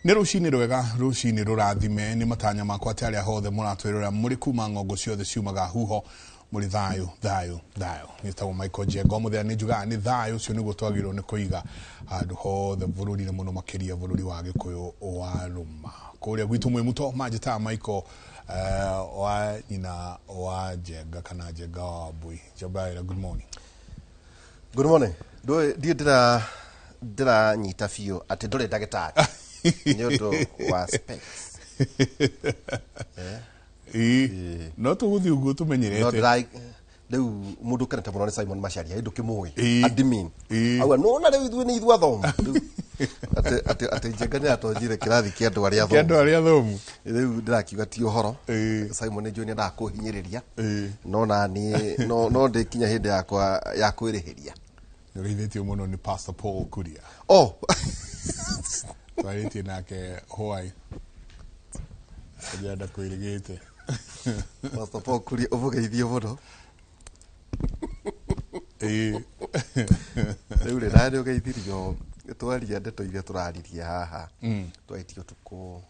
Nĩ rũcinĩ rwega, rũcinĩ rũrathime. Nĩ matanya makwa atĩ arĩa hothe mũratwĩrora mũrĩ kuma ng'ongo ciothe ciumaga huho mũrĩ thayũ, thayũ, thayũ. Nĩtagwo Michael Njenga, mũthenya nĩ njugaga nĩ thayũ ũcio nĩguo twagĩrĩirwo nĩ kũiga handũ hothe bũrũri-inĩ, mũno makĩria bũrũri wa Gĩkũyũ wa Rũma. Kũrĩa gwitũ mwĩ muto manjĩtaga Michael wa nyina wa Njenga kana Njenga wa Wambui. Njobaira, good morning. Good morning. Ndũĩ ndiĩ ndĩranyita biũ atĩ ndũrĩ ndagĩtarĩ nĩ ũndũ wa specs. Ĩĩ, no tũgũthiĩ ũguo No tũmenyerete. ndĩra rĩu mũndũ ũkenete mũno nĩ Simon Macharia, ĩ ndũkĩmũĩ. Admin. Auga nona rĩu ithuĩ nĩ ithuĩ athomu. Rĩu atĩ Njenga nĩ atonyire kĩrathi kĩa andũ arĩa Kĩa andũ athomu. arĩa athomu. Rĩu ndĩrakiuga ti ũhoro. Simon nĩ njũĩ nĩ endaga kũhinyĩrĩria. No naniĩ no ndĩkinya hĩndĩ yakwa ya kwĩrĩhĩria. Nĩ ũgeithĩtio mũno nĩ Pastor Paul Kuria. Oh. Twarĩtie nake Hawaii. Ndĩrenda kwĩrĩgĩte. Pastor Paul Kuria ũmũgeithie mũno. Rĩu rĩ, nawe nĩ ũgeithirio twaria ndeto iria tũraririe haha. Twarĩtie ũtukũ,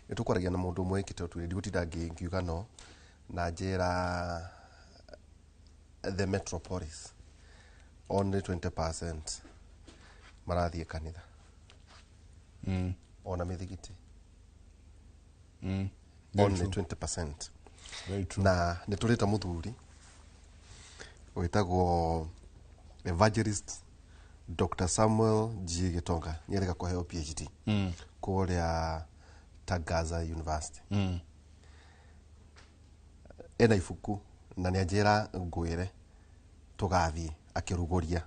nĩ tũkwaragia na mũndũ ũmwe wĩkĩte ũtuĩria, ndigũtinda ngiuga no, na njĩra the Metropolis only 20% marathiĩ kanitha. Ona mĩthigiti. Very Only true. 20%. Very true. Na nĩ tũrĩta mũthuri wĩtagwo Evangelist Dr. Samuel G. Gitonga nĩ erĩga kũheo PhD kũrĩa Tangaza University. Ena ibuku na nĩ anjĩra ngwĩre tũgathiĩ akĩrugũria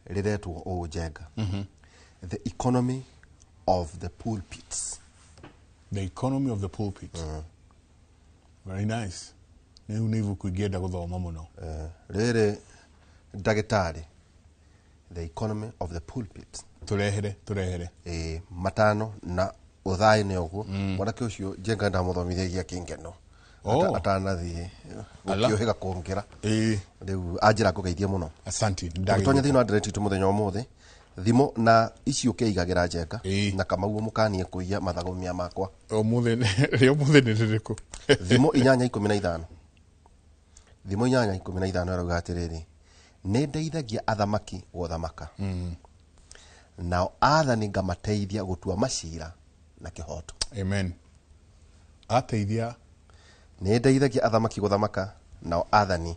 rĩretwo ũũ Njenga. The Economy of the Pulpits. The Economy of the Pulpit. Very nice. Rĩu nĩ ibuku ingĩenda gũthoma mũno. Rĩrĩ ndagĩtarĩ, The Economy of the Pulpit. Tũrehere, tũrehere. Matano na ũthaĩ nĩ ũguo. Mwanake ũcio Njenga ndamũthomithagia kĩngeno. Atanathiĩ gũkĩũhĩga kũngĩra. Rĩu anjĩra ngũgeithie mũno. Asante. Tũgĩtonya thĩinĩ wa ndereti itũ mũthenya ũmũthĩ, thimũ na ici ũkĩigagĩra Njenga. Na Kamau mũkanie kũiya mathagũmia makwa. Ũmũthĩ rĩ, ũmũthĩ nĩ rĩrĩkũ? Thimũ 8:15. Thimũ 8:15 ĩrauga atĩrĩrĩ, nĩ ndeithagia athamaki gũthamaka. Nao athani ngamateithia gũtua macira na kĩhoto. Amen. Ateithia. Nĩ ndeithagia athamaki gũthamaka, nao athani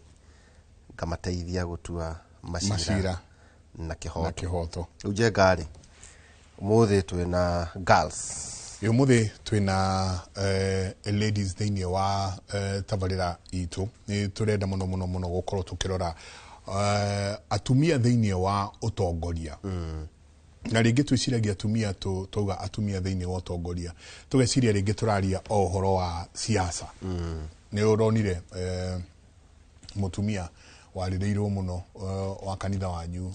ngamateithia gũtua macira Macira. na kĩhoto. Na kĩhoto. Rĩu Njenga rĩ, ũmũthĩ twĩna girls. Ũmũthĩ twĩna ladies thĩinĩ wa tabarĩra itũ. Nĩ tũrenda mũno mũno mũno gũkorwo tũkĩrora atumia thĩinĩ wa ũtongoria. Na rĩngĩ twĩciragia atumia twauga atumia thĩinĩ wa ũtongoria, tũgeciria rĩngĩ tũraria o ũhoro wa siasa. Nĩ ũronire mũtumia warĩrĩirwo mũno wa kanitha wanyu,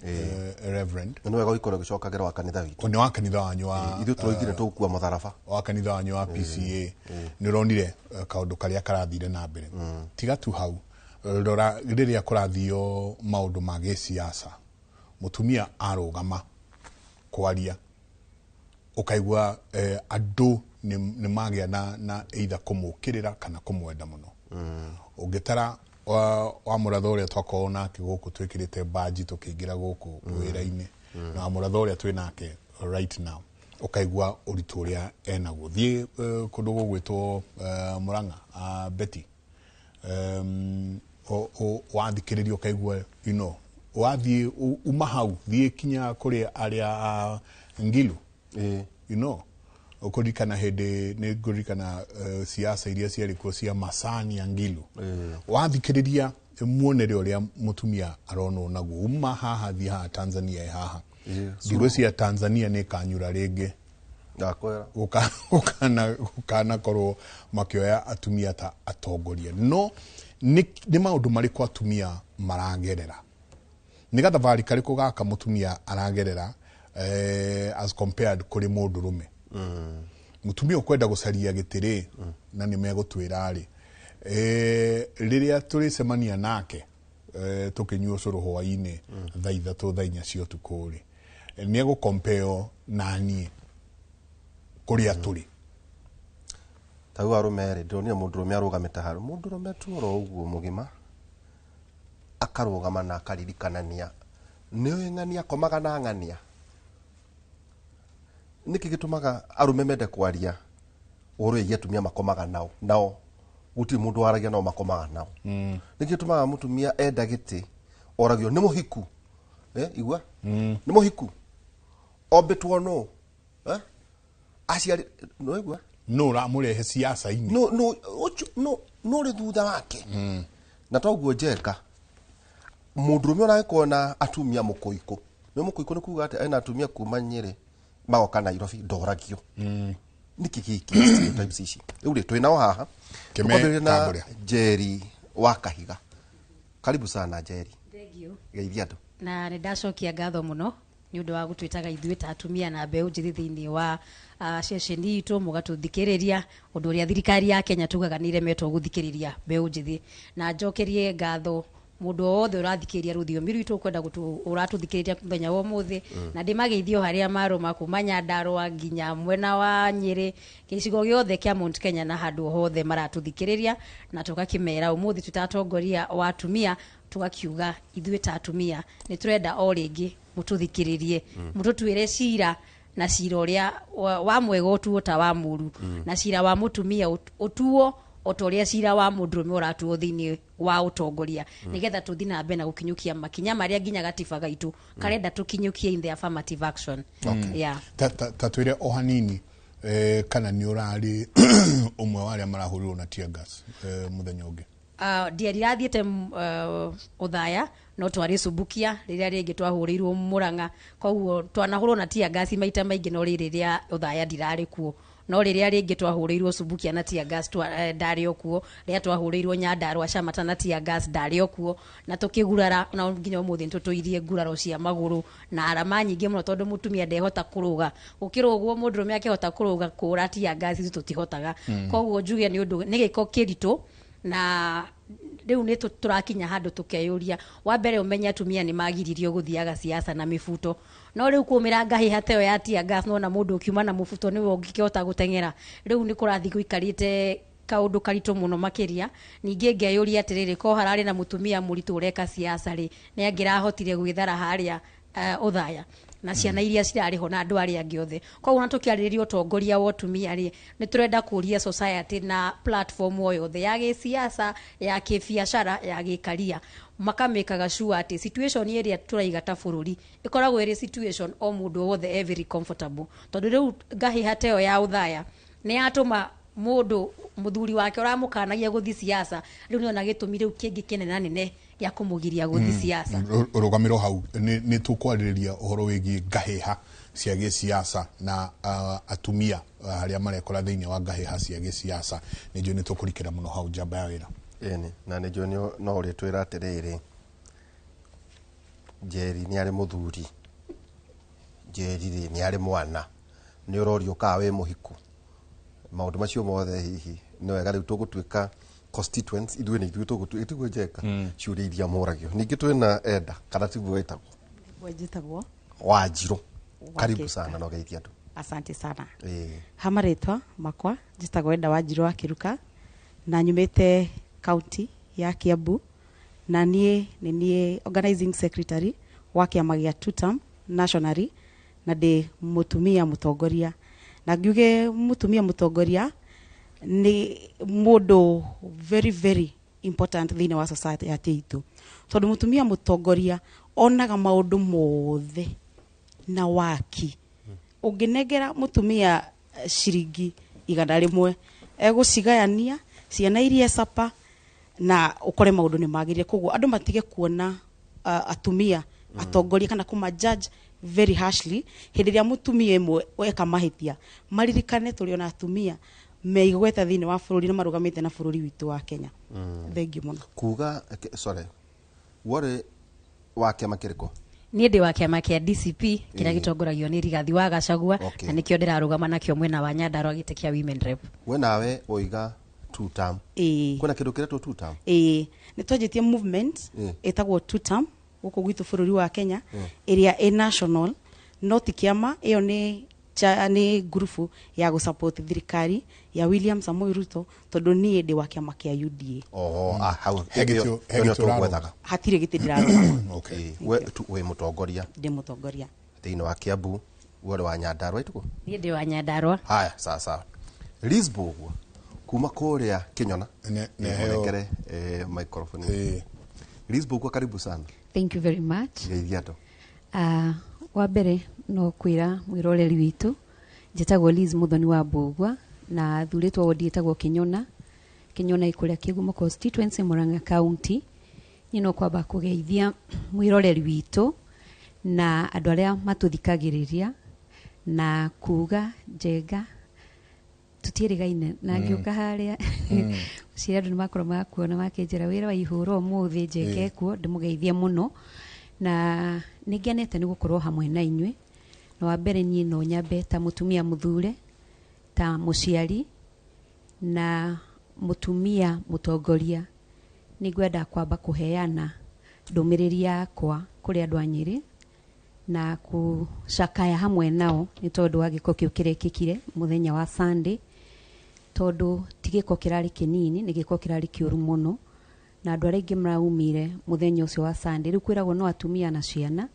Reverend. Nĩ wega ũikorwo ũgĩcokagĩra wa kanitha witũ. Nĩ wa kanitha wanyu wa, Ithuĩ tũroigire tũgũkua mũtharaba. Wa kanitha wanyu wa PCA. Nĩ ũronire kaũndũ karĩa karathire na mbere. Tiga tu hau, rora rĩrĩa kũrathio maũndũ ma gĩsiasa, mũtumia arũgama kwaria ũkaigua andũ nĩ magĩa na either kũmũkĩrĩra kana kũmwenda mũno. Ũngĩtara wa mũratho ũrĩa twakorwo nake gũkũ twĩkĩrĩte baji tũkĩingĩra gũkũ wĩra-inĩ, na wa mũratho ũrĩa twĩ nake right now, ũkaigua ũritũ ũrĩa enaguo. Thiĩ kũndũ gũgwĩtwo Murang'a, Betty. Wathikĩrĩria ũkaigua, you know, wathiĩ uma hau, thiĩ kinya kũrĩ arĩa a Ngilu. You know, ũkũririkana hĩndĩ, nĩ ngũririkana siasa iria ciarĩ kuo cia Masani ya Ngilu. Wathikĩrĩria muonere ũrĩa mũtumia aronwo naguo, uma haha thiĩ haha Tanzania ĩ haha. Ndigwĩciria Tanzania nĩ ĩkanyura rĩngĩ. Ndakwĩra. Gũkanakorwo makĩoya atumia ta atongoria. No nĩ maũndũ marĩkũ atumia maragerera? Nĩ gathabarĩ karĩkũ gaka mũtumia aragerera as compared kũrĩ mũndũrũme? Mũtumia ũkwenda gũcaria gĩtĩ rĩ, na nĩ megũtwĩra rĩ, rĩrĩa tũrĩcemania nake tũkĩnyua ũcũrũ hwaĩ-inĩ thaa 3 thaa 4 cia ũtukũ rĩ, nĩ egũkompeo na niĩ. Kũrĩa tũrĩ. Ta rĩu arũme rĩ, ndĩronire mũndũrũme arũgamĩte harũ, mũndũrũme tu oro ũguo mũgima, akarũgama na akaririkanania nĩũĩ ng'ania akomaga na ng'ania. Nĩkĩ gĩtũmaga arũme mende kwaria ũhoro wĩgiĩ atumia makomaga nao, nao gũtirĩ mũndũ waragia nao makomaga nao? Nĩkĩ gĩtũmaga mũtumia enda gĩtĩ oragio nĩ mũhiku, igua, nĩ mũhiku, ombĩtwo nũ, aciari nĩwaigua? No ũramũrehe siasa-inĩ. No no ũcio no no rĩ thutha wake. Na toguo Njenga, mũndũrũme ũragĩkorwo na atumia mũkũikũ, nĩ mũkũikũ nĩ kuga atĩ ena atumia kuma Nyĩrĩ magoka Nairobi, ndoragio. Nĩkĩ gĩkĩ stereotypes ici? Rĩu rĩ, twĩ nao haha. Kĩme Tũkwambĩrĩria na Tambũrĩa. Njeri wa Kahiga. Karibu sana Njeri. Thank you. Geithia andũ. Na nĩ ndacokia ngatho mũno nĩ ũndũ wa gũtwĩtaga ithuĩ ta atumia na mbeũ njĩthĩ thĩinĩ wa ceceni itũ, mũgatũthikĩrĩria ũndũ ũrĩa thirikari ya Kenya tugaga nĩ iremetwo gũthikĩrĩria mbeũ njĩthĩ. Na njokerie ngatho mũndũ o wothe ũrathikĩrĩria rũthiomi rwitũ, ũkwenda ũratũthikĩrĩria mũthenya wa ũmũthĩ, na ndĩmageithio harĩa marũma kuma Nyandarũa nginya mwena wa Nyĩrĩ, gĩcigo gĩothe kĩa Mount Kenya na handũ hothe maratũthikĩrĩria, na tũgakĩmera ũmũthĩ twĩ ta atongoria wa atumia, tũgakiuga ithuĩ ta atumia nĩ tũrenda o rĩngĩ mũtũthikĩrĩrie, mũtũtuĩre cira, na cira ũrĩa wa mwega ũtuo ta wa mũru, na cira wa mũtumia ũtuo o ta ũrĩa cira wa mũndũrũme ũratuo thĩinĩ wa ũtongoria, nĩgetha tũthiĩ na mbere na gũkinyũkia makinya marĩa nginya gatiba gaitũ karenda tũkinyũkie in the affirmative action. Yeah. Ta twĩre o hanini, kana nĩ ũrarĩ ũmwe wa arĩa marahũrirwo na tear gas mũthenya ũngĩ? Ndiarathiĩte ũthaya, no twarĩ Subukia rĩrĩa rĩngĩ twahũrĩirwo Mũrang'a, koguo twanahũrwo na tear gas maita maingĩ, no rĩrĩ rĩa ũthaya ndirarĩ kuo. No rĩrĩa rĩngĩ twahũrĩirwo Subukia na tear gas ndarĩ o kuo, rĩrĩa twahũrĩirwo Nyandarũa Camata na tear gas ndarĩ o kuo, na tũkĩgurara, na nginya ũmũthĩ nĩtũtũirie nguraro cia magũrũ na arama nyingĩ mũno, tondũ mũtumia ndehota kũrũga. Gũkĩra ũguo mũndũrũme akĩhota kũrũga kũra tear gas, ithuĩ tũtihotaga. Koguo njuge nĩ ũndũ nĩ gĩko kĩritũ, na rĩu nĩ tũrakinya handũ tũkeyũria. Wa mbere ũmenye atumia nĩ magiririo gũthiaga siasa na mĩbuto, no rĩu kũmĩra ngahĩha ta ĩyo ya tear gas, nona mũndũ ũkiuma na mũbuto nĩwe ũngĩkĩhota gũteng'era. Rĩu nĩ kũrathiĩ gũikarĩte kaũndũ karitũ mũno makĩria. Ningĩ ngeyũria atĩrĩrĩ, ko hararĩ na mũtumia mũritũ ũreka siasa rĩ, nĩ angĩrahotire gwĩthara harĩa ũthaya na ciana iria cirarĩ ho na andũ arĩa angĩ othe? Koguo na tũkĩarĩrĩria ũtongoria wa ũtumia rĩ, nĩ tũrenda kũria society na platform o yothe ya gĩsiasa, ya kĩbiacara, ya gĩkaria, makamĩkaga sure atĩ situation ĩrĩa tũraiga ta bũrũri ĩkoragwo ĩrĩ situation o mũndũ wothe e very comfortable, tondũ rĩu ngahĩha ta ĩyo ya ũthaya nĩ yatũma mũndũ mũthuri wake ũramũkanagia gũthiĩ siasa rĩu nĩona gĩtũmi rĩu kĩngĩ kĩnena nene gĩa kũmũgiria gũthiĩ siasa. Rũgamĩro hau nĩ tũkwarĩrĩria ũhoro wĩgiĩ ngahĩha cia gĩsiasa na atumia harĩa marekora thĩinĩ wa ngahĩha cia gĩsiasa. Nĩ njũĩ nĩ tũkũrikĩra mũno hau njamba ya wĩra. Ĩni, na nĩ njũĩ no ũrĩtwĩra atĩrĩrĩ, Njeri nĩ arĩ mũthuri, Njeri rĩ nĩ arĩ mwana, nĩ ũrorio kana wĩ mũhiku, maũndũ macio mothe hihi nĩ wega rĩu tũgũtuĩka constituents ithuĩ nĩ ithuĩ tũgũtuĩka, tiguo Njenga? Ciũria iria mũragio. Ningĩ twĩna Enda, kana tiguo wĩtagwo? Njĩtagwo Wanjirũ. Karibu sana na ũgeithie andũ. Asante sana. Ha marĩtwa makwa njĩtagwo Enda Wanjirũ wa Kĩruka, na nyumĩte county ya Kiambu, na niĩ nĩ niĩ organizing secretary wa kĩama gĩa Tutam nationally, na ndĩ mũtumia mũtongoria. Na ngiuge mũtumia mũtongoria nĩ mũndũ very very important thĩinĩ wa society itũ, tondũ mũtumia mũtongoria onaga maũndũ mothe na waki. Ũngĩnengera mũtumia ciringi 100, egũcigayania ciana iria capa na ũkore maũndũ nĩ magĩrĩire. Koguo andũ matige kuona atumia atongoria kana kũma judge very harshly hĩndĩ ĩrĩa mũtumia ĩmwe eka mahĩtia. Maririkane tũrĩ ona atumia meigweta thĩinĩ wa bũrũri na marũgamĩte na bũrũri witũ wa Kenya. Thengiũ mũno. Kuga sorry, warĩ wa kĩama kĩrĩkũ? Niĩ ndĩ wa kĩama kĩa DCP kĩrĩa gĩtongoragio nĩ Rigathi wa Gachagua, na nĩkĩo ndĩrarũgama nakĩo mwena wa Nyandarua gĩtĩ kĩa women rep. We nawe woiga two term. Ĩĩ. Kwĩna kĩndũ kĩretwo two term? Ĩĩ, nĩ twanjĩtie movement ĩtagwo two term gũkũ gwitũ bũrũri wa Kenya, ĩrĩa ĩ national, no ti kĩama. Ĩyo nĩ Nĩ ngurubu ya gũsupport thirikari ya William Samoei Ruto, tondũ niĩ ndĩ wa kĩama kĩa UDA. Oho, ah, hau. He ĩyo he nĩyo gĩtĩ ũrarũgama? tũgwethaga. Hatirĩ gĩtĩ ndĩrarũgama. Okay. Ĩĩ, we tu wĩ mũtongoria Ndĩ mũtongoria. Thĩinĩ wa Kiambu, we ũrĩ wa Nyandarua ituko? Niĩ ndĩ wa Nyandarua. Haya, sawa sawa. Lisbo ũguo kuma kũrĩa Kĩnyona. Neheo- Nengere microphone. Ĩĩ. Lisbo ũguo, karibu sana. Thank you very much. Geithia andũ. Wa mbere no kwĩra mwĩroreri witũ njĩtagwo Liz Muthoni wa Mbũgua na thurĩtwo wodi ĩtagwo Kĩnyona. Kĩnyona ĩ kũrĩa Kĩgumo constituency, Murang'a County. Niĩ no kwamba kũgeithia mwĩroreri witũ na andũ arĩa matũthikagĩrĩria na kuga njenga tutiĩrĩgaine na ngĩũka harĩa ciria andũ nĩmakorwo makuona makĩnjĩra wĩra wa ihũra ũmũthĩ njenge kuo ndĩmũgeithie mũno na nĩngenete nĩ gũkorwo hamwe na inyuĩ. Na wa mbere niĩ no nyambe ta mũtumia mũthure, ta mũciari na mũtumia mũtongoria, nĩngwenda kwamba kũheana ndũmĩrĩri yakwa kũrĩ andũ a Nyĩrĩ na gũcakaya hamwe nao nĩ tondũ wa gĩko kĩu kĩrekĩkire mũthenya wa Sunday, tondũ ti gĩko kĩrarĩ kĩnini, nĩ gĩko kĩrarĩ kĩũru mũno na andũ arĩa aingĩ maraumire mũthenya ũcio wa Sunday. Rĩu kwĩragwo no atumia na ciana,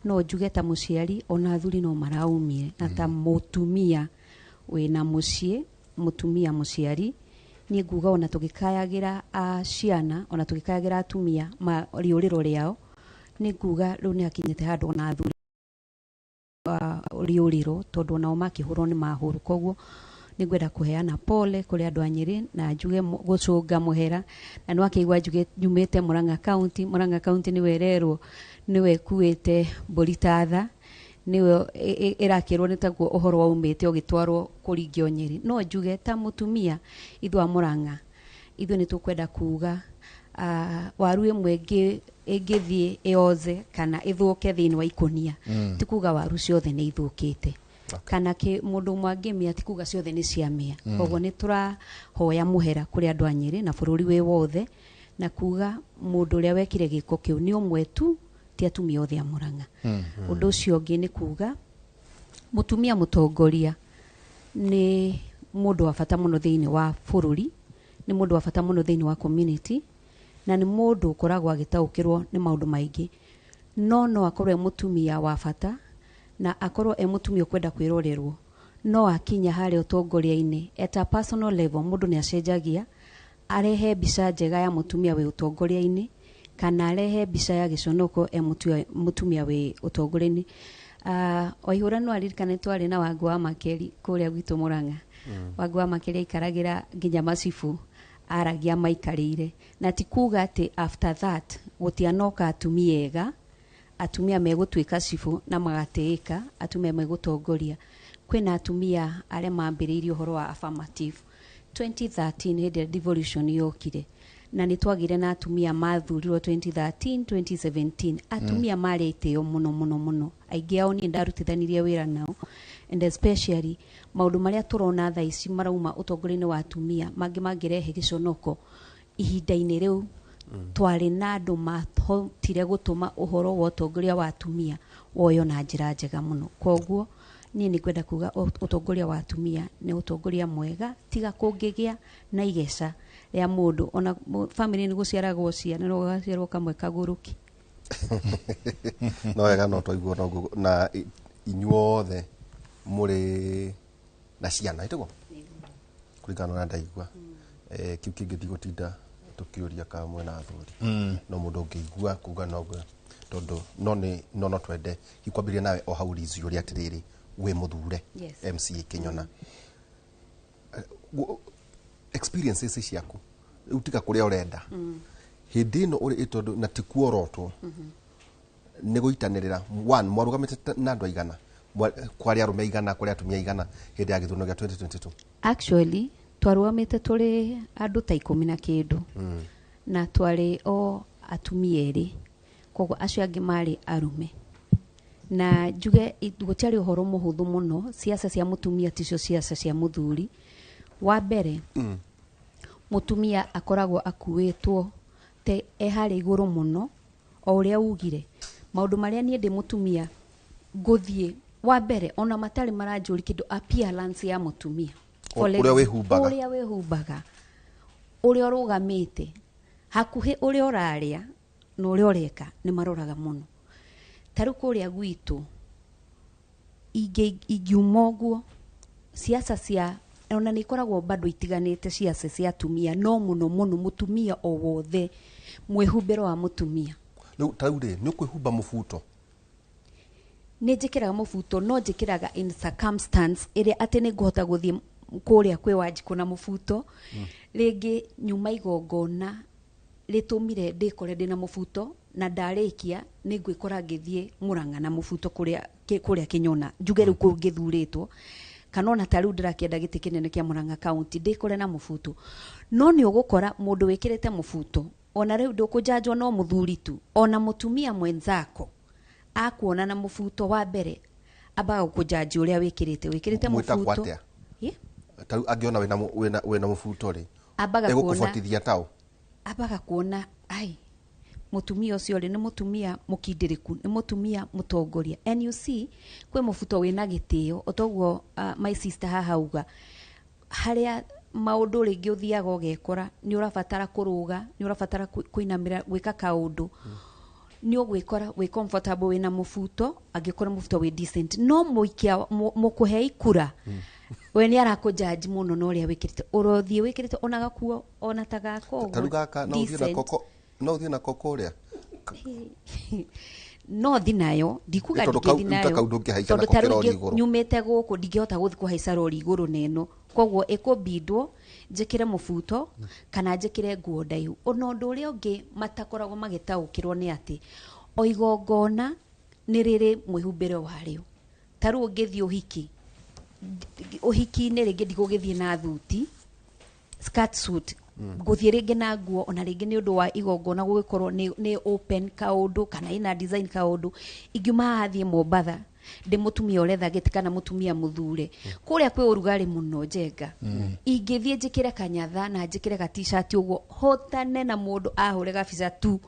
no njuge ta mũciari ona athuri no maraumire, na ta mũtumia wĩna mũciĩ, mũtumia mũciari, niĩ nguga ona tũgĩkayagĩra a ciana, ona tũgĩkayagĩra atumia ma rĩũrĩro rĩao, nĩ nguga rĩu nĩ hakinyĩte handũ ona athuri rĩũrĩro, tondũ onao makĩhũrwo nĩ mahũrwo. Koguo nĩ ngwenda kũheana pole kũrĩ andũ a Nyĩrĩ na njuge gũcũnga mũhera na nĩ wakĩigua njuge nyumĩte Murang'a County. Murang'a County nĩwe ĩrerwo nĩwe ĩkuĩte mbũri ta tha, nĩwe ĩrakĩrwo nĩ taguo ũhoro waumĩte ũgĩtwarwo kũringio Nyĩrĩ. No njuge ta mũtumia, ithuĩ a Murang'a ithuĩ nĩ tũkwenda kuga waru ĩmwe ĩngĩthiĩ ĩoze kana ĩthũke thĩinĩ wa ikũnia, ti kuga waru ciothe nĩ ithũkĩte, kana mũndũ ũmwe angĩmĩa ti kuga ciothe nĩ ciamĩa. Koguo nĩ tũrahoya mũhera kũrĩ andũ a Nyĩrĩ na bũrũri wĩ wothe na kuga mũndũ ũrĩa wekire gĩko kĩu nĩ ũmwe tu, ti atumia othe a Murang'a. Ũndũ ũcio ũngĩ nĩ kuga mũtumia mũtongoria nĩ mũndũ wa bata mũno thĩinĩ wa bũrũri, nĩ mũndũ wa bata mũno thĩinĩ wa community, na nĩ mũndũ ũkoragwo agĩtaũkĩrwo nĩ maũndũ maingĩ. No akorwo e mũtumia wa bata na akorwo e mũtumia ũkwenda kwĩrorerwo, no akinya harĩa ũtongoria-inĩ at a personal level mũndũ nĩ acenjagia, arehe mbica njega ya mũtumia wĩ ũtongoria-inĩ kana arehe mbica ya gĩconoko e mũtumia wĩ ũtongoria-inĩ. Waihũra no aririkane twarĩ na Wangũ wa Makeri kũrĩa gwitũ Murang'a. Wangũ wa Makeri aikaragĩra nginya macibũ, aragia maikarĩire, na ti kuga atĩ after that gũtianoka atumia ega, atumia megũtuĩka cibũ na magatĩĩka, atumia megũtongoria. Kwĩna atumia arĩa mambĩrĩirie ũhoro wa affirmative 2013 hĩndĩ ĩrĩa devolution yokire, na nĩ twagire na atumia mathurirwo 2013 2017, atumia marĩ itĩo mũno mũno mũno, aingĩ ao niĩ ndarutithanirie wĩra nao, and especially maũndũ marĩa tũrona thaa ici marauma ũtongoria-inĩ wa atumia mangĩ mangĩrehe gĩconoko ihinda-inĩ rĩu, twarĩ na andũ mahotire gũtũma ũhoro wa ũtongoria wa atumia woywo na njĩra njega mũno. Koguo niĩ nĩ ngwenda kuga ũtongoria wa atumia nĩ ũtongoria mwega, tiga kũngĩgĩa na igeca rĩa mũndũ ona family nĩ gũciaragwo ciana no gũgaciarwo kamwe kagũrũki. No wega, no twaigua noguo na inyuothe mũrĩ na ciana ĩtĩguo kũringana na ũrĩa ndaigua. Kĩu kĩngĩ ndigũtinda tũkĩũria kana mwena athuri, no mũndũ ũngĩigua kuga noguo, tondũ no nĩ no no twende hikwambĩrĩria nawe o hau Liz, ũrĩa atĩrĩrĩ wĩ mũthure MCA Kĩnyona. Experiences ciaku rĩu tiga kũrĩa ũrenda hĩndĩ ĩno ũrĩ, tondũ na ti kuorotwo nĩ gũitanĩrĩra one mwarũgamĩte na andũ aigana, kwarĩ arũme aigana, kwarĩ atumia aigana hĩndĩ ya gĩthurano gĩa 2022? Actually twarũgamĩte tũrĩ andũ ta 10 na kĩndũ na twarĩ o atumia erĩ, koguo acio angĩ marĩ arũme. Na njuge gũtiarĩ ũhoro mũhũthũ mũno. Ciaca cia mũtumia ticio ciaca cia mũthuri. Wa mbere, mũtumia akoragwo akuĩtwo te e harĩa igũrũ mũno, o ũrĩa ugire maũndũ marĩa niĩ ndĩ mũtumia ngũthiĩ. Wa mbere ona matarĩ maranjũri kĩndũ, appearance ya mũtumia. Ũrĩa wĩhumbaga. Ũrĩa wĩhumbaga, ũrĩa ũrũgamĩte hakuhĩ, ũrĩa ũrarĩa na ũrĩa ũreka, nĩ maroraga mũno. Ta rĩu kũrĩa gwitũ ingiuma ũguo, ciaca cia ona nĩ ikoragwo bado itiganĩte, ciaca cia atumia, no mũno mũno mũtumia o wothe, mwĩhumbĩro wa mũtumia. Rĩu ta rĩu rĩ, nĩ ũkwĩhumba mũbuto? Nĩ njĩkĩraga mũbuto, no njĩkĩraga in circumstance ĩrĩa atĩ nĩ ngũhota gũthiĩ kũrĩa kwĩ Wanjikũ na mũbuto. Rĩngĩ nyuma igongona rĩtũmire ndĩkore ndĩna mũbuto, na ndarĩkia nĩ ngwĩkora ngĩthiĩ Mũrang'a na mũbuto kũrĩa kũrĩa Kĩnyona, njuge rĩu kũu ngĩthurĩtwo, kana ona ta rĩu ndĩrakĩenda gĩtĩ kĩnene kĩa Mũrang'a County, ndĩkore na mũbuto. No nĩ ũgũkora mũndũ wĩkĩrĩte mũbuto, ona rĩu ndũkũjanjwo no mũthuri tu, ona mũtumia mwenzako akuona na mũbuto, wa mbere ambaga gũkũjanji ũrĩa wĩkĩrĩte Mwĩtagwo mũbuto. atĩa? Ĩ? Ta rĩu angĩona wĩna mũbuto rĩ, Ambaga kuona egũkũbotithia taũ? Ambaga kuona ai mũtumia ũcio rĩ, nĩ mũtumia mũkindĩrĩku, nĩ mũtumia mũtongoria. And you see, kwĩ mũbuto wĩna gĩtĩo otoguo. My sister haha auga harĩa maũndũ rĩngĩ ũthiaga ũgekora nĩ ũrabatara kũrũga, nĩ ũrabatara kũinamĩra gwĩka kaũndũ, nĩ ũgwĩkora wĩ comfortable wĩna mũbuto, angĩkorwo mũbuto wĩ decent. No mũikia mũkũhei kura we nĩ arakũjanji mũno na ũrĩa wĩkĩrĩte, ũrothiĩ wĩkĩrĩte ona gakuo ona ta gaka ũguo, Ta rĩu gaka no ũthiĩ decent. nako no ũthiĩ nako kũrĩa? No thi nayo, ndikuga Tondũ ndingĩthi ta nayo. kau ndũngĩhaica Tondũ nako ta rĩu kĩrori igũrũ. Nyumĩte gũkũ, ndingĩhota gũthiĩ kũhaica rori igũrũ na ĩno, koguo ĩkũmbindwo njĩkĩre mũbuto kana njĩkĩre nguo ndaihu. Ona ũndũ ũrĩa ũngĩ matakoragwo magĩtaũkĩrwo nĩ atĩ o igongona nĩ rĩrĩ mwĩhumbĩre warĩo. Ta rĩu ũngĩthiĩ ũhiki, ũhiki-inĩ rĩngĩ ndigũgĩthiĩ na thuti, skirt, suit, ngũthiĩ rĩngĩ na nguo ona rĩngĩ nĩ ũndũ wa igongona gũgĩkorwo nĩ open kaũndũ kana ina design kaũndũ. Ingiuma haha thiĩ Mombatha ndĩ mũtumia ũretha gĩtĩ kana mũtumia mũthure, kũrĩa kwĩ ũrugarĩ mũno, Njenga, ingĩthiĩ njĩkĩre kanyatha na njĩkĩre ga T-shirt ũguo, hotane na mũndũ ahũre gabica tu.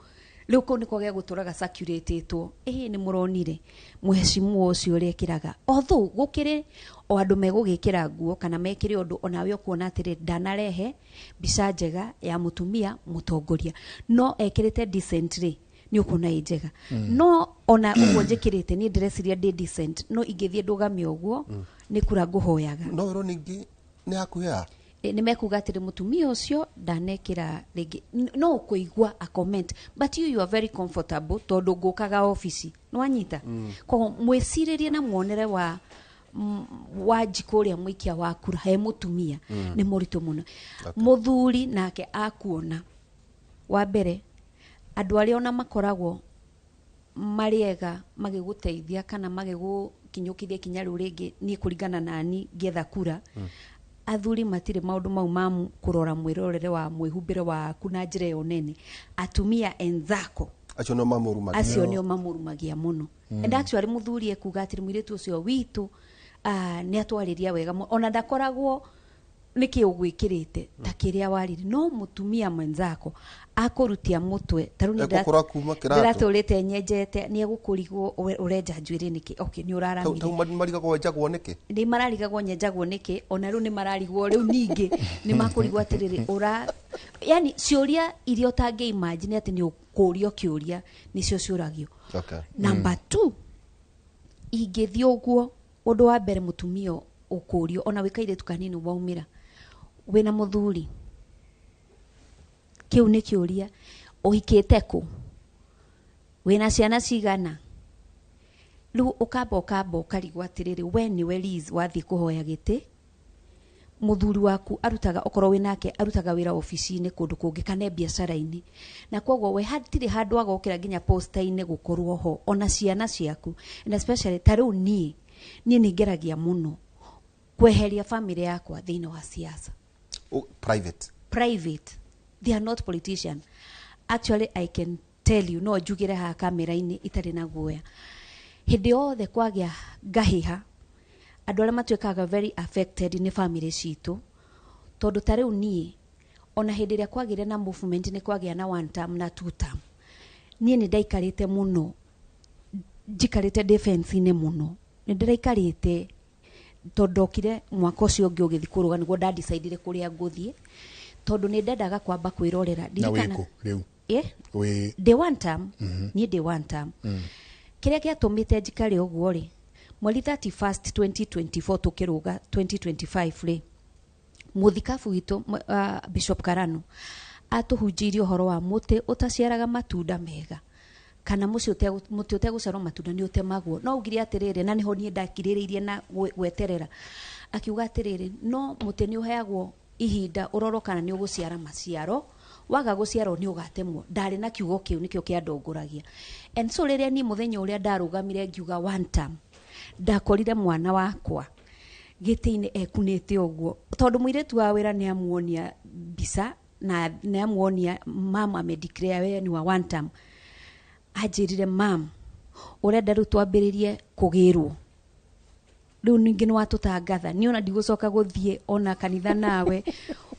Rĩu kũu nĩko gegũtũraga circulatetwo, ĩhĩ, nĩ mũronire mũhecimuo ũcio ũrĩa ĩkĩraga. Although gũkĩrĩ o andũ megũgĩkĩra nguo kana mekĩre ũndũ, onawe ũkuona atĩrĩ, ndanarehe mbica njega ya mũtumia mũtongoria, no ekĩrĩte decent rĩ, nĩ ũkuona ĩ njega. No ona ũguo njĩkĩrĩte niĩ ndĩreciria ndĩ decent, no ingĩthiĩ ndũgame ũguo, nĩ kura ngũhoyaga. No wĩrwo ningĩ nĩ hakuhĩ ha. Nĩ mekuga atĩrĩ, mũtumia ũcio ndanekĩra rĩngĩ. No ũkũigua a comment, but you are very comfortable tondũ ngũkaga obici nĩwanyita. Koguo mwĩcirĩrie na muonere wa wa Njikũ ũrĩa mũikia wa kura he mũtumia nĩ mũritũ mũno. Mũthuri nake akuona, wa mbere andũ arĩa ona makoragwo marĩ ega magĩgũteithia kana magĩgũkinyũkithia ikinya rĩu rĩngĩ, niĩ kũringana nani ngĩetha kura, athuri matirĩ maũndũ mau ma kũrora mwĩrorere wa mwĩhumbĩre waku na njĩra ĩyo nene. Atumia enzako Acio nĩo mamũrumagia. Acio nĩo mamũrumagia mũno. And actually mũthuri ekuga atĩrĩ, mũirĩtu ũcio witũ, ah, nĩ atwarĩria wega mũno, ona ndakoragwo nĩkĩ ũgwĩkĩrĩte ta kĩrĩa warire. No mũtumia mwenzako akũrutia mũtwe ta rĩu nĩ Egũkũra kuma kĩratũ. ndĩratũrĩte nyenjete, nĩ egũkũrigwo ũrenja njuĩrĩ nĩkĩ. Okay, nĩ ũraramire. Tau marigagwo wenjagwo nĩkĩ. Nĩ mararigagwo nyenjagwo nĩkĩ. Ona rĩu nĩ mararigwo, rĩu ningĩ nĩ makũrigwo atĩrĩrĩ, ũra yani ciũria iria ũtangĩ imagine atĩ nĩ ũkũrio kĩũria nĩcio ciũragio. Number two, ingĩthiĩ ũguo, ũndũ wa mbere mũtumia ũkũrio, ona wĩ kairĩtu kanini waumĩra, wĩna mũthuri? Kĩu nĩ kĩũria. Ũhikĩte kũ? Wĩna ciana cigana? Rĩu ũkamba ũkarigwo atĩrĩrĩ, we nĩwe Liz wathiĩ kũhoya gĩtĩ, mũthuri waku arutaga, okorwo wĩnake, arutaga wĩra obici-inĩ kũndũ kũngĩ kana e biacara-inĩ, na koguo we hatirĩ handũ agokĩra nginya posta-inĩ gũkorwo ho, ona ciana ciaku. And especially ta rĩu niĩ nĩ ngeragia mũno kweheria family yakwa thĩinĩ wa siasa. Oh, private. Private, they are not politician. Actually, I can tell you, no njugire haha kamera-inĩ itarĩ na guoya, hĩndĩ yothe kwagĩa ngahĩha, andũ arĩa matuĩkaga very affected nĩ family citũ, tondũ ta rĩu niĩ ona hĩndĩ ĩrĩa kwagĩire na movement, nĩ kwagĩa na one term na two term, niĩ nĩ ndaikarĩte mũno, njikarĩte defense-inĩ mũno nĩ Nĩ ndĩraikarĩte tondũ ndokire mwaka ũcio ũngĩ ũgĩthiĩ kũrũga nĩguo ndandicaidire kũrĩa ngũthiĩ, tondũ nĩ ndendaga kwamba kwĩrorera. Na Ndirikana- wĩkũ rĩu? Eh? Wĩ Ndĩ one term. Niĩ ndĩ one term. Kĩrĩa gĩatũmĩte njikare ũguo rĩ, mweri 31st 2024 tũkĩrũga 2025 rĩ, mũthikabu witũ Bishop Karano atũhunjĩirie ũhoro wa mũtĩ ũtaciaraga matunda mega kana mũciĩ mũtĩ ũtegũciara matunda nĩ ũtemagwo. No augire atĩrĩrĩ, na nĩho niĩ ndakirĩrĩirie na gweterera, akiuga atĩrĩrĩ, no mũtĩ nĩ ũheagwo ihinda ũrorwo kana nĩ ũgũciara maciaro, waga gũciarwo nĩ ũgatemwo. Ndarĩ na kiugo kĩu nĩkĩo kĩandongoragia. And so rĩrĩa niĩ mũthenya ũrĩa ndarũgamire ngiuga one term, ndakorire mwana wakwa gĩtĩ-inĩ ekunĩte ũguo, tondũ mũirĩtu wa wĩra nĩ amuonia mbica na nĩ amuonia mama amedeclare we ni wa one term. Anjĩrire, "Mam, ũrenda rĩu twambĩrĩrie kũgĩrwo rĩu ningĩ nĩ watũtangatha, niĩ ona ndigũcoka gũthiĩ ona kanitha nawe,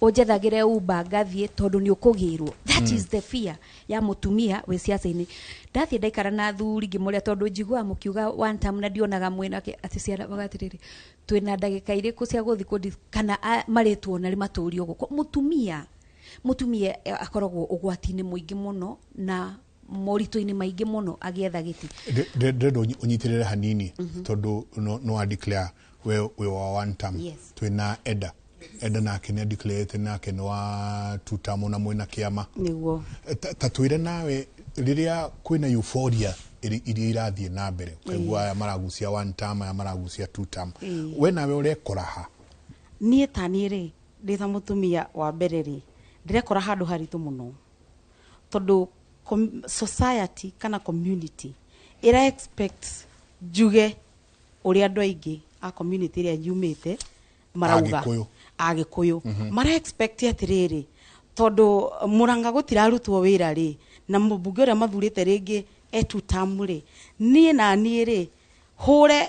ũnjethagĩre umba ngathiĩ tondũ nĩ ũkũgĩrwo." That is the fear ya mũtumia wĩ ciaca-inĩ. Ndathiĩ ndaikara na athuri ngĩmũrĩa, tondũ njiguaga mũkiuga one term na ndionaga mwĩnake atĩ ciana magatĩrĩrĩ twĩna ndagĩka irĩkũ cia gũthiĩ kũndi kana marĩtuona rĩ matũrie ũguo. Mũtumia akoragwo ũgwati-inĩ mũingĩ mũno na moritũ-inĩ maingĩ mũno agĩetha gĩtĩ. Ndĩrenda ũnyitĩrĩre hanini tondũ no a declare we wĩ wa one term. Yes. Twĩna Eda. Eda nake nĩ adeclarete nake nĩ wa two term, ona mwĩna kĩama. Nĩguo. Ta twĩre nawe, rĩrĩa kwĩna euphoria iria irathiĩ na mbere, ũkaigua aya maragucia one term, aya maragucia two term, we nawe ũrekora ha? Niĩ ta niĩ rĩ, ndĩ ta mũtumia wa mbere rĩ, ndĩrekora handũ haritũ mũno, tondũ society kana community ĩra expect njuge ũrĩa andũ aingĩ a community ĩrĩa nyumĩte marauga. Agĩkũyũ. Agĩkũyũ mara expect atĩrĩrĩ, tondũ Mũrang'a gũtirarutwo wĩra rĩ, na mũmbunge ũrĩa mathurĩte rĩngĩ e two term rĩ, niĩ na niĩ rĩ hũre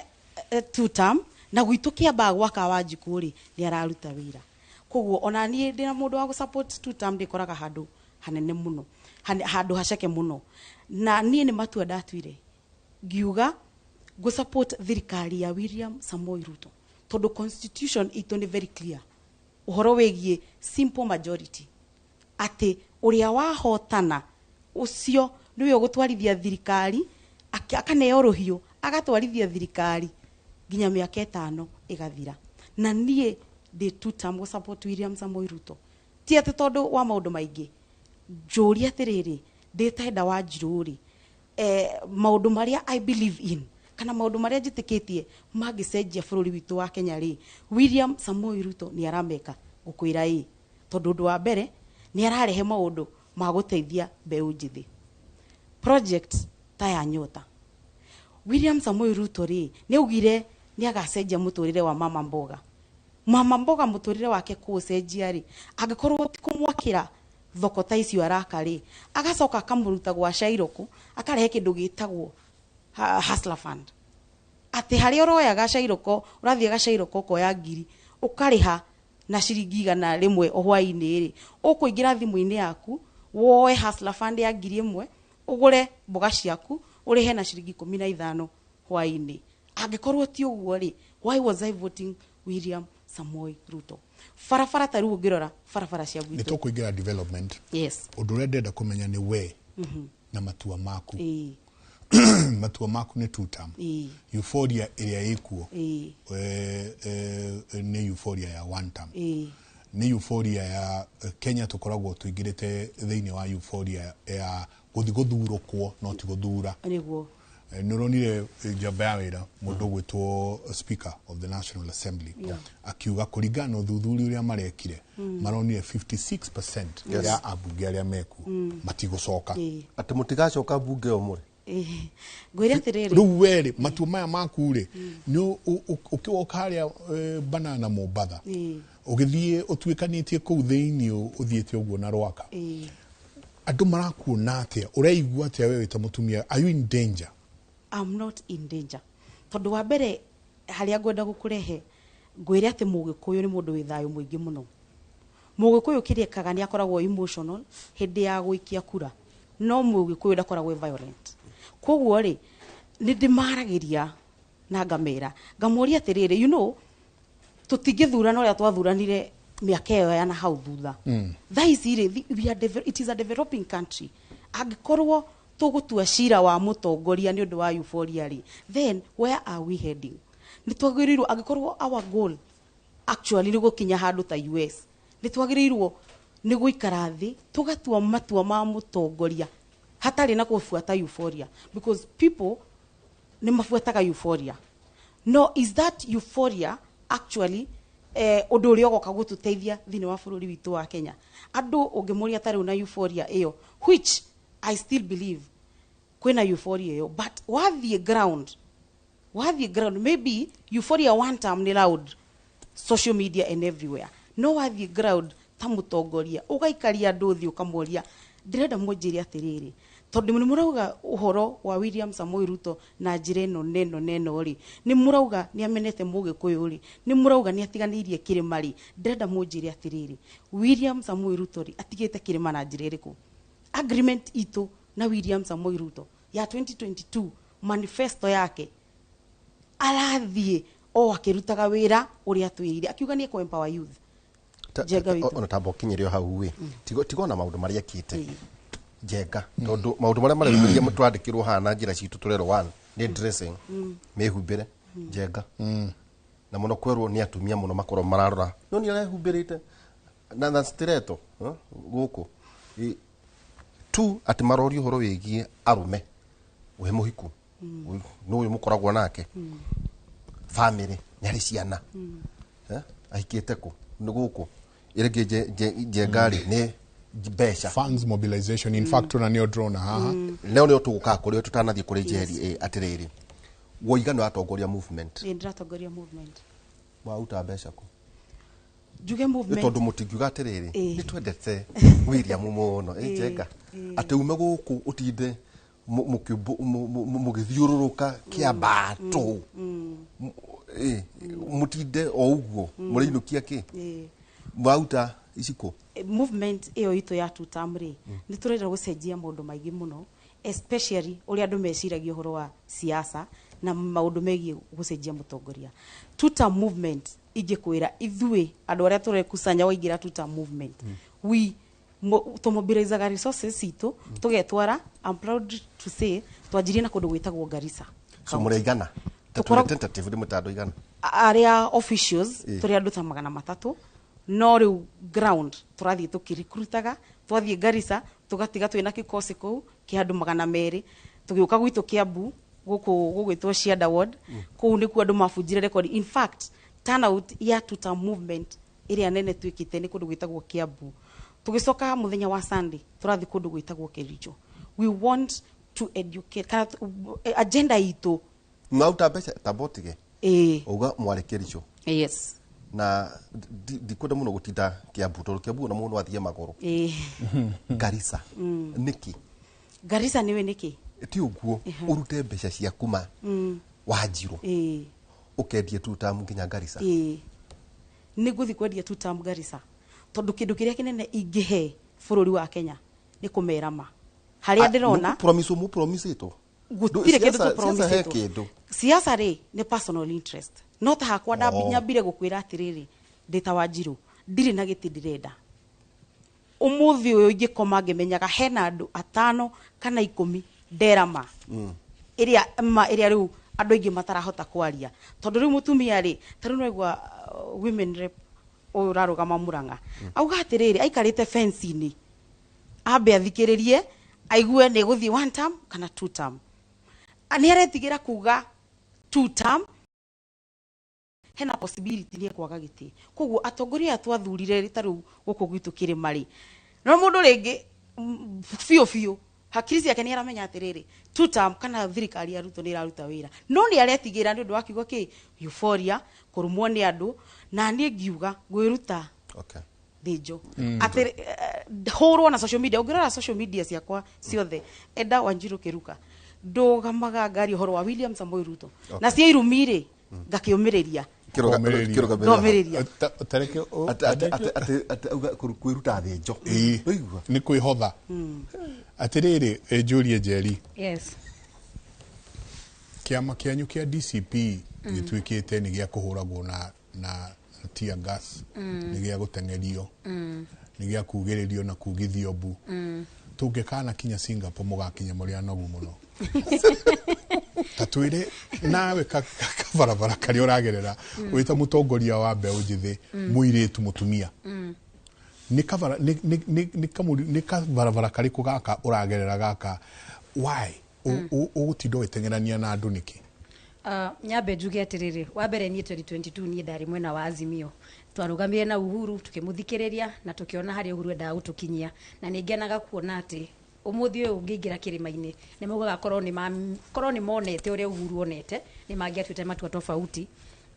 two term, na gwitũ kĩambaga gwaka Wanjikũ rĩ nĩ araruta wĩra. Koguo ona niĩ ndĩna mũndũ wa gũ-support two term, ndĩkoraga handũ hanene mũno, handũ haceke mũno. Na niĩ nĩ matua ndatuire ngiuga ngũ-support thirikari ya William Samoei Ruto, tondũ constitution itũ nĩ very clear ũhoro wĩgiĩ simple majority, atĩ ũrĩa wahotana ũcio nĩwe ũgũtwarithia thirikari, akaneo rũhiũ agatwarithia thirikari nginya mĩaka 5 ĩgathira. Na niĩ ndĩ two term gũ-support William Samoei Ruto, ti atĩ tondũ wa maũndũ maingĩ. Njũria atĩrĩrĩ, ndĩ ta Enda Wanjirũ rĩ, maũndũ marĩa I believe in kana maũndũ marĩa njĩtĩkĩtie mangĩcenjia bũrũri witũ wa Kenya rĩ, William Samoei Ruto nĩ arameka. Ngũkwĩra ĩ, tondũ ũndũ wa mbere nĩ ararehe maũndũ ma gũteithia mbeũ njĩthĩ, project ta ya Nyota. William Samoei Ruto rĩ, nĩ augire nĩ agacenjia mũtũrĩre wa mama mboga. Mama mboga mũtũrĩre wake kũũcenjia rĩ, angĩkorwo ti kũmwakĩra thoko ta icio araka rĩ, agacoka akamũruta gwa cairũkũ, akarehe kĩndũ gĩtagwo Hustler Fund, atĩ harĩa ũroya gacairũko, ũrathiĩ gacairũko ũkoya 1,000 ũkarĩha na ciringi 100 o hwaĩ-inĩ rĩ, ũkũingĩra thimũ-inĩ yaku woe Hustler Fund ya 1,000, ũgũre mboga ciaku, ũrĩhe na ciringi 15 hwaĩ-inĩ. Angĩkorwo ti ũguo rĩ, why was I voting William Samoei Ruto? Barabara ta rĩu ũngĩrora barabara cia Nĩ gwitũ. tũkũingĩra development. Yes. Ũndũ ũrĩa ndĩrenda kũmenya nĩ we na matua maku. Matua maku nĩ two term. Euphoria ĩrĩa ĩkuo nĩ euphoria ya one term. Nĩ euphoria ya Kenya tũkoragwo tũingĩrĩte thĩinĩ wa euphoria ya gũthiĩ gũthurũkwo no ti gũthura. Nĩguo. Nĩ ũronire njamba ya wĩra, mũndũ ũgwĩtwo Speaker of the National Assembly, akiuga kũringana na ũthuthuria ũrĩa marekire, maronire 56% ya ambunge arĩa mekuo matigũcoka. Atĩ mũtigacoka mbunge ĩyo mũrĩ? Ngwĩre atĩrĩrĩ, Rĩu werĩ matua maya maku rĩ, nĩ ũkĩwoka harĩa banana Mombatha, ũgĩthiĩ ũtuĩkanĩtie kũu thĩinĩ, ũthiĩte ũguo na Rwaka, andũ marakuona atĩa? Ũreigua atĩa we wĩ ta mũtumia? Are you in danger? I'm not in danger, tondũ wa mbere harĩa ngwenda gũkũrehe, ngwĩre atĩ mũgĩkũyũ nĩ mũndũ wĩ thayũ mũingĩ mũno. Mũgĩkũyũ kĩrĩa ekaga nĩ akoragwo emotional hĩndĩ ya gũikia kura, no mũgĩkũyũ ndakoragwo e violent. Koguo rĩ, nĩ ndĩmaragĩria. Na ngamera ngamoria atiriri, you know, tutingithurana uria twathuranire miaka ĩyo ya na hau thutha. Thaa ici rĩ, it is a developing country. Angĩkorwo tũgũtua cira wa mũtongoria nĩ ũndũ wa euphoria rĩ, then where are we heading? Nĩ twagĩrĩirwo, angĩkorwo our goal actually nĩ gũkinya handũ ta US, nĩ twagĩrĩirwo nĩ gũikara thĩ tũgatua matua ma mũtongoria hatarĩ na kũbuata euphoria, because people nĩ mabuataga euphoria. No is that euphoria actually ũndũ ũrĩa ũgoka gũtũteithia thĩinĩ wa bũrũri witũ wa Kenya? Andũ ũngĩmũria ta rĩu na euphoria ĩyo, which I still believe kwĩna euphoria ĩyo, but wathiĩ ground, maybe euphoria one time nĩ loud, social media and everywhere, no wathiĩ ground ta mũtongoria ũgaikaria andũ thĩ ũkamoria, ndĩrenda mũnjĩre atĩrĩrĩ, tondũ nĩ mũrauga ũhoro wa William Samoei Ruto na njĩra ĩno neno neno rĩ, nĩ mũrauga nĩ amenete mũgĩkũyũ rĩ, nĩ mũrauga nĩ atiganĩirie kĩrĩma rĩ, ndĩrenda mũnjĩre atĩrĩrĩ, William Samoei Ruto rĩ, atigĩte kĩrĩma na njĩra ĩrĩkũ? Agreement itũ na William Samoei Ruto ya 2022, manifesto yake, arathiĩ o akĩrutaga wĩra ũrĩa twĩrire, akiuga nĩ ekũ empower youth. Njenga witũ. Ona tamba ũkinyĩre o hau ĩ, tigo na maũndũ marĩa ekĩte Njenga, tondũ maũndũ marĩa mareyumĩria twandĩkĩrwo haha na njĩra citũ tũrerwo one nĩ dressing, mĩhumbĩre Njenga, na mũno kwerwo nĩ atumia mũno makorwo mararora no nĩ arehumbĩrĩte na stiletto gũkũ. Tu atĩ marorio ũhoro wĩgiĩ arũme, we mũhiku nĩ ũyũ mũkoragwo nake, family, nĩ arĩ ciana? Ahikĩte kũ nĩ gũkũ ĩrĩngĩ Njenga rĩ nĩ mbeca. Funds mobilization, in fact, ona nĩo ndĩrona haha. Leo nĩo tũgũkaga kũrĩ tũtanathiĩ kũrĩ Njeri. Atĩrĩrĩ, woiga nĩ watongoria movement. Ĩ, ndĩratongoria movement. Waruta mbeca kũ? Njuge Nĩ movement tondũ mũtingiuga atĩrĩrĩ, nĩ twendete William mũno, ĩ Njenga, atĩ ume gũkũ ũtinde mũgĩthiũrũrũka kĩambato, mũtinde o ũguo mũrĩinũkia kĩ? Mwaruta icikũ? Movement ĩyo itũ ya two term rĩ, nĩ tũrenda gũcenjia maũndũ maingĩ mũno, especially ũrĩa andũ meciragia ũhoro wa siasa na maũndũ megiĩ gũcenjia mũtongoria. Two term movement, ingĩkwĩra ithuĩ andũ arĩa tũrekusanya waingĩra two term movement, we tũmobilizaga resources citũ tũgetwara. I'm proud to say twanjirie na kũndũ gwĩtagwo Garissa. So mũraigana? Tentative nĩ mũtandũ igana? Arĩa officials tũrĩ andũ ta 300, no rĩu ground tũrathiĩ tũkĩrikrutaga. Twathiĩ Garissa tũgatiga twĩna kĩkosi kũu kĩa andũ 200, tũgĩũka gwitũ Kĩambu gũkũ gũgwĩtwo Cianda Ward, kũu nĩkuo andũ mabunjire record. In fact, turnout ya two term movement ĩrĩa nene twĩkĩte nĩ kũndũ gwĩtagwo Kĩambu. Tũgĩcoka mũthenya wa Sunday tũrathiĩ kũndũ gwĩtagwo Kericho. We want to educate kana agenda itũ. Mwaruta mbeca tamba ũtige. Uga mwarĩ Kericho? Yes. Na ndikwenda mũno gũtinda Kĩambu tondũ Kĩambu ona mũndũ athiĩ magũrũ. Garissa nĩkĩ? Garissa nĩwe nĩkĩ? Ti ũguo, ũrute mbeca ciaku ma Wanjirũ ũkendie two term nginya Garissa? Ĩĩ, nĩ ngũthiĩ kwendia two term Garissa tondũ kĩndũ kĩrĩa kĩnene ingĩhe bũrũri wa Kenya nĩ kũmera ma harĩa ndĩrona. Promise mu promise ĩtwo. Gũtirĩ kĩndũ. Siasa he tũpromisĩtwo. Kĩndũ. Siasa rĩ, nĩ personal interest, no ta hakwa Oh. nyambire gũkwĩra atĩrĩrĩ, ndĩ ta Wanjirũ ndirĩ na gĩtĩ ndĩrenda. Ũmũthĩ ũyũ ingĩkoma ngĩmenyaga hena andũ atano kana 10 nderama ĩrĩa ma ĩrĩa rĩu andũ aingĩ matarahota kwaria, tondũ rĩu mũtumia rĩ, ta rĩu nĩwaigua women rep ũyũ ũrarũgama Murang'a auga atĩrĩrĩ, aikarĩte fence-inĩ ambe athikĩrĩrie aigue nĩ gũthiĩ one term kana two term. Nĩ aretigĩra kuga two term, hena possibility nĩ ekwaga gĩtĩ. Koguo atongoria aya twathurire ta rĩu gũkũ gwitũ kĩrĩma rĩ, no mũndũ rĩngĩ biũ biũ hakiri ciake nĩ aramenya atĩrĩrĩ, two term kana thirikari ya Ruto nĩ ĩraruta wĩra, no nĩ aretigĩra nĩ ũndũ wa kiugo kĩ euphoria, kũrumwo nĩ andũ. Na niĩ ngiuga ngwĩruta thĩnjo atĩ hũrwo na social media. Ũngĩrora social media ciakwa ciothe, enda Wanjiru Kĩruka, ndũgamaga ngari ũhoro wa William Samoei Ruto na cia irumi rĩ, ngakĩũmĩrĩria. Kũũmĩrĩria. Ngomĩrĩria. Tareke Atĩ auga kwĩruta thĩnjo. Ĩĩ. Ũigua? Nĩ kwĩhotha atĩrĩrĩ. Njũrie Njeri. Yes. Kĩama Kĩama kĩanyu kĩa DCP gĩtuĩkĩte nĩ gĩa kũhũragwo na tear gas, nĩ gĩa gũteng'erio, nĩ gĩa kugĩrĩrio na kugithio mbu. Tũngĩkana kinya Singapore mũgakinya mũrĩ anogu mũno. Ta twĩre nawe kabarabara karĩa ũragerera wĩ ta mũtongoria wa mbeũ njĩthĩ, mũirĩtu, mũtumia, nĩ kabara nĩ nĩ nĩ nĩ kamũri nĩ kabarabara karĩkũ gaka ũragerera gaka? Why ũgũtinda ũgĩteng'erania na andũ nĩkĩ? Nyambe njuge atĩrĩrĩ, wa mbere niĩ 2022 niĩ ndarĩ mwena wa Azimio. Twarũgamire na Uhuru, tukĩmũthikĩrĩria na tũkĩona harĩa Uhuru endaga gũtũkinyia, na nĩ ngenaga kuona atĩ ũmũthĩ ũyũ ũngĩingĩra kĩrĩma-inĩ nĩ maugaga korwo nĩ monete ũrĩa Uhuru onete nĩ mangĩatuĩte matua tofauti,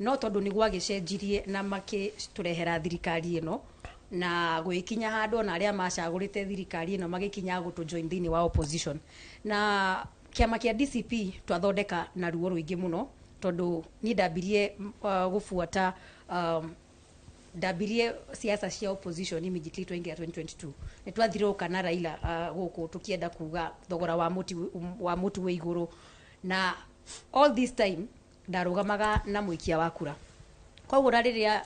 no tondũ nĩ gwagĩcenjirie na makĩtũrehera thirikari ĩno na gwĩkinya handũ ona arĩa macagũrĩte thirikari ĩno magĩkinya gũtũ join thĩinĩ wa opposition. Na kĩama kĩa DCP twathondeka na ruo rũingĩ mũno, tondũ niĩ ndambirie gũbuata ndambirie siasa cia opposition immediately twaingĩra 2022. Nĩ twathirũka na Raila gũkũ tũkĩenda kuga thogora wa mũtu wĩ igũrũ, na all this time ndarũgamaga na mũikia wa kura. Koguo na rĩrĩa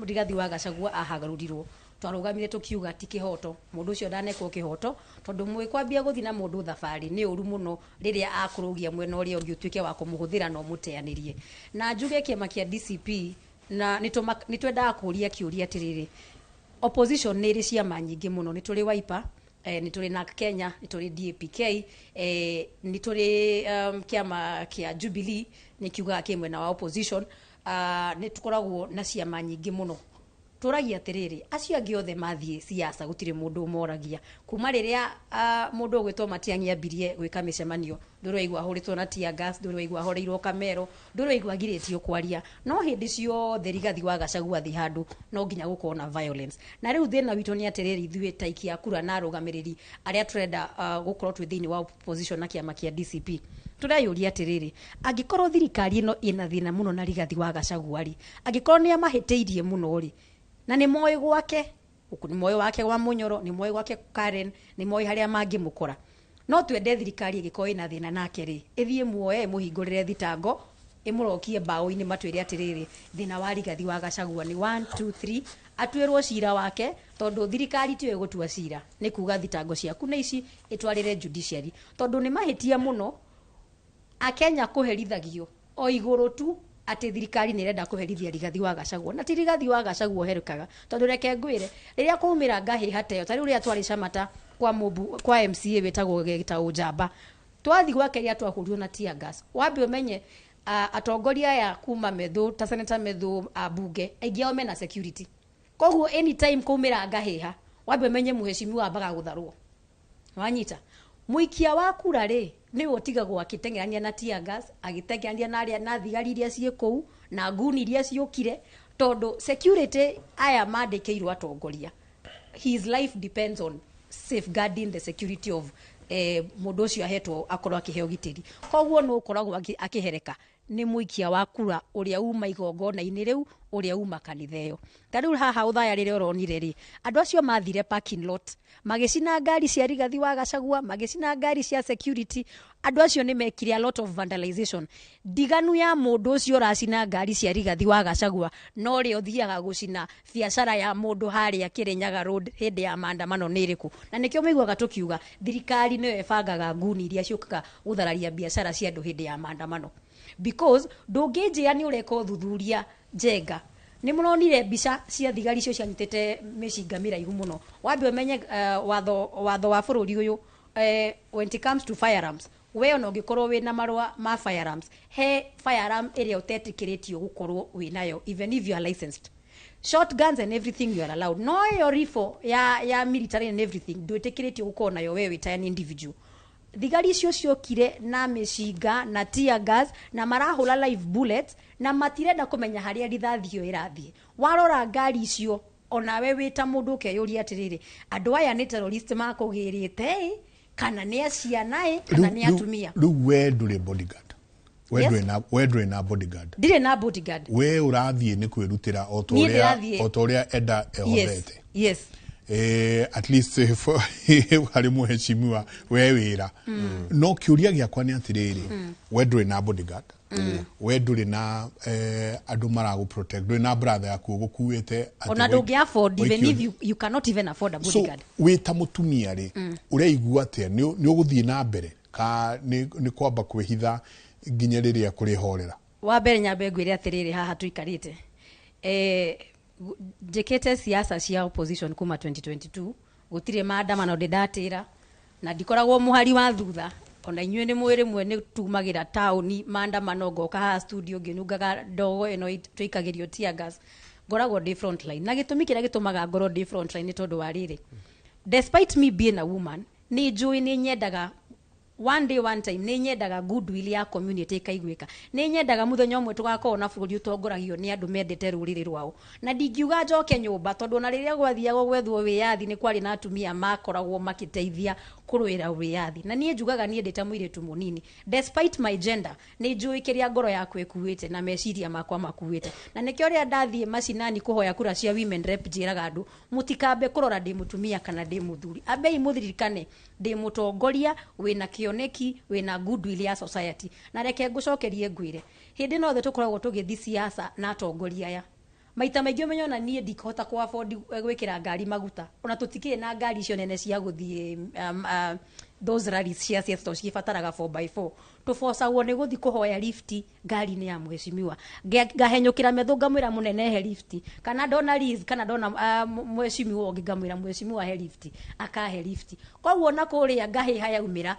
Rigathi wa Gachagua ahagarũrirwo, twarũgamire tũkiuga ti kĩhoto, mũndũ ũcio ndanekwo kĩhoto, tondũ mwĩ kwambia gũthiĩ na mũndũ thabarĩ nĩ ũru mũno rĩrĩa akũrũgia mwena ũrĩa ũngĩ ũtuĩke wa kũmũhũthĩra na ũmũteanĩrie. Na njuge kĩama kĩa DCP na nĩ twendaga kũũria kĩũria atĩrĩrĩ, opposition nĩ ĩrĩ ciama nyingĩ mũno. Nĩ tũrĩ Wiper, nĩ tũrĩ NARC Kenya, nĩ tũrĩ DAPK, nĩ tũrĩ kĩama kĩa Jubilee nĩ kiugaga kĩ mwena wa opposition. Nĩ tũkoragwo na ciama nyingĩ mũno. Tũragia atĩrĩrĩ, acio angĩ othe mathiĩ siasa gũtirĩ mũndũ ũmoragia. Kuma rĩrĩa mũndũ ũgwĩtwo Matiang'i ambirie gwĩka mĩcemanio, ndũrĩ waigua ahũrĩtwo na tear gas, ndũrĩ waigua ahoreirwo kamero, ndũrĩ waigua agirĩtio kwaria. No hĩndĩ ciothe Rigathi wa Gachagua athiĩ handũ no nginya gũkorwo na violence. Na rĩu thĩna witũ nĩ atĩrĩrĩ, ithuĩ ta aikia a kura na arũgamĩrĩri arĩa tũrenda gũkorwo twĩ thĩinĩ wa opposition na kĩama kĩa DCP, tũreyũria atĩrĩrĩ, angĩkorwo thirikari ĩno ĩna thĩna mũno na Rigathi wa Gachagua rĩ, angĩkorwo nĩ amahĩtĩirie mũno rĩ, na nĩ moĩ gwake gũkũ, nĩ moĩ wake gwa Mũnyoro, nĩ moĩ gwake Karen, nĩ moĩ harĩa mangĩmũkora, no twende thirikari ĩgĩkorwo ĩna thĩna nake rĩ, ĩthiĩ muoe ĩmũhingũrĩre thitango, ĩmũrokie mbaũ-inĩ, matwĩre atĩrĩrĩ, thĩna wa Rigathi wa Gachagua nĩ 1 2 3, atuĩrwo cira wake, tondũ thirikari tiyo ĩgũtua cira. Nĩ kuga thitango ciaku nĩ ici, ĩtwarĩre judiciary, tondũ nĩ mahĩtia mũno akenya kũherithagio o igũrũ tu atĩ thirikari nĩ ĩrenda kũherithia Rigathi wa Gachagua. Na ti Rigathi wa Gachagua ũherũkaga, tondũ reke ngwĩre, rĩrĩa kwaumĩra ngahĩha ta ĩyo, ta rĩu rĩrĩa twarĩ Camata kwa mũmbu kwa MCA wĩtagwo Gĩtaũ Njamba, twathi gwake rĩrĩa twahũrirwo na tear gas, wambe ũmenye atongoria aya kuma Methu ta Senator Methu, ambunge aingĩ ao mena security. Koguo anytime kwaumĩra ngahĩha, wambe ũmenye mũheshimiwa ambaga gũtharwo. Wanyita mũikia wa kura rĩ, nĩwe ũtigagwo akĩteng'erania na tear gas, agĩteng'erania na arĩa na thigari iria ciĩ kũu na nguni iria ciũkire, tondũ security aya mandĩkĩirwo atongoria, his life depends on safeguarding the security of mũndũ ũcio ahetwo akorwo akĩheo gitĩri. Koguo nũ ũkoragwo akĩhereka? Nĩ mũikia wa kura ũrĩa uma igongona-inĩ rĩu, ũrĩa uma kanitha ĩyo. Ta rĩu haha Ũthaya rĩrĩa ũronire rĩ, andũ acio mathire parking lot magĩcina ngari cia Rigathi wa Gachagua, magĩcina ngari cia security. Andũ acio nĩ mekire a lot of vandalization. Ndiganu ya mũndũ ũcio ũracina ngari cia Rigathi wa Gachagua no rĩo ũthiaga gũcina biacara ya mũndũ harĩa Kirinyaga Road hĩndĩ ya maandamano nĩ ĩrĩkũ? Na nĩkĩo mũiguaga tũkiuga thirikari nĩyo ĩbangaga nguni iria ciũkaga gũthararia biacara cia andũ hĩndĩ ya maandamano, because ndũngĩnjĩra nĩ ũreka ũthuthuria njenga. Nĩ mũronire mbica cia thigari icio cianyitĩte mĩcinga mĩraihu mũno. Wambe ũmenye watho wa bũrũri ũyũ, when it comes to firearms, we ona ũngĩkorwo wĩna marũa ma firearms, he firearm ĩrĩa ũtetĩkĩrĩtio gũkorwo wĩnayo even if you are licensed. Shotguns and everything you are allowed, no ĩyo rifle ya military and everything ndwĩtĩkĩrĩtio gũkorwo nayo we wĩ ta an individual. Thigari icio ciokire na mĩcinga na tear gas na marahũra live bullets na matirenda kũmenya harĩa rithathi ĩyo ĩrathiĩ. Warora ngari icio, onawe wĩ ta mũndũ ũkeyũria atĩrĩrĩ, andũ aya nĩ terrorist makũgĩrĩte ĩ, kana nĩ aciana ĩ, kana nĩ atumia? Rĩu we ndũrĩ bodyguard we? Yes. We ndũrĩ na bodyguard? Ndirĩ na bodyguard. We ũrathiĩ nĩ kwĩrutĩra o ta Niĩ ũrĩa ndĩrathiĩ. o ta ũrĩa Eda Yes. ehothete? Yes. At least harĩ mũheshimiwa we wĩra. No kĩũria gĩakwa nĩ atĩrĩrĩ, we ndũrĩ na bodyguard, we ndũrĩ na andũ maragũ protect, ndũrĩ na brother yaku ũgũkuĩte atĩ Ona ndũngĩ afford even waikio. if you cannot even afford a So bodyguard. wĩ ta mũtumia rĩ, ũraigua atĩa? Nĩ ũgũthiĩ na mbere ka nĩ kwamba kwĩhitha nginya rĩrĩa kũrĩhorera? Wa mbere nyambe ngwĩre atĩrĩrĩ, haha tũikarĩte, njĩkĩte siasa cia opposition kuma 2022. Gũtirĩ maandamano ndĩ ndatĩra na ndikoragwo mũhari wa thutha. Ona inyuĩ nĩ mwĩ rĩmwe nĩ tumagĩra taũni maandamano, ngoka haha studio ngĩnungaga ndogo ĩno tũikagĩrio tear gas. Ngoragwo ndĩ frontline, na gĩtũmi kĩrĩa gĩtũmaga ngorwo ndĩ frontline nĩ tondũ wa rĩrĩ, despite me being a woman, nĩ njũĩ nĩ nyendaga one day, one time, nĩ nyendaga goodwill ya community ĩkaiguĩka. Nĩ nyendaga mũthenya ũmwe tũgakorwo na bũrũri ũtongoragio nĩ andũ mendete rũrĩrĩ rwao, na ndingiuga njoke nyũmba, tondũ ona rĩrĩa gwathiagwo gwethwo wĩyathi nĩ kwarĩ na atumia makoragwo makĩteithia kũrũĩra wĩyathi. Na niĩ njugaga niĩ ndĩ ta mũirĩtu mũnini, despite my gender, nĩ njũĩ kĩrĩa ngoro yakwa ĩkuĩte na meciria makwa makuĩte. Na nĩkĩo rĩrĩa ndathiĩ macinani kũhoya kura cia women rep, njĩraga andũ mũtikambe kũrora ndĩ mũtumia kana ndĩ mũthuri, ambei mũririkane ndĩ mũtongoria wĩna kĩoneki, wĩna goodwill ya society. Na reke ngũcokerie ngwĩre, hĩndĩ ĩno othe tũkoragwo tũgĩthiĩ siasa na atongoria aya, maita maingĩ ũmenye ona niĩ ndikũhota kũ afford gwĩkĩra ngari maguta. Ona tũtikĩrĩ na ngari icio nene cia gũthiĩ those rallies cia siasa, tondũ cibataraga 4x4. Tũbocagwo nĩ gũthiĩ kũhoya lift ngari-inĩ ya mheshimiwa. Ngahenyũkĩra metho ngamwĩra, "Mũnene, he lift." Kana ndona Liz, kana ndona mheshimiwa ũngĩ, ngamwĩra, "Mheshimiwa, he lift." Akahe lift. Koguo na kũrĩa ngahĩha yaumĩra,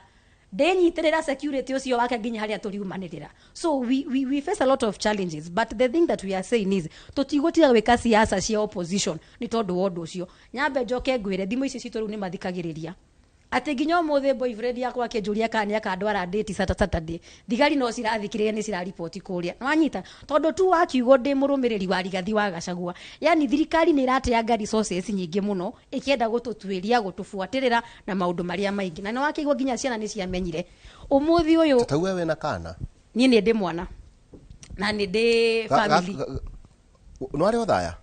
ndenyitĩrĩra security ũcio wake nginya harĩa tũriumanĩrĩra. So we face a lot of challenges, but the thing that we are saying is tũtigũtiga gwĩka siasa cia opposition nĩ tondũ wa ũndũ ũcio. Nyambe njoke ngwĩre, thimũ ici citũ rĩu nĩ mathikagĩrĩria, atĩ nginya ũmũthĩ boyfriend yakwa akĩnjũria kana nĩ akandwara date Saturday, thigari no cirathikĩrĩria, nĩ cirariboti kũrĩa nwanyita, tondũ tu wakiugo ndĩ mũrũmĩrĩri wa Rigathi wa Gachagua. Yani thirikari nĩ ĩrateanga resources nyingĩ mũno ĩkĩenda gũtũtuĩria, gũtũbuatĩrĩra na maũndũ marĩa maingĩ. Na nĩ wakĩigua nginya ciana nĩ ciamenyire ũmũthĩ ũyũ. Ta we wĩna kana? Niĩ nĩ ndĩ mwana na nĩ ndĩ family. Nĩ warĩ othaya?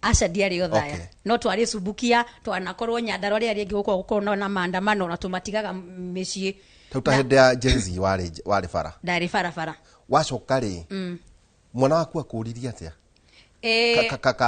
Aca, ndiarĩ othaya. No twarĩ Subukia, twanakorwo Nyandarua rĩrĩa rĩngĩ gũkorwo gũkorwo na maandamano na tũmatigaga mĩciĩ. Tau ta hĩndĩ ya Gen Z warĩ bara? Ndarĩ barabara. Wacoka rĩ, mwana waku akũririe atĩa?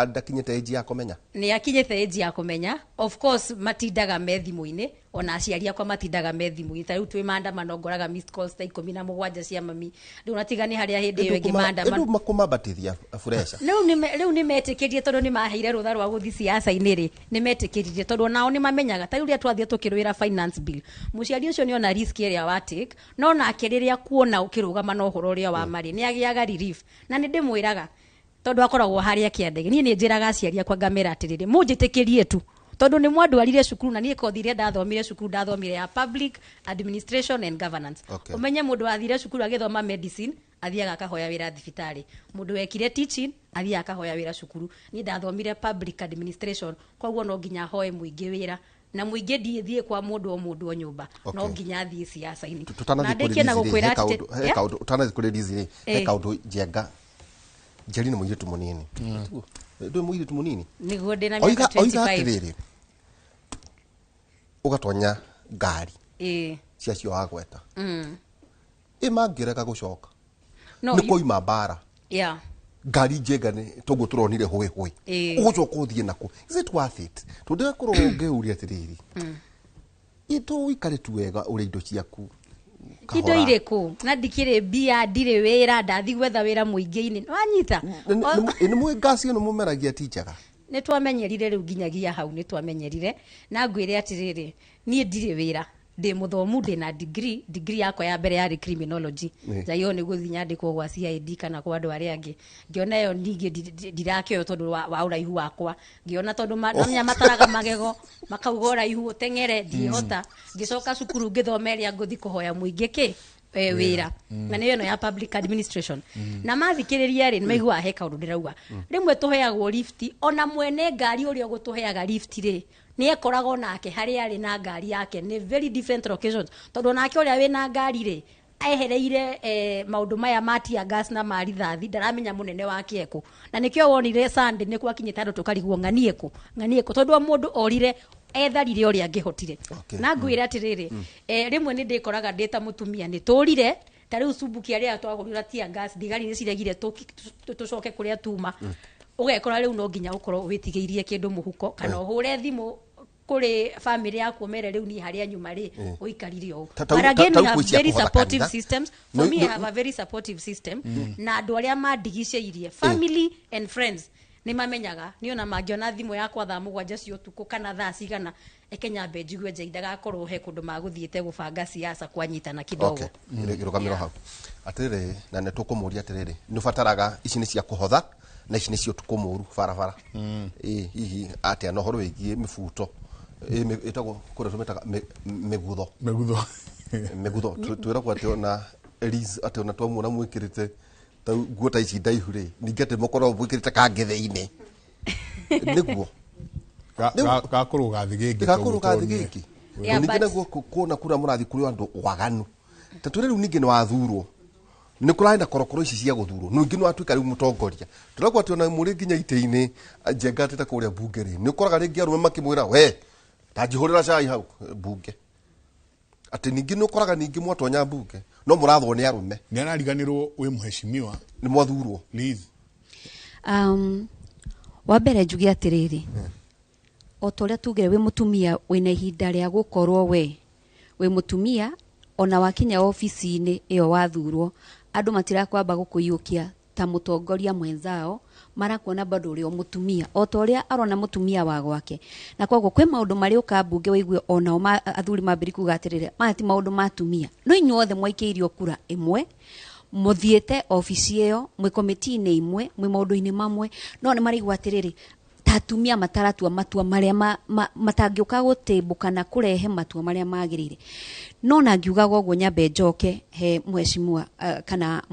Ndakinyĩte age ya kũmenya? Nĩ akinyĩte age ya kũmenya. Of course matindaga me thimũ-inĩ, ona aciari akwa matindaga me thimũ-inĩ. Ta rĩu twĩ maandamano ngoraga missed calls ta 17 cia mami. Rĩu natiga nĩ harĩa hĩndĩ ĩyo ĩngĩ maandamano. Ĩndũ kũmambatithia furesha. Rĩu nĩ metĩkĩrie, tondũ nĩ maheire rũtha rwa gũthiĩ siasa-inĩ rĩ, nĩ metĩkĩririe, tondũ onao nĩ mamenyaga. Ta rĩu rĩrĩa twathiĩ tũkĩrũĩra finance bill, mũciari ũcio nĩ ona risk ĩrĩa wa take, no nake rĩrĩa kuona ũkĩrũgama na ũhoro ũrĩa wa marĩ nĩ agĩaga relief. Na nĩ ndĩmwĩraga, tondũ akoragwo harĩa kĩandege, niĩ nĩ njĩraga aciari akwa ngamera atĩrĩrĩ, mũnjĩtĩkĩrie tu, tondũ nĩ mwandwarire cukuru. Na niĩ kothi iria ndathomire cukuru, ndathomire ya public administration and governance. Ũmenye mũndũ wathire cukuru agĩthoma medicine athiaga akahoya wĩra thibitarĩ, mũndũ wekire teaching athiaga akahoya wĩra cukuru. Niĩ ndathomire public administration, koguo no nginya hoe mũingĩ wĩra, na mũingĩ ndiĩthiĩ kwa mũndũ o mũndũ o nyũmba. No nginya thiĩ siasa-inĩ. Tũtanathiĩ Na kũrĩ ndĩkie na Liz rĩ, gũkwĩra he atĩ kaũndũ- he kaũndũ ũtanathiĩ kũrĩ Liz rĩ, he kaũndũ njenga. Njeri nĩ mũirĩtu mũnini. Tiguo? Ndũĩ mũirĩtu mũnini? Nĩguo, ndĩ na Oiga mĩaka oiga 25. Atĩrĩrĩ, ũgatonya ngari cia cio wagweta, ĩ mangĩrega gũcoka No, nĩ koima mbara, ngari njenga nĩ toguo tũronire hũĩ hũĩ, ũgũcoka ũthiĩ nako? Is it worth it? Tondũ ndĩrakorwo ngĩũria atĩrĩrĩ, ĩ to ũikare tu wega ũrĩ indo ciaku Indo kahora. irĩkũ? Na ndikĩrĩ mbia, ndirĩ wĩra, ndathi gwetha wĩra mũingĩ-inĩ wanyita. Nĩ mũĩ ngasi ĩno mũmeragia ti njega. Nĩ twamenyerire rĩu, nginyagia hau nĩ twamenyerire. Na ngwĩre atĩrĩrĩ, niĩ ndirĩ wĩra, ndĩ mũthomu, ndĩ na degree yakwa ya mbere yarĩ criminology. Njaio nĩ gũthiĩ nyandĩkwo gwa CID kana kwa andũ arĩa angĩ. Ngĩona ĩyo ningĩ ndirakĩoyo tondũ wa ũraihu wakwa. Ngĩona tondũ namenya mataraga magego makauga ũraihu ũteng'ere ndiĩhota. Ngĩcoka cukuru ngĩthoma ĩrĩa ngũthi kũhoya mũingĩ kĩ wĩra, na nĩyo ĩno ya public administration. Na mathikĩrĩria rĩ, nĩmaiguaga he kaũndũ ndĩrauga. Rĩmwe tũheagwo lift, ona mwene ngari ũrĩa ũgũtũheaga lift rĩ, nĩ ekoragwo nake harĩa arĩ na ngari yake nĩ very different locations, tondũ onake ũrĩa wĩna ngari rĩ, Ehereire maundu maya ma tear gas na ma rithathi, ndaramenya munene wake eku, na nikio wonire Sunday ni gwakinyite andu tukarigwo ng'anie ku ng'anie ku, tondu o mundu orire etharire uria angihotire. Na ngwire atiriri, rimwe ni ndikoraga ndi ta mutumia ni turire ta riu cumbuki aria twahũrire tear gas, thigari nĩ ciregire tũcoke kũrĩa tuma. Ũgekora rĩu no nginya ũkorwo wĩtigĩirie kĩndũ mũhuko kana ũhũre thimũ kũrĩ family yaku ũmere rĩu niĩ harĩa nyuma rĩ ũikarire ũũ. But again, we have very supportive systems. For me, I have a very supportive system na andũ arĩa mandigicĩirie, family and friends, nĩ mamenyaga nĩ ona mangĩona thimũ yakwa thaa 7 cia ũtukũ kana thaa cigana, eke nyambe njigue nja ndagakorwo he kũndũ magũthiĩte gũbanga siasa kwanyitana kidogo. Okay, rũgamĩro hau atĩrĩrĩ, na nĩ tũkũmũria atĩrĩrĩ, nĩ ũbataraga ici nĩ cia kũhotha na ici nĩ cia ũtukũ mũru barabara. Ĩ hihi atĩa na ũhoro wĩgiĩ mĩbuto? Ĩtagwo kũrĩa tũmĩtaga mĩgutho. Mĩgutho. Mĩgutho. Twĩragwo atĩ ona Liz, atĩ ona twamuona mwĩkĩrĩte ta nguo ta ici ndaihu rĩ, ningĩ atĩ mũkoragwo mwĩkĩrĩte kangĩ thĩinĩ nĩguo gakũrũga thĩ gĩngĩ. Gakũrũga thĩ gĩkĩ. Ningĩ naguo kuona kũrĩa mũrathiĩ kũrĩ andũ waganu ta twĩre rĩu, ningĩ nĩ wathurwo, nĩ kũrarĩ na korokoro ici cia gũthurwo, ningĩ nĩ watuĩka rĩu mũtongoria. Tũragwo atĩ ona mũrĩ nginya itĩ-inĩ njenga atĩ ta kũrĩa mbunge rĩ, nĩ ũkoraga rĩngĩ arũme makĩmwĩra we ta njihũrĩra cai hau mbunge, atĩ ningĩ nĩ ũkoraga ningĩ mwatonya mbunge no mũrathwo nĩ arũme. Nĩ arariganĩrwo wĩ mheshimiwa. Nĩ mwathurwo. Liz. Wa mbere njuge atĩrĩrĩ, o ta ũrĩa tugire wĩ mũtumia wĩna ihinda rĩa gũkorwo we wĩ mũtumia, ona wakinya obici-inĩ ĩyo wathurwo, andũ matirakwamba gũkũiyũkia ta mũtongoria mwenzao, marakuona bado ũrĩ o mũtumia o ta ũrĩa arona mũtumia wa gwake. Na koguo kwĩ maũndũ marĩa ũka mbunge wĩigue onao athuri mambĩrĩria kuga atĩrĩrĩ, maya ti maũndũ ma atumia, no inyuothe mwaikĩirio kura ĩmwe, mũthiĩte obici ĩyo, mwĩ komiti-inĩ imwe, mwĩ maũndũ-inĩ mamwe, no nĩ maraigua atĩrĩrĩ, ta atumia mataratua matua marĩa matangĩũka gũtĩmbũka na kũrehe matua marĩa magĩrĩire. No na ngiugaga ũguo, nyambe njoke he mheshimiwa kana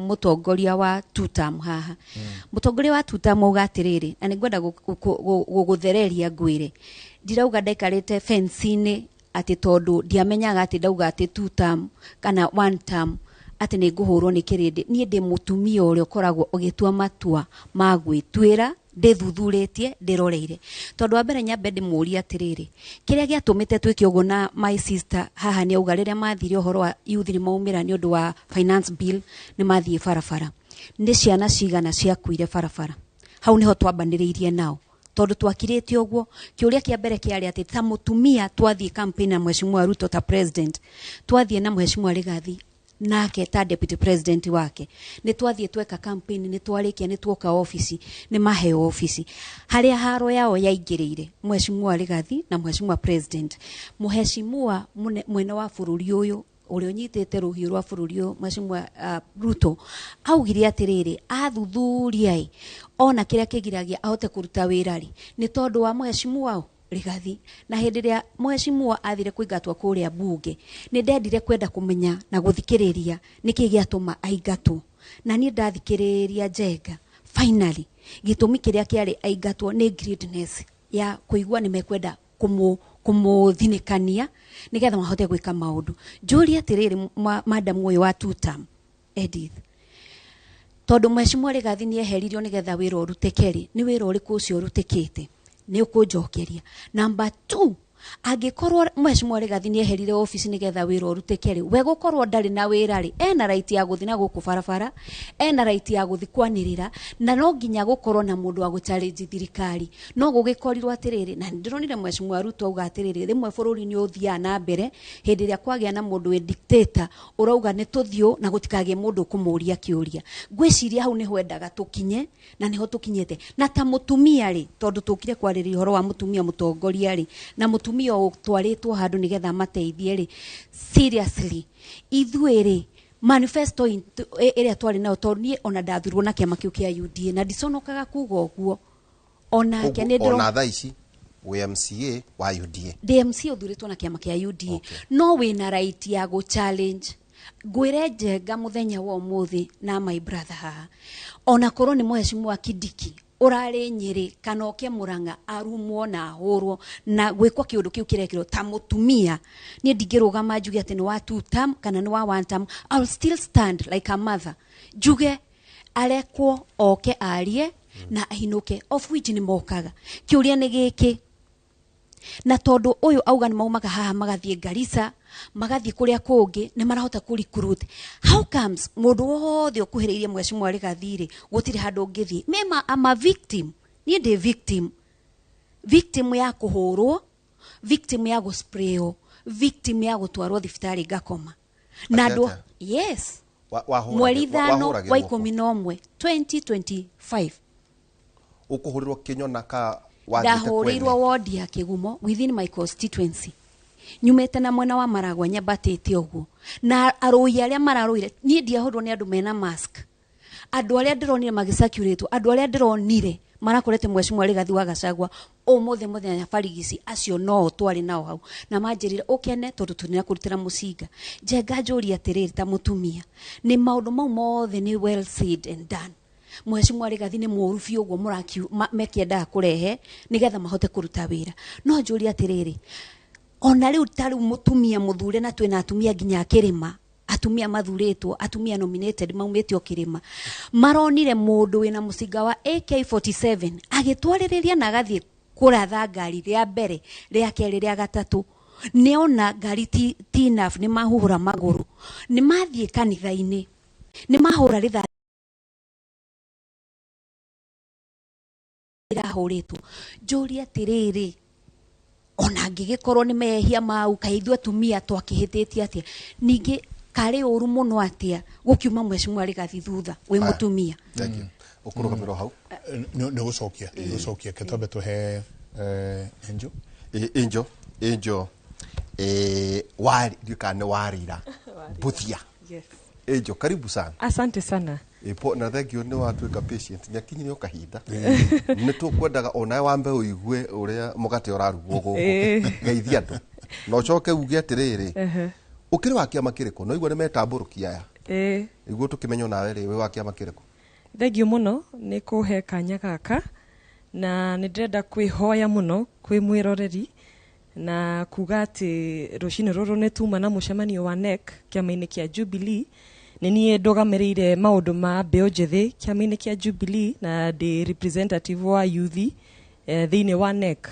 mũtongoria wa tutam haha. Mũtongoria wa tutam auga atĩrĩrĩ, na nĩngwenda gũgũthereria ngwĩre, ndirauga ndaikarĩte fence-inĩ atĩ tondũ ndiamenyaga atĩ ndauga atĩ two term kana one term atĩ nĩ ngũhũrwo nĩ kĩrĩndĩ. Niĩ ndĩ mũtumia ũrĩa ũkoragwo ũgĩtua matua ma gwĩtuĩra, ndĩthuthurĩtie, ndĩroreire. Tondũ wa mbere nyambe ndĩmũrie atĩrĩrĩ, kĩrĩa gĩatũmĩte twĩke ũguo na my sister haha nĩ auga rĩrĩa mathire ũhoro wa youth nĩ maumĩra nĩ ũndũ wa finance bill, nĩ mathiĩ barabara, nĩ ciana cigana ciakuire barabara? Hau nĩho twambanĩrĩirie nao, tondũ twakirĩte ũguo. Kĩũria kĩa mbere kĩarĩ atĩ ta mũtumia twathiĩ campaign na Mheshimiwa Ruto ta president, twathiĩ na Mheshimiwa Rigathi nake ta deputy president wake, nĩ twathiĩ tweka campaign, nĩ twarĩkia, nĩ tuoka ofici, nĩ maheo ofici harĩa haro yao yaingĩrĩire Mheshimiwa Rigathi na Mheshimiwa president. Mheshimiwa mwene wa bũrũri ũyũ ũrĩa ũnyitĩte rũhiũ rwa bũrũri ũyũ, Mheshimiwa Ruto, augire atĩrĩrĩ, athuthuria ĩ ona kĩrĩa kĩgiragia ahote kũruta wĩra rĩ, nĩ tondũ wa Mheshimiwa Rigathi. Na hĩndĩ ĩrĩa mheshimiwa athire kũingatwo kũrĩa bunge, nĩ ndendire kwenda kũmenya na gũthikĩrĩria nĩkĩ gĩatũma aingatwo. Na niĩ ndathikĩrĩria Njenga, finally gĩtũmi kĩrĩa kĩarĩ aingatwo nĩ greediness ya kũigua nĩ mekwenda kũmũthinĩkania nĩgetha mahote gwĩka maũndũ. Njũrie atĩrĩrĩ, madam ũyũ wa two term Edith, tondũ Mheshimiwa Rigathi nĩ eheririo nĩgetha wĩra ũrutĩke rĩ, nĩ wĩra ũrĩkũ ũcio ũrutĩkĩte? Nĩ ũkũnjokeria. Number 2, angĩkorwo Mheshimiwa Rigathi nĩ eherire ofici nĩgetha wĩra ũrutĩke rĩ, we gũkorwo ndarĩ na wĩra rĩ, ena right ya gũthiĩ na gũkũ barabara, ena right ya gũthiĩ kwanĩrĩra, na no nginya gũkorwo na mũndũ wa gũchallenge thirikari. No gũgĩkorirwo atĩrĩrĩ, na nĩndĩronire Mheshimiwa Ruto auga atĩrĩrĩ, rĩmwe bũrũri nĩ ũthiaga na mbere hĩndĩ ĩrĩa kwagĩa na mũndũ wĩ dictator ũrauga nĩ tũthiũ na gũtikagĩe mũndũ ũkũmũria kĩũria. Ngwĩciria hau nĩho endaga tũkinye, na nĩho tũkinyĩte. Na ta mũtumia rĩ, tondũ tũkire kwarĩrĩria ũhoro wa mũtumia mũtongoria rĩ, na mũtumia ũtwarĩtwo handũ nĩgetha amateithie rĩ, seriously ithuĩ rĩ, manifesto ĩrĩa twarĩ nayo, tondũ niĩ ona ndathurwo na kĩama kĩu kĩa UDA na ndiconokaga kuga ũguo, onake nĩ ndĩro ona thaa ici wĩ MCA wa UDA. Ndĩ MCA ũthurĩtwo na kĩama kĩa UDA. No wĩna right ya gũ challenge. Ngwĩre Njenga mũthenya wa ũmũthĩ na my brother haha, ona korwo nĩ Mheshimiwa Kindiki Ũrarĩ Nyĩrĩ kana oke Mũrang'a arumwo na ahũrwo na gwĩkwo kĩũndũ kĩu kĩrekĩrwo ta mũtumia, niĩ ndingĩrũgama njuge atĩ nĩ wa two term kana nĩ wa one term. I'll still stand like a mother, njuge arekwo oke arie na ainũke, of which nĩ mokaga. Kĩũria nĩ gĩkĩ, na tondũ ũyũ auga nĩ maumaga haha magathiĩ Garissa, magathiĩ kũrĩa kũngĩ, nĩ marahota kũ recruit, how comes mũndũ wothe ũkuhĩrĩirie Mheshimiwa Rigathi rĩ, gũtirĩ handũ ũngĩthiĩ? Mema ama victim, niĩ ndĩ victim, victim ya kũhũrwo, victim ya gũspraywo, victim ya gũtwarwo thibitarĩ ngakoma na Atĩa, andũ. atĩa? Yes. Mweri 5 wa Wahũragĩrwo 11 2025. Ũkũhũrĩrwo kĩnyona ka wathiĩte Ndahũrĩirwo kwene? Wodi ya Kĩgumo within my constituency, nyumĩte na mwena wa Maragwa nyambatĩte ũguo, na arũi arĩa mararũire, niĩ ndiahũrwo nĩ andũ mena mask. Andũ arĩa ndĩronire magĩcirculate, andũ arĩa ndĩronire marakorete Mheshimiwa Rigathi wa Gachagua ũmũthĩ mũthenya barigici, acio no twarĩ nao hau na manjĩrire ũkene tondũ tũtinakũrutĩra mũcinga. Njenga njũria atĩrĩrĩ, ta mũtumia, nĩ maũndũ mau mothe nĩ well said and done, Mheshimiwa Rigathi nĩ mũũru biũ ũguo mekĩendaga kũrehe nĩgetha mahote kũruta wĩra? No njũrie atĩrĩrĩ, ona rĩu ta rĩu mũtumia mũthure, na twĩna atumia nginya kĩrĩma, atumia mathurĩtwo, atumia nominated maumĩte o kĩrĩma, maronire mũndũ wĩna mũcinga wa AK47 agĩtwarĩrĩria na agathiĩ kũratha ngari rĩa mbere, rĩa kerĩ, rĩa gatatũ, nĩona ngari ti enough, nĩ mahuhũra magũrũ, nĩ mathiĩ kanitha-inĩ, nĩ mahũra rithathi irahũrĩtwo. Njũrie atĩrĩrĩ, ona angĩgĩkorwo nĩ mehia mau, kaĩ ithuĩ atumia twakĩhĩtĩtie atĩa? Ningĩ karĩ ũru mũno atĩa gũkiuma Mheshimiwa Rigathi thutha wĩ Haya. mũtumia? Thank you. Ũkũrũgamĩrwo hau. Nĩ gũcokia, nĩ gũcokia, ke twambe tũhe Angel. Angel, Angel, wari ndiũĩ kana nĩ warira Mbuthia. Yes. Angel, karibu sana. Asante sana. Po, na thengio nĩ watuĩka patient, nĩ akinyire o kahinda nĩ tũkwendaga onawe wambe ũigue ũrĩa mũgate ũrarugwo gũkũ. Geithia andũ na ũcoke uge atĩrĩrĩ, ũkĩrĩ wa kĩama kĩrĩkũ? No igua nĩ metambũrũki aya, nĩguo tũkĩmenye onawe rĩ, wĩ wa kĩama kĩrĩkũ? Thengio mũno nĩ kũhe kanya gaka, na nĩ ndĩrenda kwĩhoya mũno kwĩ mwĩroreri na kuga atĩ rũcinĩ rũrũ nĩ tuma na mũcemanio wa NEC kĩama-inĩ kĩa Jubilee. Nĩ niĩ ndũgamĩrĩire maũndũ ma mbeũ njĩthĩ kĩama-inĩ kĩa Jubilee na ndĩ representative wa youth thĩinĩ wa NEC,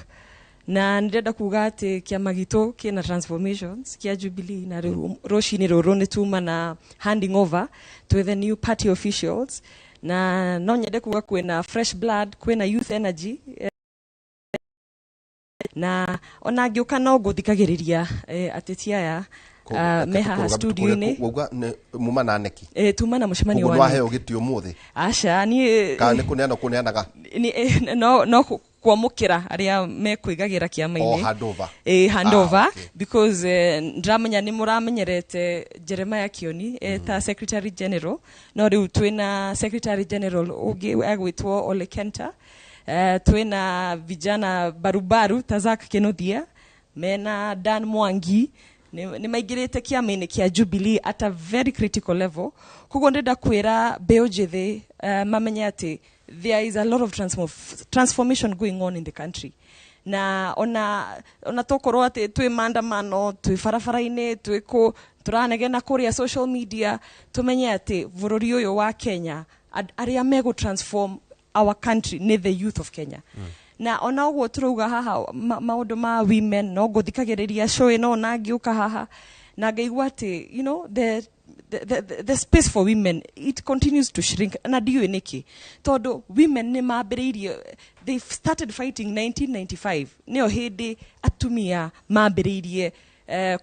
na nĩ ndĩrenda kuga atĩ kĩama gitũ kĩna transformations kĩa Jubilee, na rĩu rũcinĩ rũrũ nĩ tuma na handing over to the new party officials, na no nyende kuga kwĩna fresh blood, kwĩna youth energy, na ona ngĩũka no ngũthikagĩrĩria ateti aya me haha studio-inĩ. Wauga nĩ muma na neki? Tuma na mũcemanio koguo nĩ wa waheo NEC. Gĩtĩ ũmũthĩ? Aca, niĩ kana nĩ kũneana kũneanaga? No kwamũkĩra arĩa mekwĩgagĩra kĩama-inĩ. O handover. Handover. Ah, okay. Because ndĩramenya nĩ mũramenyerete Jeremiah Kioni ta secretary general, no rĩu twĩna secretary general ũngĩ egwĩtwo Ole Kenta, twĩna vijana barubaru ta Zack Kinuthia mena Dan Mwangi, nĩ maingĩrĩte kĩama-inĩ kĩa Jubilee at a very critical level. Koguo ndĩrenda kwĩra mbeũ njĩthĩ mamenye atĩ there is a lot of transformation going on in the country, na ona tokorwo atĩ twĩ maandamano, twĩ barabara-inĩ, twĩ kũ tũranegena kũrĩa social media, tũmenye atĩ bũrũri ũyũ wa Kenya, arĩa megũ transform our country nĩ the youth of Kenya. Na ona ũguo tũrauga haha maũndũ ma women, no ngũthikagĩrĩria show ĩno na ngĩũka haha na ngaigua atĩ the space for women, it continues to shrink, na ndiũĩ nĩkĩ, tondũ women nĩ mambĩrĩirie, they started fighting 1995, nĩyo hĩndĩ atumia mambĩrĩirie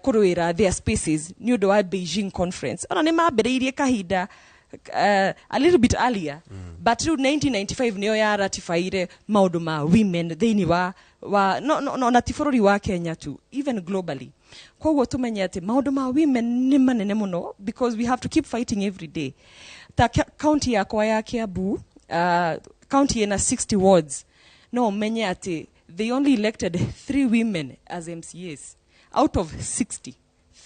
kũrũĩra their spaces nĩ ũndũ wa Beijing Conference. Ona nĩ mambĩrĩirie kahinda a little bit earlier, but rĩu 1995 nĩyo ya ratifyire maũndũ ma women thĩinĩ wa no, na ti bũrũri wa Kenya tu, even globally. Koguo tũmenye atĩ maũndũ ma women nĩ manene mũno because we have to keep fighting every day. Ta county yakwa ya Kiambu, county ĩna 60 wards, no ũmenye atĩ they only elected three women as MCAs out of 60,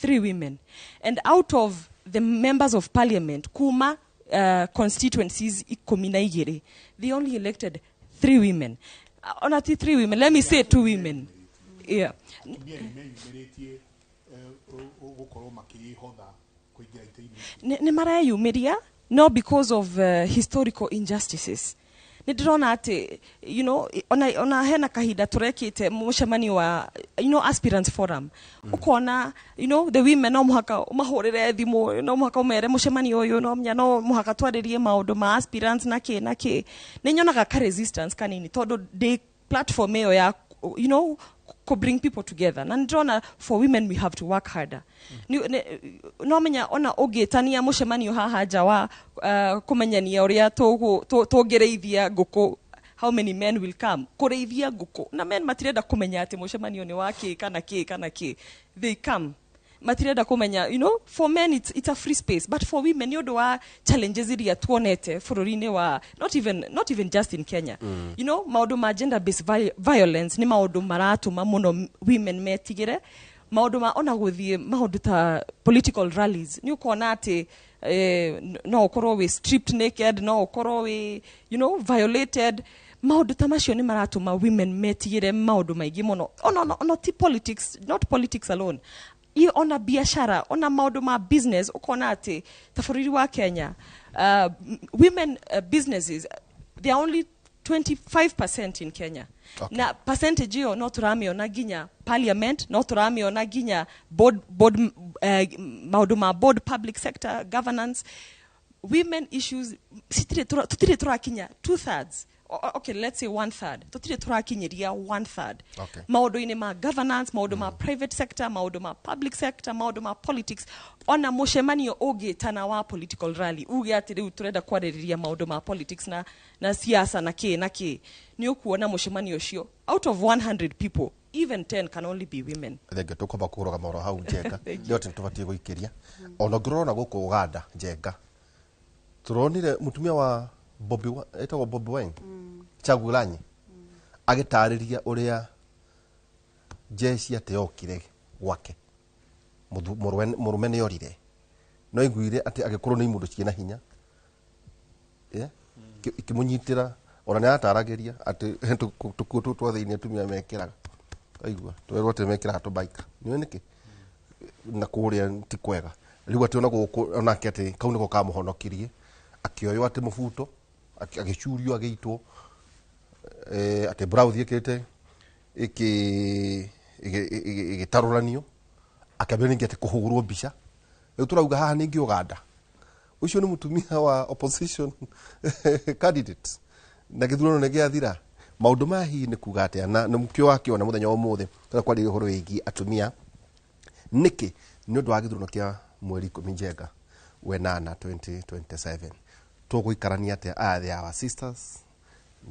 three women, and out of the members of parliament kuma constituencies 12, they only elected Three women, ona ti three women, let me say two women, yeah. Atumia nĩ meyumĩrĩtie gũkorwo makĩĩhotha kũingĩra itĩ-inĩ. Nĩ mareyumĩria, no because of historical injustices nĩ ndĩrona atĩ ona hena kahinda tũrekĩte mũcemanio wa aspirants forum, ũkona the women no mũhaka ũmahũrĩre thimũ, no mũhaka ũmere mũcemanio ũyũ no menya no mũhaka twarĩrie maũndũ ma aspirants na kĩ na kĩ. Nĩ nyonaga ka resistance kanini tondũ ndĩ platform ĩyo ya ku bring people together, na ndĩrona for women we have to work harder. No menya ona ũngĩtania mũcemanio haha nja wa kũmenyania ũrĩa tũngĩrĩithia ngũkũ, how many men will come kũrĩithia ngũkũ? Na men matirenda kũmenya atĩ mũcemanio nĩ wa kĩ kana kĩ kana kĩ. They come, matirenda kũmenya. For men it's a free space, but for women, nĩ ũndũ wa challenges iria tuonete bũrũri-inĩ wa not even just in Kenya, maũndũ ma gender based violence nĩ maũndũ maratũma mũno women metigĩre maũndũ ma ona gũthiĩ maũndũ ta political rallies. Nĩ ũkona atĩ no ũkorwo wĩ stripped naked, no ũkorwo wĩ violated. Maũndũ ta macio nĩ maratũma women metigĩre maũndũ maingĩ mũno. Ona ti politics, not politics alone, iyo ona biashara, ona maũndũ ma business. Ũkona atĩ ta bũrũri wa Kenya, women businesses, they are only 25% in Kenya. Na percentage ĩyo no tũramĩona nginya parliament, no tũramĩona nginya board maũndũ ma board, public sector governance, women issues tũtirĩ tũrakinya two thirds. Okay, let's say one third. Tũtirĩ tũrakinyĩria one third maũndũ-inĩ ma governance, maũndũ ma private sector, maũndũ ma public sector, maũndũ ma politics. Ona mũcemanio ũngĩtana wa political rally, uge atĩ rĩu tũrenda kwarĩrĩria maũndũ ma politics na siasa na kĩ na kĩ, nĩ ũkuona mũcemanio ũcio, out of 100 people, even 10 can only be women. Thengio, tũkwamba kũrũgama oro hau, Njenga. Nĩ atĩ nĩtũbatiĩ gũikĩria ona ũngĩrora gũkũ Uganda. Njenga, tũronire mũtumia wa Bobi etagwo Bobi Wine, Chagulanyi, agĩtarĩria ũrĩa jeshi atĩ yokire gwake. Mũrũme nĩ orire, no aiguire atĩ agĩkorwo nĩ imũndũ ciĩna hinya. Yeah? Ikĩmũnyitĩra. Ona nĩ arataragĩria atĩ he tũkuo tũu twa thĩinĩ atumia mekĩraga, aigua twerwo atĩ mekĩraga tũbaika nĩwe nĩkĩ na kũrĩa ti kwega. Rĩu atĩ ona gũkũ onake atĩ kau nĩko kamũhonokirie, akĩoywo atĩ mũbuto, agĩcurio, agĩitwo, atĩ blouse ĩkĩrĩte ĩgĩtarũranio, akĩambia ningĩ atĩ kũhũrwo mbica. Rĩu tũrauga haha ningĩ Uganda, ũcio nĩ mũtumia wa opposition candidate na gĩthurano nĩ gĩathira. Maũndũ maya hihi nĩ kuga atĩa? Na nĩ mũkĩo wakĩona mũthenya wa ũmũthĩ tũrĩa kwarĩria ũhoro wĩgiĩ atumia nĩkĩ nĩ ũndũ wa gĩthurano kĩa mweri 10, Njenga, wenana 2027, tũgũikarania atĩa? Aya, they are our sisters,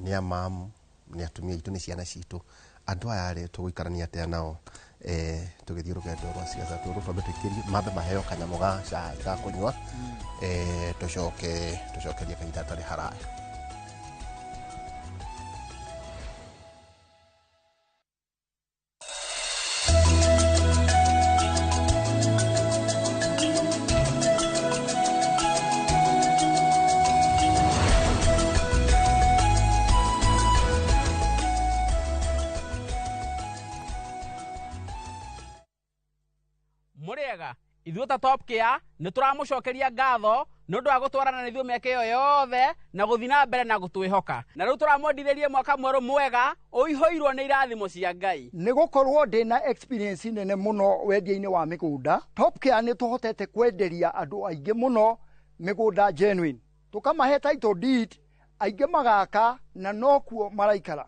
nĩ amamu, nĩ atumia aitũ, nĩ ciana citũ. Andũ aya rĩ, tũgũikarania atĩa nao tũgĩthiĩ rũgendo rwa ciaca? Tũrũ twambe tũikĩrie, mambe maheo kanyamũ ga cai ga kũnyua, tũcoke tũcokerie kahinda tarĩ haraya. Mũrĩega ithuĩ ta Top Care nĩ tũramũcokeria ngatho nĩ ũndũ wa gũtwarana na ithuĩ mĩaka ĩyo yothe na gũthiĩ na mbere na gũtwĩhoka. Na rĩu tũramwendithĩrie mwaka mwerũ mwega ũihũirwo nĩ irathimo cia Ngai. Nĩ gũkorwo ndĩna experience nene mũno wendia-inĩ wa mĩgũnda, Top Care nĩ tũhotete kwenderia andũ aingĩ mũno mĩgũnda genuine, tũkamahe title deed, aingĩ magaka na nokuo maraikara.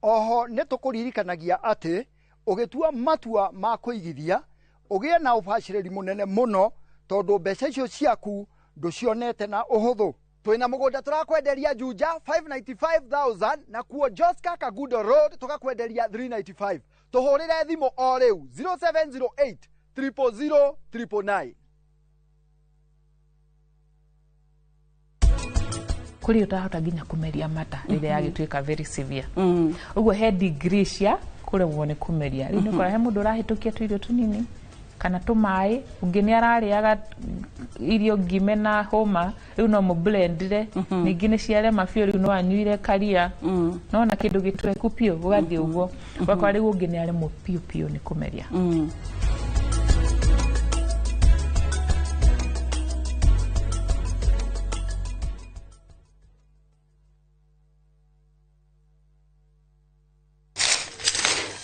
Oho nĩ tũkũririkanagia atĩ ũgĩtua matua ma kũigithia, ũgĩe na ũbacĩrĩri mũnene mũno, tondũ mbeca icio ciaku ndũcionete na ũhũthũ. Twina mugunda turakwenderia Juja 595,000, na kuo Joska Kagudo Road tugakwenderia 395. Tuhurire thimu o riu 0708 000 999. Kũrĩ ũtahota nginya kũmeria mata rĩrĩa yagĩtuĩka very severe. Ũguo he degree cia kũremwo nĩ kũmeria. Rĩu nĩ ũkora he mũndũ ũrahĩtũkia tũirio tũnini. Kana tũmaĩ, ũngĩ nĩ ararĩaga irio ngime na hũma, rĩu no mũblendire. Ningĩ nĩ ciarema biũ, rĩu no anyuire karia. Nona kĩndũ gĩtweku biũ, gũgathiĩ ũguo. Ũgakora rĩu ũngĩ nĩ aremwo biũ biũ nĩ kũmeria.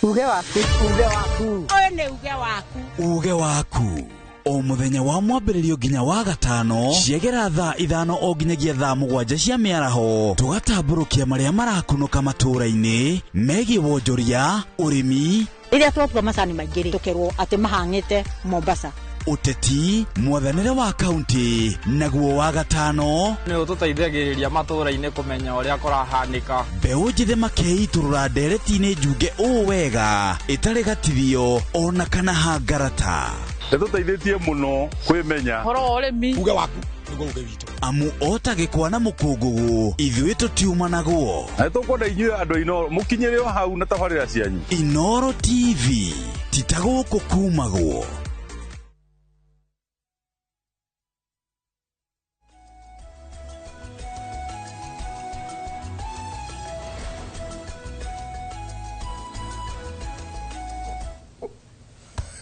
Uge waku. Uge waku. Ũyũ nĩ uge waku. Uge waku o muthenya wa mwambĩrĩrio nginya wa gatano ciegera thaa 5 o nginyagia thaa 7 cia mĩaraho, tũgatambũrũkia marĩa marakunũka matũũra-inĩ megiĩ wonjoria, ũrĩmi. Rĩrĩa twatua macani maingĩ rĩ, tũkerwo atĩ mahang'ĩte Mombasa. Ũteti, mwathanĩre wa kaunti, naguo wa gatano nĩ ũtũteithagĩrĩria matũũra-inĩ kũmenya ũrĩa kũrahanĩka. Mbeũ njĩthĩ makeitũrũra ndereti-inĩ njunge ũũ wega ĩtarĩ gatithio ona kana hangarata. Nĩtũteithĩtie mũno kwĩmenya. Ũhoro wa ũrĩmi. Uge waku nĩguo uge witũ. Amu ota gĩkwa na mũkũngũgũ ithuĩ tũtiumanagwo. Na nĩtũkwenda inyuĩ andũ a Inooro mũkinyĩre o hau na tabarĩra cianyu. Inooro TV ti ta gũkũ kumagwo.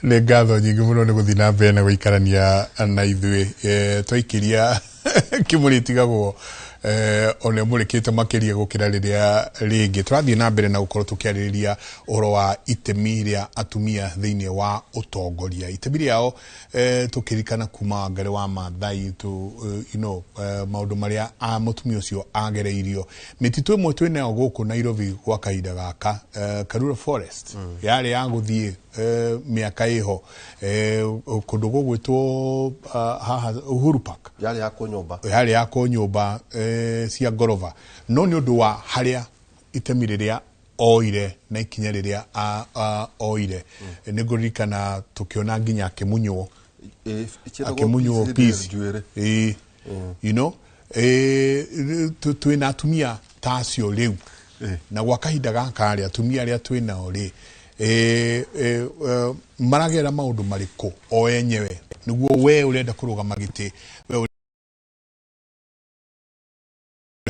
Nĩ ngatho nyingĩ mũno nĩ gũthiĩ na mbere na gũikarania na ithuĩ. Twaikiria kĩmũrĩ tigagwo ona ĩmũrĩkĩte makĩria gũkĩra rĩrĩa rĩngĩ. Tũrathiĩ na mbere na gũkorwo tũkĩarĩrĩria ũhoro wa itemi rĩa atumia thĩinĩ wa ũtongoria, itemi rĩao tũkĩririkana kuma Wangari wa Maathai tu, you know, maũndũ marĩa mũtumia ũcio agereirio. Mĩtitũ ĩmwe twĩnayo gũkũ Nairobi gwa kahinda gaka, Karura Forest yarĩ ya gũthiĩ mĩaka ĩho, kũndũ gũgwĩtwo haha Uhuru Park yarĩ yakwo nyũmba, yarĩ yakwo nyũmba cia ngoroba, no nĩ ũndũ wa harĩa itemi rĩrĩa oire na ikinya rĩrĩa oire. Nĩ ngũririkana tũkĩona nginya akĩmunywo, akĩmunywo peace, you know, twĩna atumia ta acio rĩu, na gwa kahinda gaka rĩ, atumia arĩa twĩnao rĩ, maragera maũndũ marĩkũ o enyewe nĩguo we ũrenda kũrũgama gĩtĩ, we ũrenda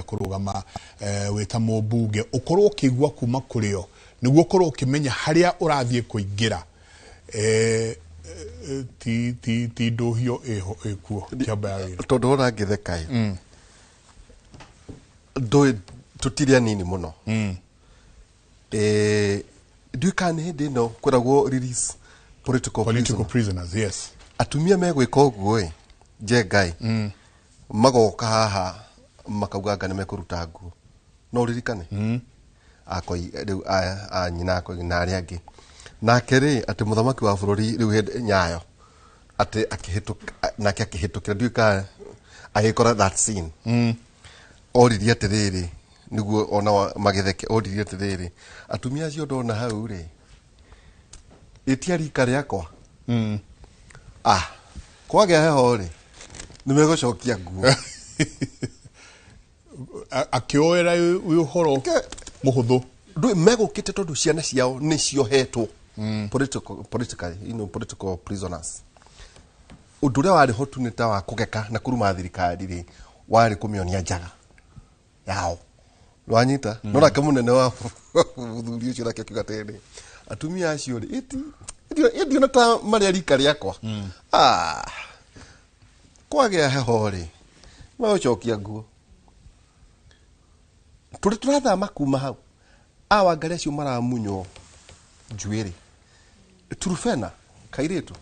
kũrũgama wĩ ta mũmbunge, ũkorwo ũkĩigua kuma kũrĩ o nĩguo ũkorwo ũkĩmenya harĩa ũrathiĩ kũingĩra. Ti ndũhio ĩho ĩkuo kĩamba ya wĩra. Tondũ wona ngĩtheka ĩ, ndũĩ tũtirĩ anini mũno. Ndiũĩ kana nĩ hĩndĩ ĩno kwĩragwo release political political prisoners, yes. Atumia megwĩka ũguo ĩ, njenga ĩ, magoka haha makauga anga nĩ mekũruta nguo, no ũririkane akoi rĩu a nyina akoi na arĩa angĩ, nake rĩ atĩ mũthamaki wa bũrũri rĩu hĩndĩ Nyayo atĩ akĩhĩtũka, nake akĩhĩtũkĩra, ndiũĩ kana agĩkora that scene. Oririe atĩrĩrĩ, nĩguo ona magĩtheke, oririe atĩrĩrĩ, atumia acio ndona hau rĩ, ĩtia rika rĩakwa, kwagĩa heho rĩ, nĩ megũcokia nguo. Akĩoera ũhoro mũhũthũ. Ndũĩ megũkĩte tondũ ciana ciao nĩ ciohetwo politically, you know, political prisoners. Ũndũ ũrĩa warĩ ho tu nĩ ta wa kũgeka na kũruma thirikari rĩ, warĩ kũmĩonia njaga yao. Wanyita? No nake mũnene wa mũthuri ũcio nake akiuga atĩrĩrĩ, atumia acio rĩ, ĩti ona ta marĩa rika rĩakwa. Kwagĩa heho rĩ, megũcokia nguo. Tũrĩ tũrathama kuma hau, Wangari acio maramunywo njuĩrĩ Turufena kairĩtu,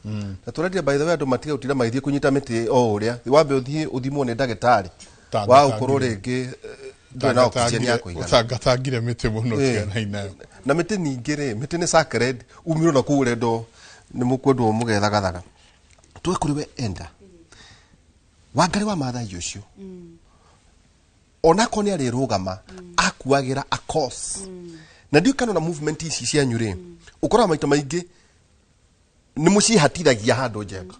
na tũrendia by the way andũ matige gũtinda magĩthiĩ kũnyita mĩtĩ o ũrĩa, wambe ũthiĩ ũthimwo nĩ ndagĩtarĩ wa gũkorwo rĩngĩ ndũrĩ na oxygen ya kũigana. Ũtangatangire mĩtĩ mũno, tiganai nayo. Na mĩtĩ ningĩ rĩ, mĩtĩ nĩ sacred, umirwo na kũu ũrendwo nĩ mũkwendwo mũgethagathaga. Tuge kũrĩ we enda Wangari wa Maathai ũcio, onakorwo nĩ arĩrũgama akuagĩra a cause, na ndiũĩ kana ona movement ici cianyu rĩ, ũkoraga maita maingĩ nĩ mũciĩhatithagia handũ njenga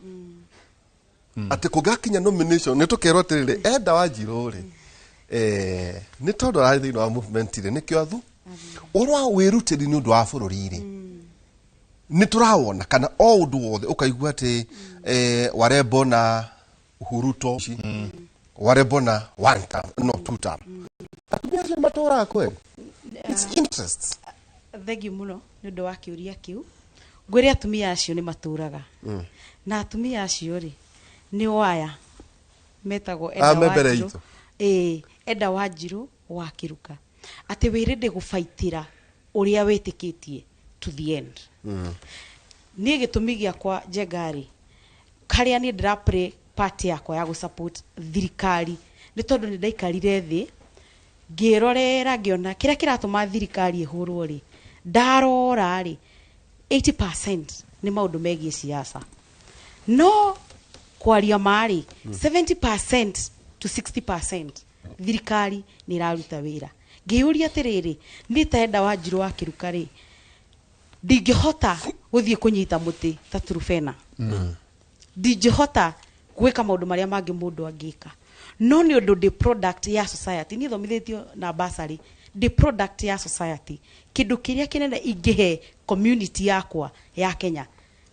atĩ kũngĩgakinya nomination nĩ tũkerwo atĩrĩrĩ, enda Wanjirũ rĩ, nĩ tondũ ararĩ thĩinĩ wa movement rĩ, nĩkĩo athu ũhoro wa wĩrutĩri nĩ ũndũ wa bũrũri rĩ, Nĩ tũrawona kana o ũndũ wothe ũkaigua atĩ warembo na Huruto, warembo na one term, no two term. Atumia acio matũraga kweli? It's interests. Thengiũ mũno nĩ ũndũ wa kĩũria kĩu. Ngwĩre atumia acio nĩ matũraga. Na atumia acio rĩ, nĩ waya metagwo Ah, Eda me mbere Wanjirũ. itũ. Ĩĩ, Eda Wanjirũ wa Kĩruka. Atĩ wĩrĩndĩ gũbaitĩra ũrĩa wĩtĩkĩtie to the end. Niĩ gĩtũmi gĩakwa Njenga rĩ, harĩa niĩ ndĩra play part yakwa ya gũ support thirikari nĩ tondũ nĩ ndaikarire thĩ ngĩrorera ngĩona kĩrĩa kĩratũma thirikari ĩhũrwo rĩ, ndarora rĩ, 80% nĩ maũndũ megiĩ siasa. No kwaria ma rĩ, 70% to 60% thirikari nĩ ĩraruta wĩra. Ngĩyũria atĩrĩrĩ, niĩ ta Enda Wanjirũ wa Kĩruka rĩ, ndingĩhota gũthiĩ kũnyita mũtĩ ta Turufena. Ndingĩhota gwĩka maũndũ marĩa mangĩ mũndũ angĩka, no nĩ ũndũ ndĩ product ya society. Niĩ thomithĩtio na bursary, ndĩ product ya society. Kĩndũ kĩrĩa kĩnene ingĩhe community yakwa ya Kenya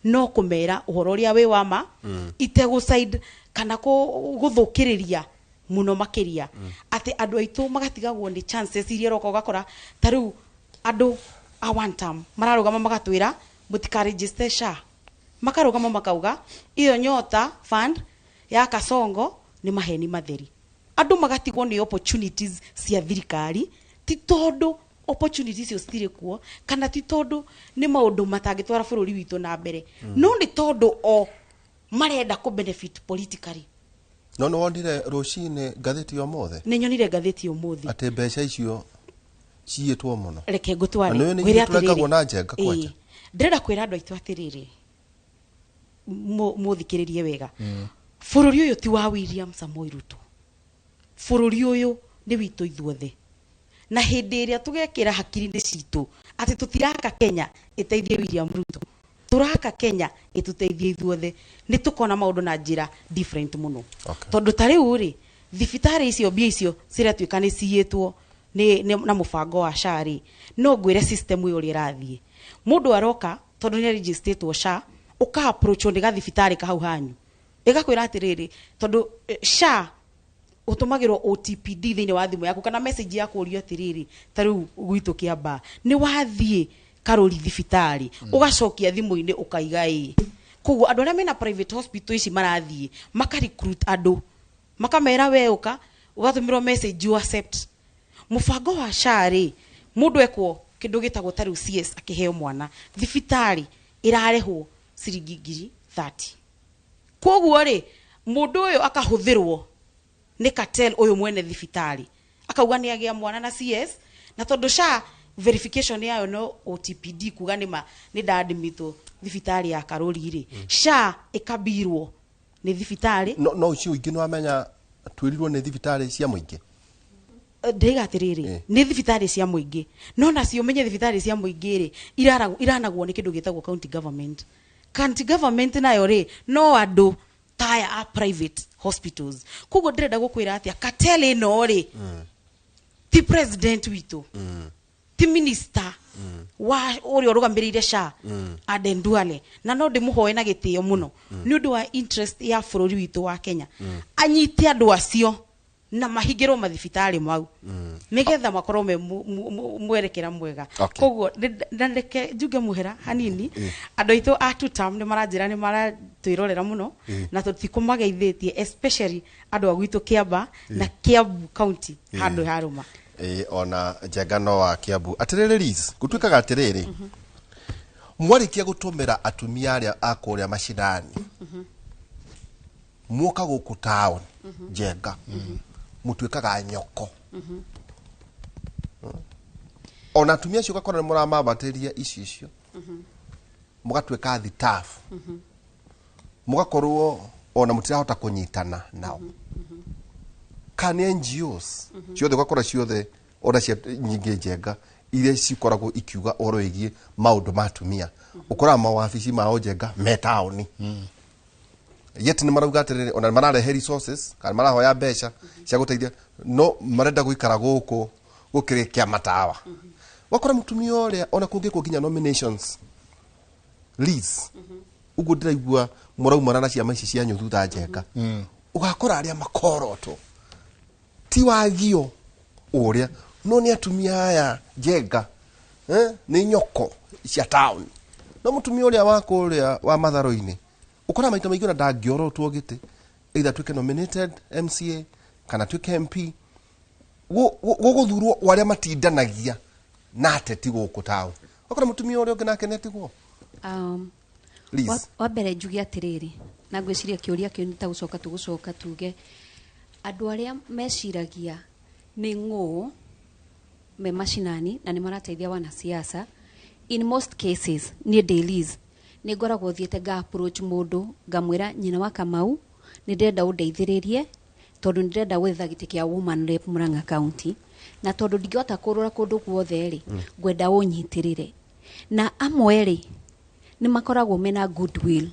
no kũmera ũhoro ũrĩa wĩ wa ma, itegũ-side kana gũthũkĩrĩria mũno makĩria, atĩ andũ aitũ magatigagwo nĩ chances iria ũroka ũgakora ta rĩu andũ a one term mararũgama magatwĩra mũtikaregister SHA, makarũgama makauga iyo Nyota Fund ya Kasongo nĩ maheni matheri. Andũ magatigwo nĩ opportunities cia thirikari, ti tondũ opportunities icio citirĩ kuo kana ti tondũ nĩ maũndũ matangĩtwara bũrũri witũ na mbere, no nĩ tondũ o marenda kũ benefit politically. No nĩ wonire rũcinĩ ngathĩti ya ũmũthĩ? Nĩ nyonire ngathĩti ũmũthĩ. Atĩ mbeca icio ciyĩtwo mũno. Reke ngũtware. Na nĩũĩ nĩ Ngwĩre ithuĩ tũrekagwo atĩrĩrĩ. na njenga kwanja. Ĩĩ. Ndĩrenda kwĩra andũ aitũ atĩrĩrĩ, mũthikĩrĩrie wega. Bũrũri ũyũ ti wa William Samoei Ruto, bũrũri ũyũ nĩ witũ ithuothe, na hĩndĩ ĩrĩa tũgekĩra hakiri-inĩ citũ atĩ tũtiraka Kenya ĩteithie William Ruto, tũraka Kenya ĩtũteithie ithuothe, nĩ tũkona maũndũ na njĩra different mũno. Tondũ ta rĩu rĩ, thibitarĩ icio mbia icio ciratuĩka nĩ ciyĩtwo nĩ na mũbango wa SHA rĩ, no ngwĩre system ĩyo ũrĩa ĩrathiĩ, mũndũ aroka tondũ nĩ registrĩtwo SHA, ũka approachwo nĩ gathibitarĩ kahau hanyu, ĩgakwĩra atĩrĩrĩ, tondũ SHA ũtũmagĩrwo OTPD thĩinĩ wa thimũ yaku kana message ya kũũrio atĩrĩrĩ, ta rĩu gwitũ Kĩambaa nĩ wathiĩ Karũri thibitarĩ, ũgacokia thimũ-inĩ ũkaiga ĩĩ. Koguo andũ arĩa mena private hospital ici marathiĩ maka recruit andũ, makamera we ũka, ũgatũmĩrwo message you accept. Mũbango wa SHA rĩ, mũndũ ekwo kĩndũ gĩtagwo ta rĩu CS akĩheo mwana thibitarĩ ĩrarĩhwo ciringi 30,000. Koguo rĩ, mũndũ ũyũ akahũthĩrwo nĩ cartel ũyũ mwene thibitarĩ, akauga nĩ agĩa mwana na CS, na tondũ SHA verification yayo no OTPD kuga nĩ ma nĩ ndadmitwo thibitarĩ ya Karũri rĩ, SHA ĩkabirwo nĩ thibitarĩ. No ũcio ingĩ nĩ wamenya twĩrirwo nĩ thibitarĩ cia mũingĩ. Ndĩiga atĩrĩrĩ, nĩ thibitarĩ cia mũingĩ, no nacio ũmenye thibitarĩ cia mũingĩ rĩ, iranagwo nĩ kĩndũ gĩtagwo county government. County government nayo rĩ, no andũ taya a private hospitals. Koguo ndĩrenda gũkwĩra atĩa, cartel ĩno rĩ, ti president witũ, ti minister wa ũrĩa ũrũgamĩrĩire SHA, Aden Duale, na no ndĩmũhoe na gĩtĩo mũno nĩ ũndũ wa interest ya bũrũri witũ wa Kenya, anyite andũ acio na mahingĩrwo mathibitarĩ mau nĩgetha makorwo me mwerekera mwega. Koguo na reke njuge mũhera hanini. Andũ aitũ a tutam nĩ maranjĩra nĩ maratwĩrorera mũno, na tũtikũmageithĩtie, especially andũ a gwitũ Kĩamba na Kiambu County handũ harũma. Ĩĩ, ona Njenga no wa Kiambu. Atĩrĩrĩ Liz, gũtuĩkaga atĩrĩrĩ, mwarĩkia gũtũmĩra atumia arĩa a kũrĩa macinani, muoka gũkũ town Njenga mũtuĩkaga nyoko. Ona atumia acio ũgakora nĩ mũramambatĩria icio icio, mũgatuĩka thitabu, mũgakorwo ona mũtirahota kũnyitana nao, kana nĩ NGOs ciothe ũgakora ciothe ona cia nyingĩ Njenga iria cikoragwo ikiuga ũhoro wĩgiĩ maũndũ ma atumia, ũkoraga mawabici mao Njenga me taũni, yet nĩ marauga atĩrĩrĩ, ona mararehe resources kana marahoya mbeca cia gũteithia, no marenda gũikara gũkũ gũkĩrĩ kĩa matawa. Wakora mũtumia ũrĩa ona kũngĩkwo nginya nominations Liz, ũguo ndĩraigua mũraumana na ciama ici cianyu thutha Njenga, ũgakora arĩa makoroto ti wagio ũrĩa, no nĩ atumia aya Njenga, nĩ nyoko cia town, no mũtumia ũrĩa wa kũrĩa wa matharũ-inĩ ũkora maita maingĩ ona ndangĩorotwo gĩtĩ, either atuĩke nominated MCA kana atuĩke MP. Gũgũthurwo o arĩa matindanagia na ateti gũkũ town, ũkora mũtumia ũrĩa ũngĩ nake nĩ atigwo. Liz. Wa mbere njuge atĩrĩrĩ, na ngwĩciria kĩũria kĩu nĩ ta gũcoka tũgũcoka tuge andũ arĩa meciragia nĩ ng'ũ me macinani na nĩ marateithia wanasiasa, in most cases niĩ ndĩ Liz nĩ ngoragwo thiĩte nga approach mũndũ, ngamwĩra, "Nyina wa Kamau, nĩ ndĩrenda ũndeithĩrĩrie tondũ nĩ ndĩrenda gwetha gĩtĩ kĩa woman rep Murang'a County, na tondũ ndingĩhota kũrũra kũndũ guothe rĩ, ngwenda ũnyitĩrĩre." Na amwe rĩ, nĩ makoragwo mena goodwill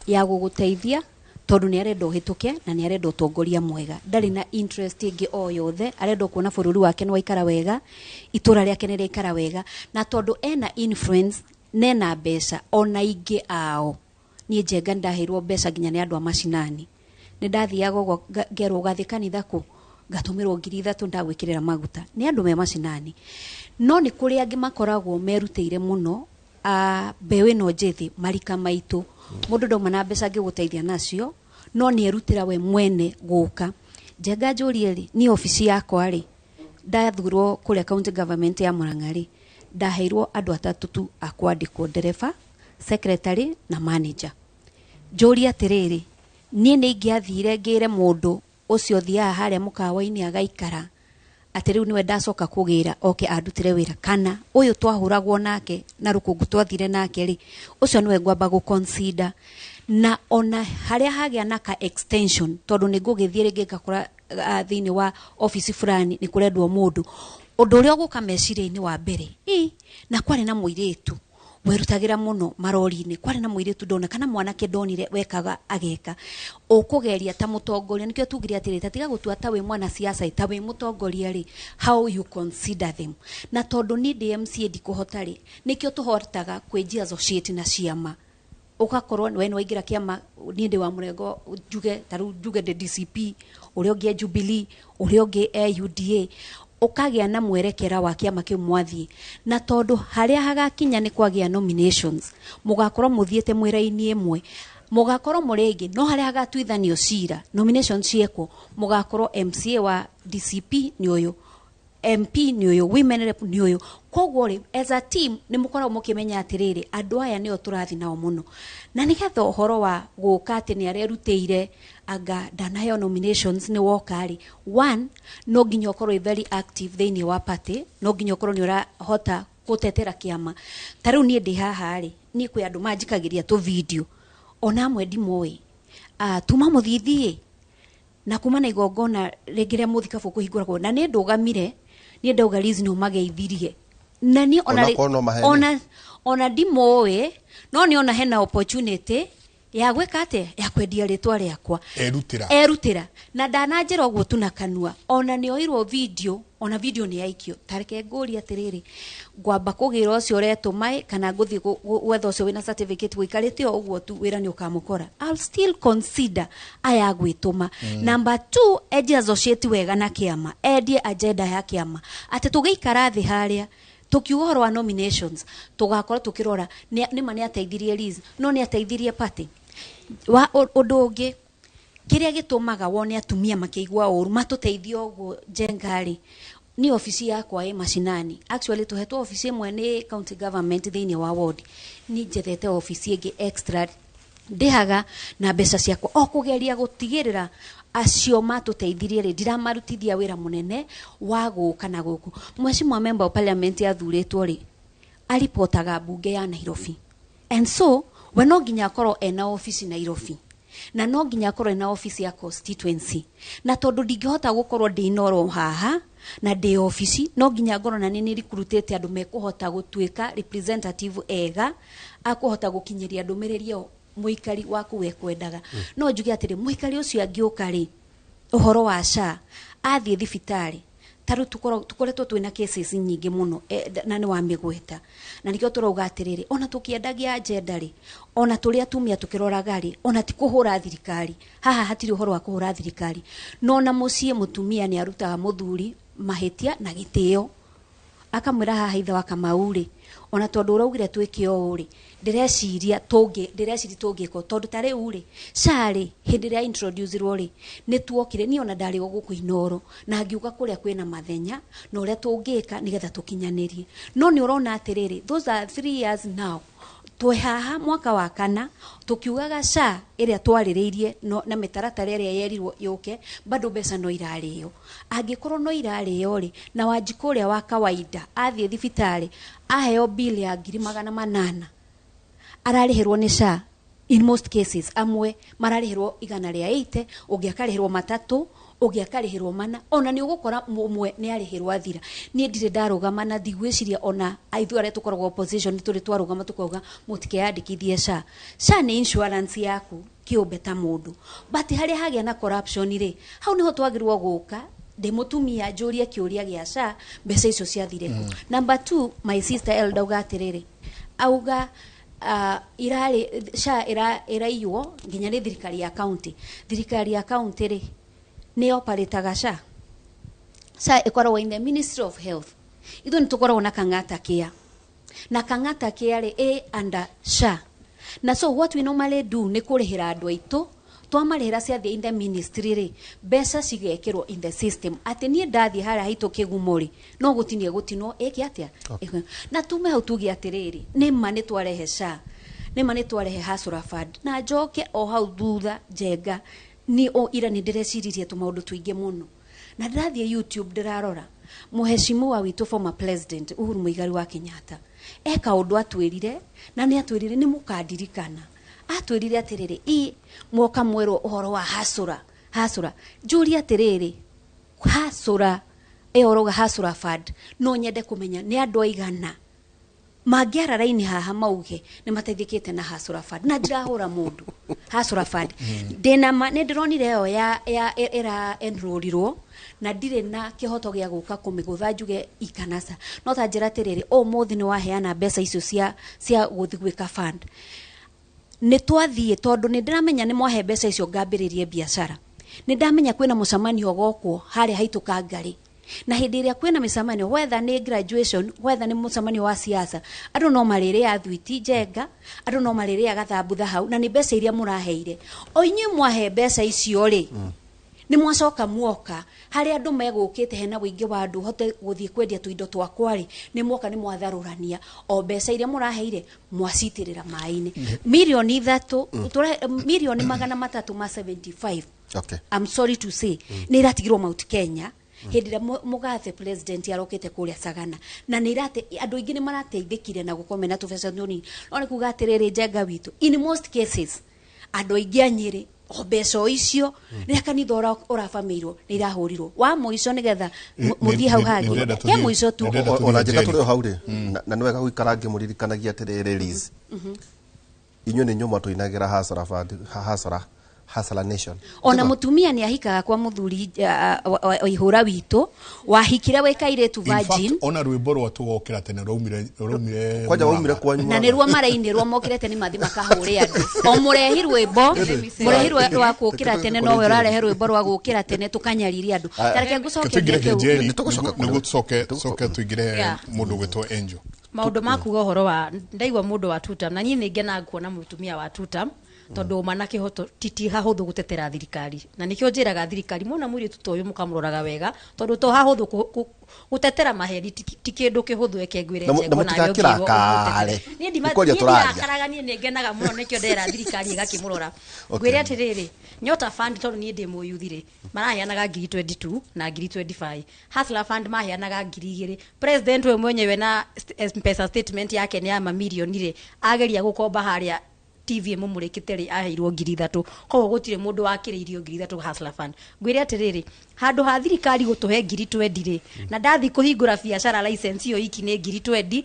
ya gũgũteithia tondũ nĩ arenda ũhĩtũke na nĩ arenda ũtongoria mwega, ndarĩ na interest ĩngĩ o yothe, arenda kuona bũrũri wake nĩ waikara wega, itũra rĩake nĩ rĩaikara wega, na tondũ ena influence nena mbeca. Ona ingĩ ao, niĩ Njenga nĩ ndaheirwo mbeca nginya nĩ andũ a macinani. Nĩ ndathiaga ũguo ngerwo ũgathiĩ kanitha kũ, ngatũmĩrwo 3000 ndagwĩkĩrĩra maguta nĩ andũ me macinani. No nĩ kũrĩ angĩ makoragwo merutĩire mũno, a mbeũ ĩno njĩthĩ, marika maitũ. Mũndũ ndauma na mbeca angĩgũteithia nacio, no nĩ erutĩra we mwene gũka. Njenga, njũrie rĩ, niĩ obici yakwa rĩ, ndathurwo kũrĩa county government ya Murang'a rĩ, ndaheirwo andũ atatũ tu a kwandĩkwo, ndereba, secretary na manager. Njũrie atĩrĩrĩ, niĩ nĩ ingĩathire ngĩre mũndũ ũcio thiaga harĩa mũkawa-inĩ agaikara atĩ rĩu nĩwe ndacoka kũgĩra oke andutĩre wĩra, kana ũyũ twahũragwo nake na rũkũngũ twathire nake rĩ, ũcio nĩwe ngwamba gũ consider? Na ona harĩa hagĩa na ka extension, tondũ nĩ ngũgĩthiĩ rĩngĩ ngakora thĩinĩ wa ofici fulani nĩ kũrendwo mũndũ, ũndũ ũrĩa ũgũka meciria-inĩ wa mbere, ĩ na kwarĩ na mũirĩtu werutagĩra mũno marori-inĩ, kwarĩ na mũirĩtu ndona kana mwanake ndonire wekaga ageka. Ũkũgeria ta mũtongoria, nĩkĩo tugire atĩrĩ, ta tiga gũtua ta wĩ mwana siasa, ta wĩ mũtongoria rĩ, how you consider them. Na tondũ niĩ ndĩ MCA ndikũhota rĩ, nĩkĩo tũhotaga kwĩnji associate na ciama, ũgakorwo we nĩ waingĩra kĩama. Niĩ ndĩ wa mũrengo, njuge ta rĩu njuge ndĩ DCP, ũrĩa ũngĩ e Jubilee, ũrĩa ũngĩ e UDA, ũkagĩa na mwerekera wa kĩama kĩu mwathiĩ. Na tondũ harĩa hagakinya nĩ kwagĩa nominations, mũgakorwo mũthiĩte mwĩra-inĩ ĩmwe, mũgakorwo mũrĩ aingĩ, no harĩa hagatuithanio cira, nominations ciekwo, mũgakorwo MCA wa DCP nĩ ũyũ, MP nĩ ũyũ, women rep nĩ ũyũ. Koguo rĩ, as a team nĩ mũkoragwo mũkĩmenya atĩrĩrĩ, andũ aya nĩo tũrathiĩ nao mũno, na nĩgetha ũhoro wa gũka atĩ nĩ arerutĩire anga ndanaheo nominations nĩ woka rĩ, one, no nginya ũkorwo wĩ very active thĩinĩ wa party, no nginya ũkorwo nĩ ũrahota gũtetera kĩama. Ta rĩu niĩ ndĩ haha rĩ, niĩ kwĩ andũ manjikagĩria tũ video, ona amwe ndimoĩ, tuma mũthithi na kuma na igongona rĩngĩ rĩa mũthikabu kũhingũragwo, na nĩ ndũgamire niĩ ndauga Liz nĩ ũmageithirie, na niĩ ona Onakorwo no maheni. Ona ndimũĩ, no nĩ ona hena opportunity ya gwĩka atĩa, ya kwendia rĩtwa rĩakwa. Erutĩra. Erutĩra na ndananjĩra ũguo tu na kanua, ona nĩ oirwo video, ona video nĩ yaikio. Tareke ngũrie atĩrĩrĩ, ngwamba kũgĩra ũcio ũretũma ĩ, kana ngũthiĩ gwetha ũcio wĩna certificate gũikarĩte o ũguo tu, wĩra nĩ ũkamũkora? I'll still consider aya gwĩtũma. Number two, endie associate wega na kĩama, endie agenda ya kĩama, atĩ tũgĩikara thĩ harĩa tukiuga ũhoro wa nominations, tũgakorwo tũkĩrora nĩma nĩ ateithirie Liz, no nĩ ateithirie party wa ũndũ ũngĩ. Kĩrĩa gĩtũmaga wone atumia makĩigua ũru matũteithie ũguo, Njenga rĩ, ni ofici yakwa ĩ macinani. Actually tũhetwo ofici ĩmwe nĩ county government thĩinĩ wa ward, ni njethete ofici ĩngĩ extra ndĩhaga na mbeca ciakwa, o kũgeria gũtigĩrĩra acio matũteithirie rĩ, ndiramarutithia wĩra mũnene wa gũka na gũkũ. Mheshimiwa member of parliament athurĩtwo rĩ, aripotaga mbunge ya Nairobi, and so we no nginya akorwo ena ofici Nairobi, na no nginya akorwo ena ofici ya constituency. Na tondũ ndingĩhota gũkorwo ndĩ Inoro haha na ndĩ ofici, no nginya ngorwo na nĩ recruitĩte andũ mekũhota gũtuĩka representative ega akũhota gũkinyĩria ndũmĩrĩri ĩyo mũikari waku wekwendaga. No njuge atĩrĩ, mũikari ũcio angĩũka rĩ, ũhoro wa SHA, athiĩ thibitarĩ Ta rĩu tũkoretwo twĩna cases nyingĩ mũno, na nĩ wa mĩgweta, na nĩkĩo tũrauga atĩrĩrĩ, ona tũkĩendagia agenda rĩ, ona tũrĩ atumia tũkĩroraga rĩ, ona ti kũhũra thirikari haha, hatirĩ ũhoro wa kũhũra thirikari, no na mũciĩ mũtumia nĩ arutaga mũthuri mahĩtia na gĩtĩo, akamwĩra haha, ithe wa Kamau rĩ, ona tondũ ũraugire twĩke ũũ rĩ, ndĩreciria tũngĩka ũũ. Tondũ ta rĩu rĩ, SHA rĩ, hĩndĩ ĩrĩa introduce-irwo rĩ, nĩ tuokire, niĩ ona ndarĩ o gũkũ Inoro na ngiuga kũrĩa kwĩna mathenya na ũrĩa tũngĩka nĩgetha tũkinyanĩrie, no nĩ ũrona atĩrĩrĩ, those are 3 years now, twĩ haha mwaka wa kana tukiugaga SHA ĩrĩa twarĩrĩirie, no, na mĩtaratara ĩrĩa yerirwo yũke, bado mbeca no irarĩo. Angĩkorwo no irarĩo rĩ, na Wanjikũ ũrĩa wa kawaida athiĩ thibitarĩ aheo bill ya 800,000 ararĩhĩrwo nĩ SHA, in most cases amwe mararĩhĩrwo 180, ũngĩ akarĩhĩrwo matatũ, ũngĩ akarĩhĩrwo mana, ona nĩ ũgũkora ũmwe nĩ arĩhĩrwo athira. Niĩ ndirĩ ndarũgama na ndigwĩciria ona ithuĩ arĩa tũkoragwo opposition nĩ tũrĩ twarũgama tũkauga mũtikeyandĩkithie SHA. SHA nĩ insurance yaku kĩũmbe ta mũndũ, but harĩa hagĩa na corruption rĩ, hau nĩho twagĩrĩirwo gũka ndĩ mũtumia njũrie kĩũria gĩa SHA, mbeca icio ciathire kũ? Number two, my sister Elda auga atĩrĩrĩ, auga irarĩ SHA ĩraiywo nginya nĩ thirikari ya county. Thirikari ya county rĩ, nĩ operataga SHA? SHA ĩkoragwo in the Ministry of Health. Ithuĩ nĩ tũkoragwo na Kang'ata Care, na Kang'ata Care rĩ, ĩ under SHA, na so what we normally do nĩ kũrĩhĩra andũ aitũ. Twamarĩhĩra, ciathiĩ in the ministry rĩ, mbeca cigekĩrwo in the system, atĩ niĩ ndathiĩ harĩa haitũ kĩgumo rĩ, no gũtinie gũtinwo ĩke atĩa. Na tume hau tuge atĩrĩrĩ, nĩ ma nĩ twarehe SHA, nĩ ma nĩ twarehe Hustler Fund, na njoke o hau thutha njenga ni o ira nĩ ndĩreciririe tũmaũndũ tũingĩ mũno, na ndĩrathiĩ YouTube ndĩrarora mũheshimiwa witũ former president Uhuru Muigai wa Kenyatta e kaũndũ atwĩrire, na nĩ atwĩrire nĩ mũkandirikana. Atwĩrire atĩrĩrĩ, i mwoka mwerwo ũhoro wa hasũra hasũra, njũrie atĩrĩrĩ, hasũra ĩyo ũrauga Hustler Fund, no nyende kũmenya nĩ andũ aigana mangĩara raini haha mauge nĩ mateithĩkĩte na Hustler Fund. Na ndirahũra mũndũ Hustler Fund, ndĩna ma nĩ ndĩronire ĩyo ya ĩra enrollirwo, na ndirĩ na kĩhoto gĩa gũka kũmĩgũtha njuge ikanaca, no ta njĩra atĩrĩrĩ, ũmũthĩ nĩ waheana mbeca icio cia gũthiĩ gwĩka fund, nĩ twathiĩ, tondũ nĩ ndĩramenya nĩ mwahe mbeca icio ngambĩrĩrie biacara, nĩ ndamenya kwĩna mũcemanio gokwo harĩa haitũ Kangarĩ, na hĩndĩ ĩrĩa kwĩna mĩcemanio, whether nĩ graduation, whether nĩ mũcemanio wa siasa, andũ no marĩrĩa thwiti njenga, andũ no marĩrĩa gathambutha hau, na nĩ mbeca iria mũraheire. O inyuĩ mwahe mbeca icio rĩ, nĩ mwacoka muoka harĩa andũ megũkĩte hena ũingĩ wa andũ hote gũthiĩ kwendia tũindo twakwa rĩ, nĩ mwoka nĩ mwatharũrania o mbeca iria mũraheire, mwacitĩrĩra maĩ-inĩ 3 mirioni, 375 mirioni I'm sorry to say, nĩ iratigirwo Mount Kenya hĩndĩ ĩrĩa mũgathe president arokĩte kũrĩa Sagana, na nĩ irate andũ aingĩ nĩ marateithĩkire na gũkorwo mena tũbeca tũnini. No nĩ kuga atĩrĩrĩ, njenga witũ, in most cases andũ aingĩ a Nyĩrĩ o mbeca o icio rĩrĩa kanitha ũrabamĩirwo nĩ irahũrirwo wa mũico nĩgetha mũthiĩ hau hangĩ Nĩndĩrenda ke mũico tu. Nĩndĩrenda Ona njĩka tũthiĩ tũrĩ o hau rĩ, na nĩ wega gũikara ngĩmũririkanagia atĩrĩrĩ, Liz, inyuĩ nĩ nyũma tũinagĩra Hustler Fund, Hustler Hustler Nation. Ona mutumia nĩ ahikaga kwa muthuri wa ihũra witũ wahikire wĩ kairĩtu In fact, virgin. ona rwĩmbo rwa tũgokĩra tene raumire Kwanja waumire kwanyu. Na nĩ ruo marainĩrwo mokĩrete nĩ mathi makahũre andũ o mũrehi rwĩmbo, mũrehi rwa gũkĩra tene, nowe ũrarehe rwĩmbo rwa gũkĩra tene tũkanyaririe andũ. Tareke ngũcokerie tũingĩre kĩu. Kĩnjeri Nĩ tũgũcoka kũrĩ- nĩguo tũcoke tũingĩre mũndũ ũgwĩtwo Angel. Maũndũ ma kuga ũhoro wa ndaigua mũndũ wa tutam, na niĩ nĩ ngenaga kuona mũtumia wa tutam, tondũ ũma na kĩhoto ti hahũthũ gũtetera thirikari, na nĩkĩo njĩraga thirikari mwona mũirĩtu ta ũyũ mũkamũroraga wega, tondũ to hahũthũ gũtetera maheni, ti kĩndũ kĩhũthũ. Eke ngwĩre Na Njengo na nawe ũngĩrwo mũtigakĩrakare. ũmũtetere. Niĩ Nĩ kwaria niĩ tũraria. ndirakaraga, niĩ nĩ ngenaga mũno, nĩkĩo ndera thirikari ĩgakĩmũrora. Okay. Ngwĩre atĩrĩrĩ, Nyota Fund, tondũ niĩ ndĩ mũyuthi rĩ, maraheanaga ngiri 22 na ngiri 25. Hustler Fund maheanaga 2,000. President we mwenyewe na mpesa statement yake nĩ ya mamirioni rĩ, ageria gũkomba harĩa TV ĩmũmũrĩkĩte rĩ, aheirwo 3,000. Koguo gũtirĩ mũndũ wakĩrĩirio 3,000 Hustler Fund. Ngwĩre atĩrĩrĩ, Handũ ha thirikari gũtũhe ngiri 20 rĩ, na ndathi kũhingũra biacara, license ĩyo iki nĩ ngiri 20,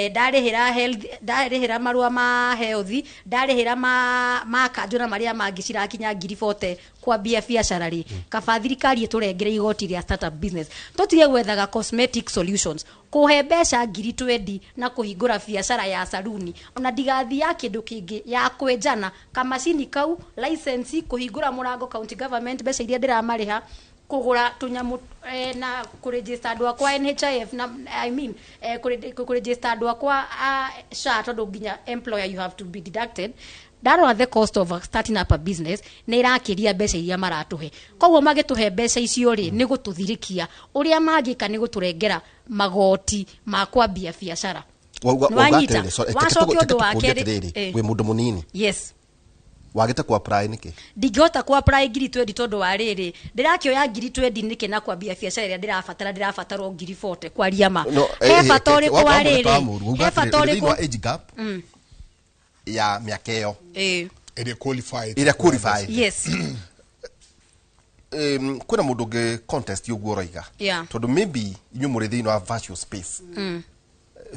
ndarĩhĩra health, ndarĩhĩra marũa ma health, ndarĩhĩra ma kanjũ na marĩa mangĩ, cirakinya ngiri 40 kwambia biacara rĩ, kaba thirikari ĩtũrengere igoti rĩa startup business, tũtige gwethaga cosmetic solutions. Kũhe mbeca ngiri 20 na kũhingũra biacara ya saruni, ona ndigathi ya kĩndũ kĩngĩ ya kwenjana, kamacini kau, license, kũhingũra mũrango, county government mbeca iria ndĩramarĩha, kũgũra tũnyamũ, na kũregister andũ akwa NHIF na, I mean, kũregister andũ akwa SHA, tondũ nginya employer you have to be deducted. Ndarora the cost of starting up a business nĩ ĩrakĩria mbeca iria maratũhe. Koguo magĩtũhe mbeca icio rĩ, nĩ gũtũthirĩkia. Ũrĩa mangĩka nĩ gũtũrengera magoti ma kwambia biacara. Nĩwanyita? Wacokia ũndũ wa kerĩ, Wĩ mũndũ mũnini. Yes. Wagĩte ku apply nĩkĩ? Ndingĩhota ku apply ngiri 20 tondũ wa rĩrĩ, ndĩrakĩoya ngiri 20 nĩkĩ na kwambia biacara ĩrĩa ndĩrabatarwo ngiri 40, kwaria ma? No, He bata ũrĩkũ wa rĩrĩ? He bata thĩinĩ wa ũrĩkũ? Age gap ya mĩaka ĩyo ĩrĩa qualified. Ĩrĩa qualified. Kwĩna mũndũ ũngĩ contest ũguo ũroiga, tondũ maybe inyuĩ mũrĩ thĩinĩ wa virtual space.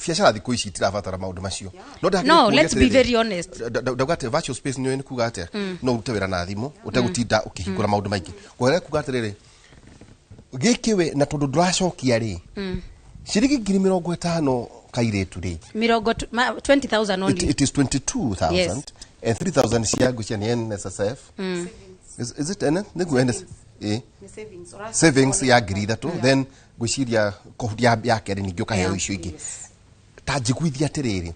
Biacara thikũ ici itirabatara maũndũ macio. No ndakĩrĩ No, kũũria let's be atĩrĩrĩ, very honest. Ndauga atĩ virtual space nĩ kuga atĩa? No ũrute wĩra na thimũ ũtegũtinda ũkĩhingũra maũndũ maingĩ. Kũgerera kuga atĩrĩrĩ, gĩkĩ we na tondũ ndũracokia rĩ, ciringi 50,000 kairĩtu rĩ, Mĩrongo 20,000 only. It is 22,000 and 3,000 cia ngũcia nĩ NSSF. Is it N nĩguo NS savings ya 3,000? Then ngwĩciria kohu ya kerĩ ningĩ ũkaheo icio ingĩ. Ta njiguithia atĩrĩrĩ,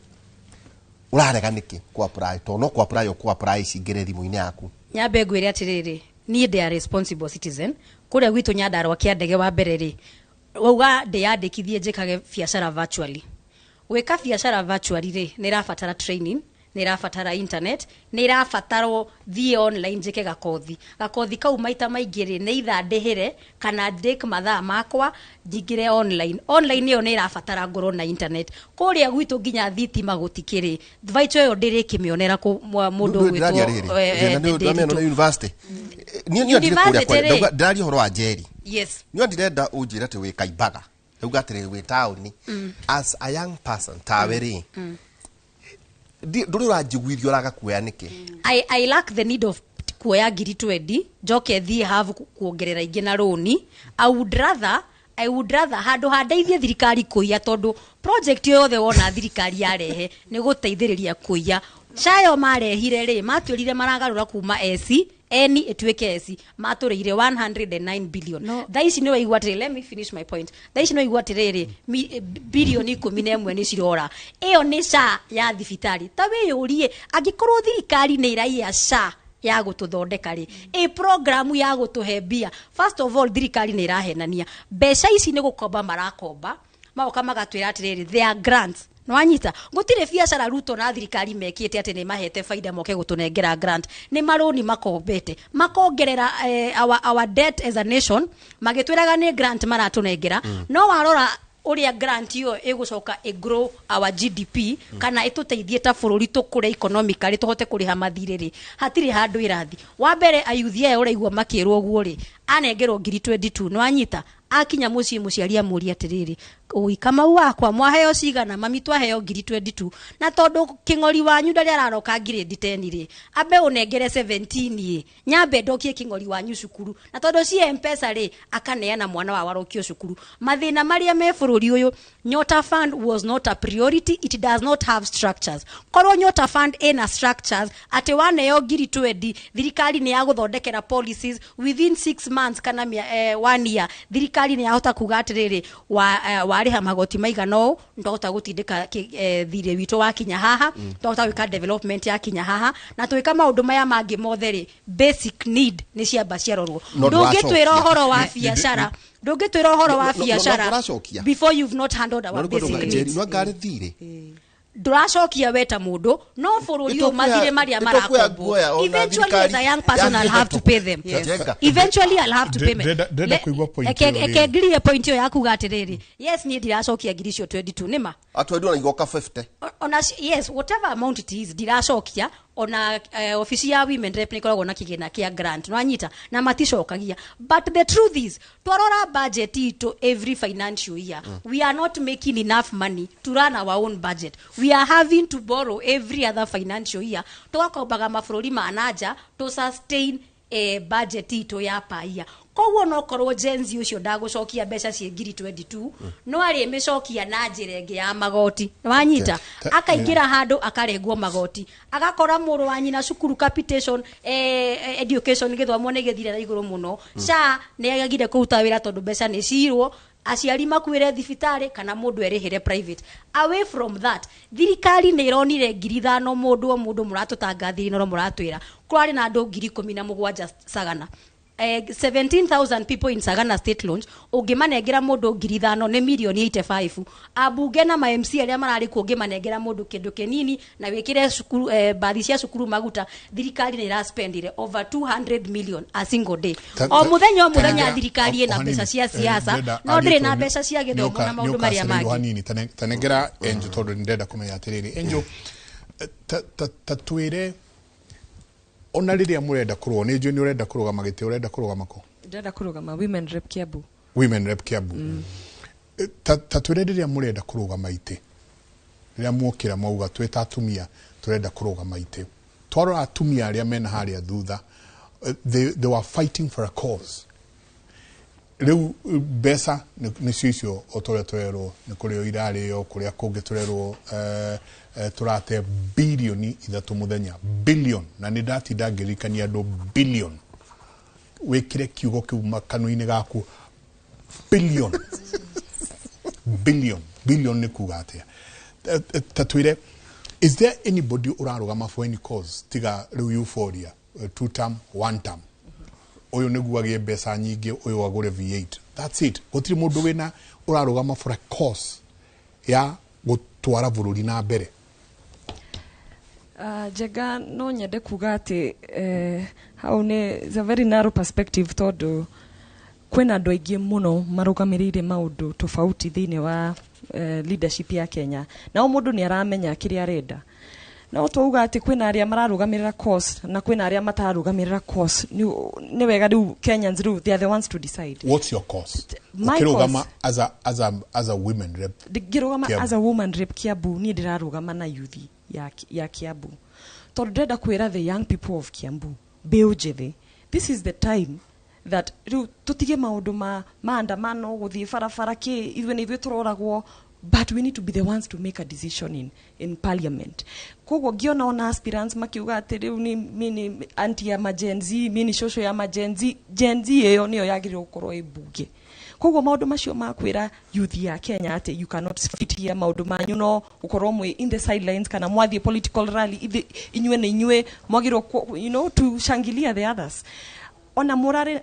ũrarega nĩkĩ ku apply, tondũ no ku apply ũkũ apply cingĩre thimũ-inĩ yaku? Nyambe ngwĩre atĩrĩrĩ, niĩ ndĩ a responsible citizen. Kũrĩa gwitũ Nyandarua kĩa ndege wa mbere rĩ, wauga ndĩyandĩkithie njĩkage biacara virtually. Gwĩka biacara virtually rĩ, nĩ ĩrabatara training, nĩ ĩrabatara internet, nĩ ĩrabatarwo thiĩ online njĩke gakothi. Gakothi kau maita maingĩ rĩ, nĩ itha ndĩhĩre kana ndĩke mathaa makwa njingĩre online. Online ĩyo nĩ ĩrabatara ngorwo na internet. Kũrĩa gwitũ nginya thitima gũtikĩrĩ. Virtual ĩyo ndĩrĩkĩmĩonera kũ mũndũ Ndũ- ndĩraria ũgwĩtwo rĩrĩ, thĩna nĩ ũndũ wa mĩena na university. Niĩ ndirĩ kũrĩa University kwa- rĩ. ndauga- ndĩraria ũhoro wa Njeri. Niĩ ndirenda ũnjĩre atĩ wĩ Kaimbaga, ndauga atĩrĩrĩ, wĩ taũni, as a young person tawe rĩ, ndũrĩ ũranjiguithia ũraga kuoya nĩkĩ. I lack the need of kuoya ngiri 20 njoke thiĩ have kuongerera ingĩ na rũni. I would rather handũ ha ndeithie thirikari kũiya, tondũ project yothe wona thirikari yarehe nĩ gũteithĩrĩria kũiya. Cayo marehire rĩ, matwĩrire maragarũra kuma S N ĩtuĩke S, matũrĩire 109 billion. No. Thaa ici nĩ waigua atĩrĩ, let me finish my point, thaa ici nĩ waigua atĩrĩrĩ, bilioni 11 nĩ cirora. Ĩyo nĩ SHA ya thibitarĩ. Ta wĩyũrie, angĩkorwo thirikari nĩ ĩraiya SHA ya gũtũthondeka rĩ, ĩ programu ya gũtũhe mbia? First of all, thirikari nĩ ĩrahenania. Mbeca ici nĩ gũkomba marakomba, magoka magatwĩra atĩrĩrĩ, they are grants. Nĩwanyita? Gũtirĩ biacara Ruto na thirikari mekĩte atĩ nĩ mahete baida moke gũtũnengera grant. Nĩ marũni makombete, makongerera our debt as a nation, magĩtwĩraga nĩ grant maratũnengera. No warora ũrĩa grant ĩyo ĩgũcoka ĩgrow our GDP kana ĩtũteithie ta bũrũri tũkũre economically, tũhote kũrĩha mathirĩ rĩ, hatirĩ handũ ĩrathi. Wa mbere, ayuthi aya ũraigua makĩrwo ũguo rĩ, anengerwo ngiri 22, nĩwanyita? Akinya mũciĩ, mũciari amũria atĩrĩrĩ, "Ũi Kamau wakwa, mwaheo cigana?" "Mami, twaheo ngiri 22." "Na tondũ kĩng'ori wanyu ndarĩ araroka grade 10 rĩ, ambe ũnengere 17 ĩ, nyambe ndokie kĩng'ori wanyu cukuru." Na tondũ ci Mpesa rĩ, akaneana mwana wao arokio cukuru. Mathĩna marĩa me bũrũri ũyũ, Nyota Fund was not a priority. It does not have structures. Korwo Nyota Fund ĩna structures, atĩ waneo ngiri 20, thirikari nĩ yagũthondekera policies within 6 months kana one year, thirikari nĩ yahota kuga atĩrĩrĩ, warĩha magoti maigana ũũ, ndahota gũtindĩka thirĩ witũ wakinya haha, ndahota gwĩka development yakinya haha, na twĩka maũndũ maya mangĩ mothe rĩ, basic need nĩ ciamba ciarorwo. No Ndũngĩtwĩra ndũracokia. ũhoro wa biacara, ndũngĩtwĩra ũhoro wa No, no, no, biacara ndũracokia. before you've not handled our basic needs. No ngarĩ thirĩ. Ndũracokia we ta mũndũ, no bũrũri ũyũ mathirĩ marĩa Nĩtũkuoya marakombwo, guoya ona eventually as a young person I'll have to pay them. Eventually I'll have to pay them. Ndĩrenda kũigua point ĩyo rĩngĩ. Eke ngirie point ĩyo ya kuga atĩrĩrĩ, yes, niĩ ndiracokia ngiri icio 22, nĩma. Atwendiwa na igoka 50. Ona yes, whatever amount it is, ndiracokia. Ona ofici ya women rep nĩ ĩkoragwo na kĩgĩna kĩa grant, nwanyita, na maticokagia. But the truth is, twarora budget itũ every financial year, we are not making enough money to run our own budget. We are having to borrow every other financial year, tũgakombaga mabũrũri ma nanja to sustain budget itũ ya paia. Koguo no korwo Gen Z ũcio ndagũcokia mbeca ciĩ 22,000, no arĩmĩcokia na njĩra ĩngĩ ya magoti, wanyita? Akaingĩra handũ akarengwo magoti, agakora mũrũ wa nyina cukuru capitation, education, gĩthomo nĩ gĩthire na igũrũ mũno. SHA nĩ agire kũruta wĩra tondũ mbeca nĩ cirwo, aciari makuĩre thibitarĩ kana mũndũ erĩhĩre private. Away from that, thirikari nĩ ĩronire 5,000 mũndũ o mũndũ. Mũratũtangathĩria no mũratwĩra kũrarĩ na andũ 17,000 Sagana, 17,000 people in Sagana State Launch. Ũngĩmanengera mũndũ 5,000 nĩ mirioni 85. Ambunge na ma MC arĩa mararĩ kuo, ũngĩmanengera mũndũ kĩndũ kĩnini na wĩkĩre cukuru, bathi cia cukuru maguta, thirikari nĩ ĩraspendire over 200 million a single day. O mũthenya o mũthenya thirikari ĩna mbeca cia siasa, no ndĩrĩ na mbeca cia gĩthomo na maũndũ marĩa mangĩ. Hanini tanengera Angel, tondũ nĩ ndĩrenda kũmenya atĩrĩrĩ, Angel, ta twĩre, ona rĩrĩa mũrenda kũrũa, nĩ njũĩ nĩ ũrenda kũrũgama gĩtĩ, ũrenda kũrũgama kũ? Ndĩrenda kũrũgama women rep Kiambu. Women rep Kiambu. Ta twĩre, rĩrĩa mũrenda kũrũgama itĩ, rĩrĩa muokĩra mwauga twĩ ta atumia tũrenda kũrũgama itĩ, twarora atumia arĩa mena harĩa thutha, they were fighting for a cause. Rĩu mbeca nĩcio icio, o ta ũrĩa tũrerwo nĩ kũrĩo irarĩo kũrĩa kũngĩ, tũrerwo tũrate 3 bilioni mũthenya, billion, na nĩ ndatinda ngĩririkania andũ billion. Wĩkĩre kiugo kĩu kanua-inĩ gaku, billion, billion, billion nĩ kuga atĩa? Ta twĩre, is there anybody ũrarũgama for any cause tiga rĩu euphoria, two term, one term, ũyũ nĩguo agĩe mbeca nyingĩ, ũyũ agũre V8, that's it? Gũtirĩ mũndũ wĩna ũrarũgama for a cause ya gũtwara bũrũri na mbere? Njega, no nyende kuga atĩ hau nĩ is a very narrow perspective, tondũ kwĩna andũ aingĩ mũno marũgamĩrĩire maũndũ tofauti thĩinĩ wa leadership ya Kenya, na o mũndũ nĩ aramenya kĩrĩa arenda. No twauga atĩ kwĩna arĩa mararũgamĩrĩra cause na kwĩna arĩa matararũgamĩrĩra cause, nĩ wega rĩu Kenyans rĩu they are the ones to decide. What's your cause? My Ũkĩrũgama cause- as a women rep Ngĩrũgama Kiambu. as a woman rep Kiambu, niĩ ndĩrarũgama na youth ya Kiambu, tondũ ndĩrenda kwĩra the young people of Kiambu, mbeũ njĩthĩ, this is the time that rĩu tũtige maũndũ ma maandamano, gũthiĩ barabara kĩ, ithuĩ nĩ ithuĩ tũroragwo, but we need to be the ones to make a decision in parliament. Koguo ngĩona ona aspirants makiuga atĩ rĩu ni mi ni anti ya ma Gen Z, mi ni shosho ya ma Gen Z, Gen Z ĩyo nĩyo yagĩrĩirwo gũkorwo ĩ mbunge. Koguo maũndũ macio ma kwĩra youth ya Kenya atĩ you cannot fit here, maũndũ manyu no gũkorwo mwĩ in the sidelines, kana mwathiĩ political rally inyuĩ nĩ inyuĩ mwagĩrĩirwo to shangilia the others. Ona mũrarĩ,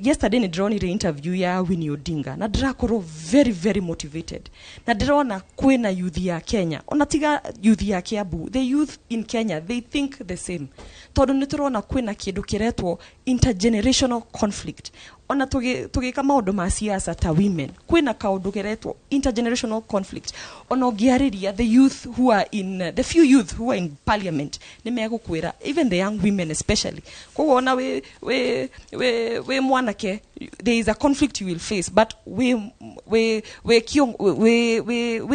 yesterday nĩ ndĩronire interview ya Winnie Odinga na ndĩrakorwo very very motivated, na ndĩrona kwĩna youth ya Kenya, ona tiga youth ya Kiambu, the youth in Kenya, they think the same, tondũ nĩ tũrona kwĩna kĩndũ kĩretwo intergenerational conflict. Ona tũgĩka maũndũ ma siasa ta women, kwĩna kaũndũ keretwo intergenerational conflict. Ona ũngĩarĩria the youth who are in the few youth who are in parliament, nĩ megũkwĩra, even the young women especially. Koguo ona wĩ mwanake, there is a conflict you will face, but wĩ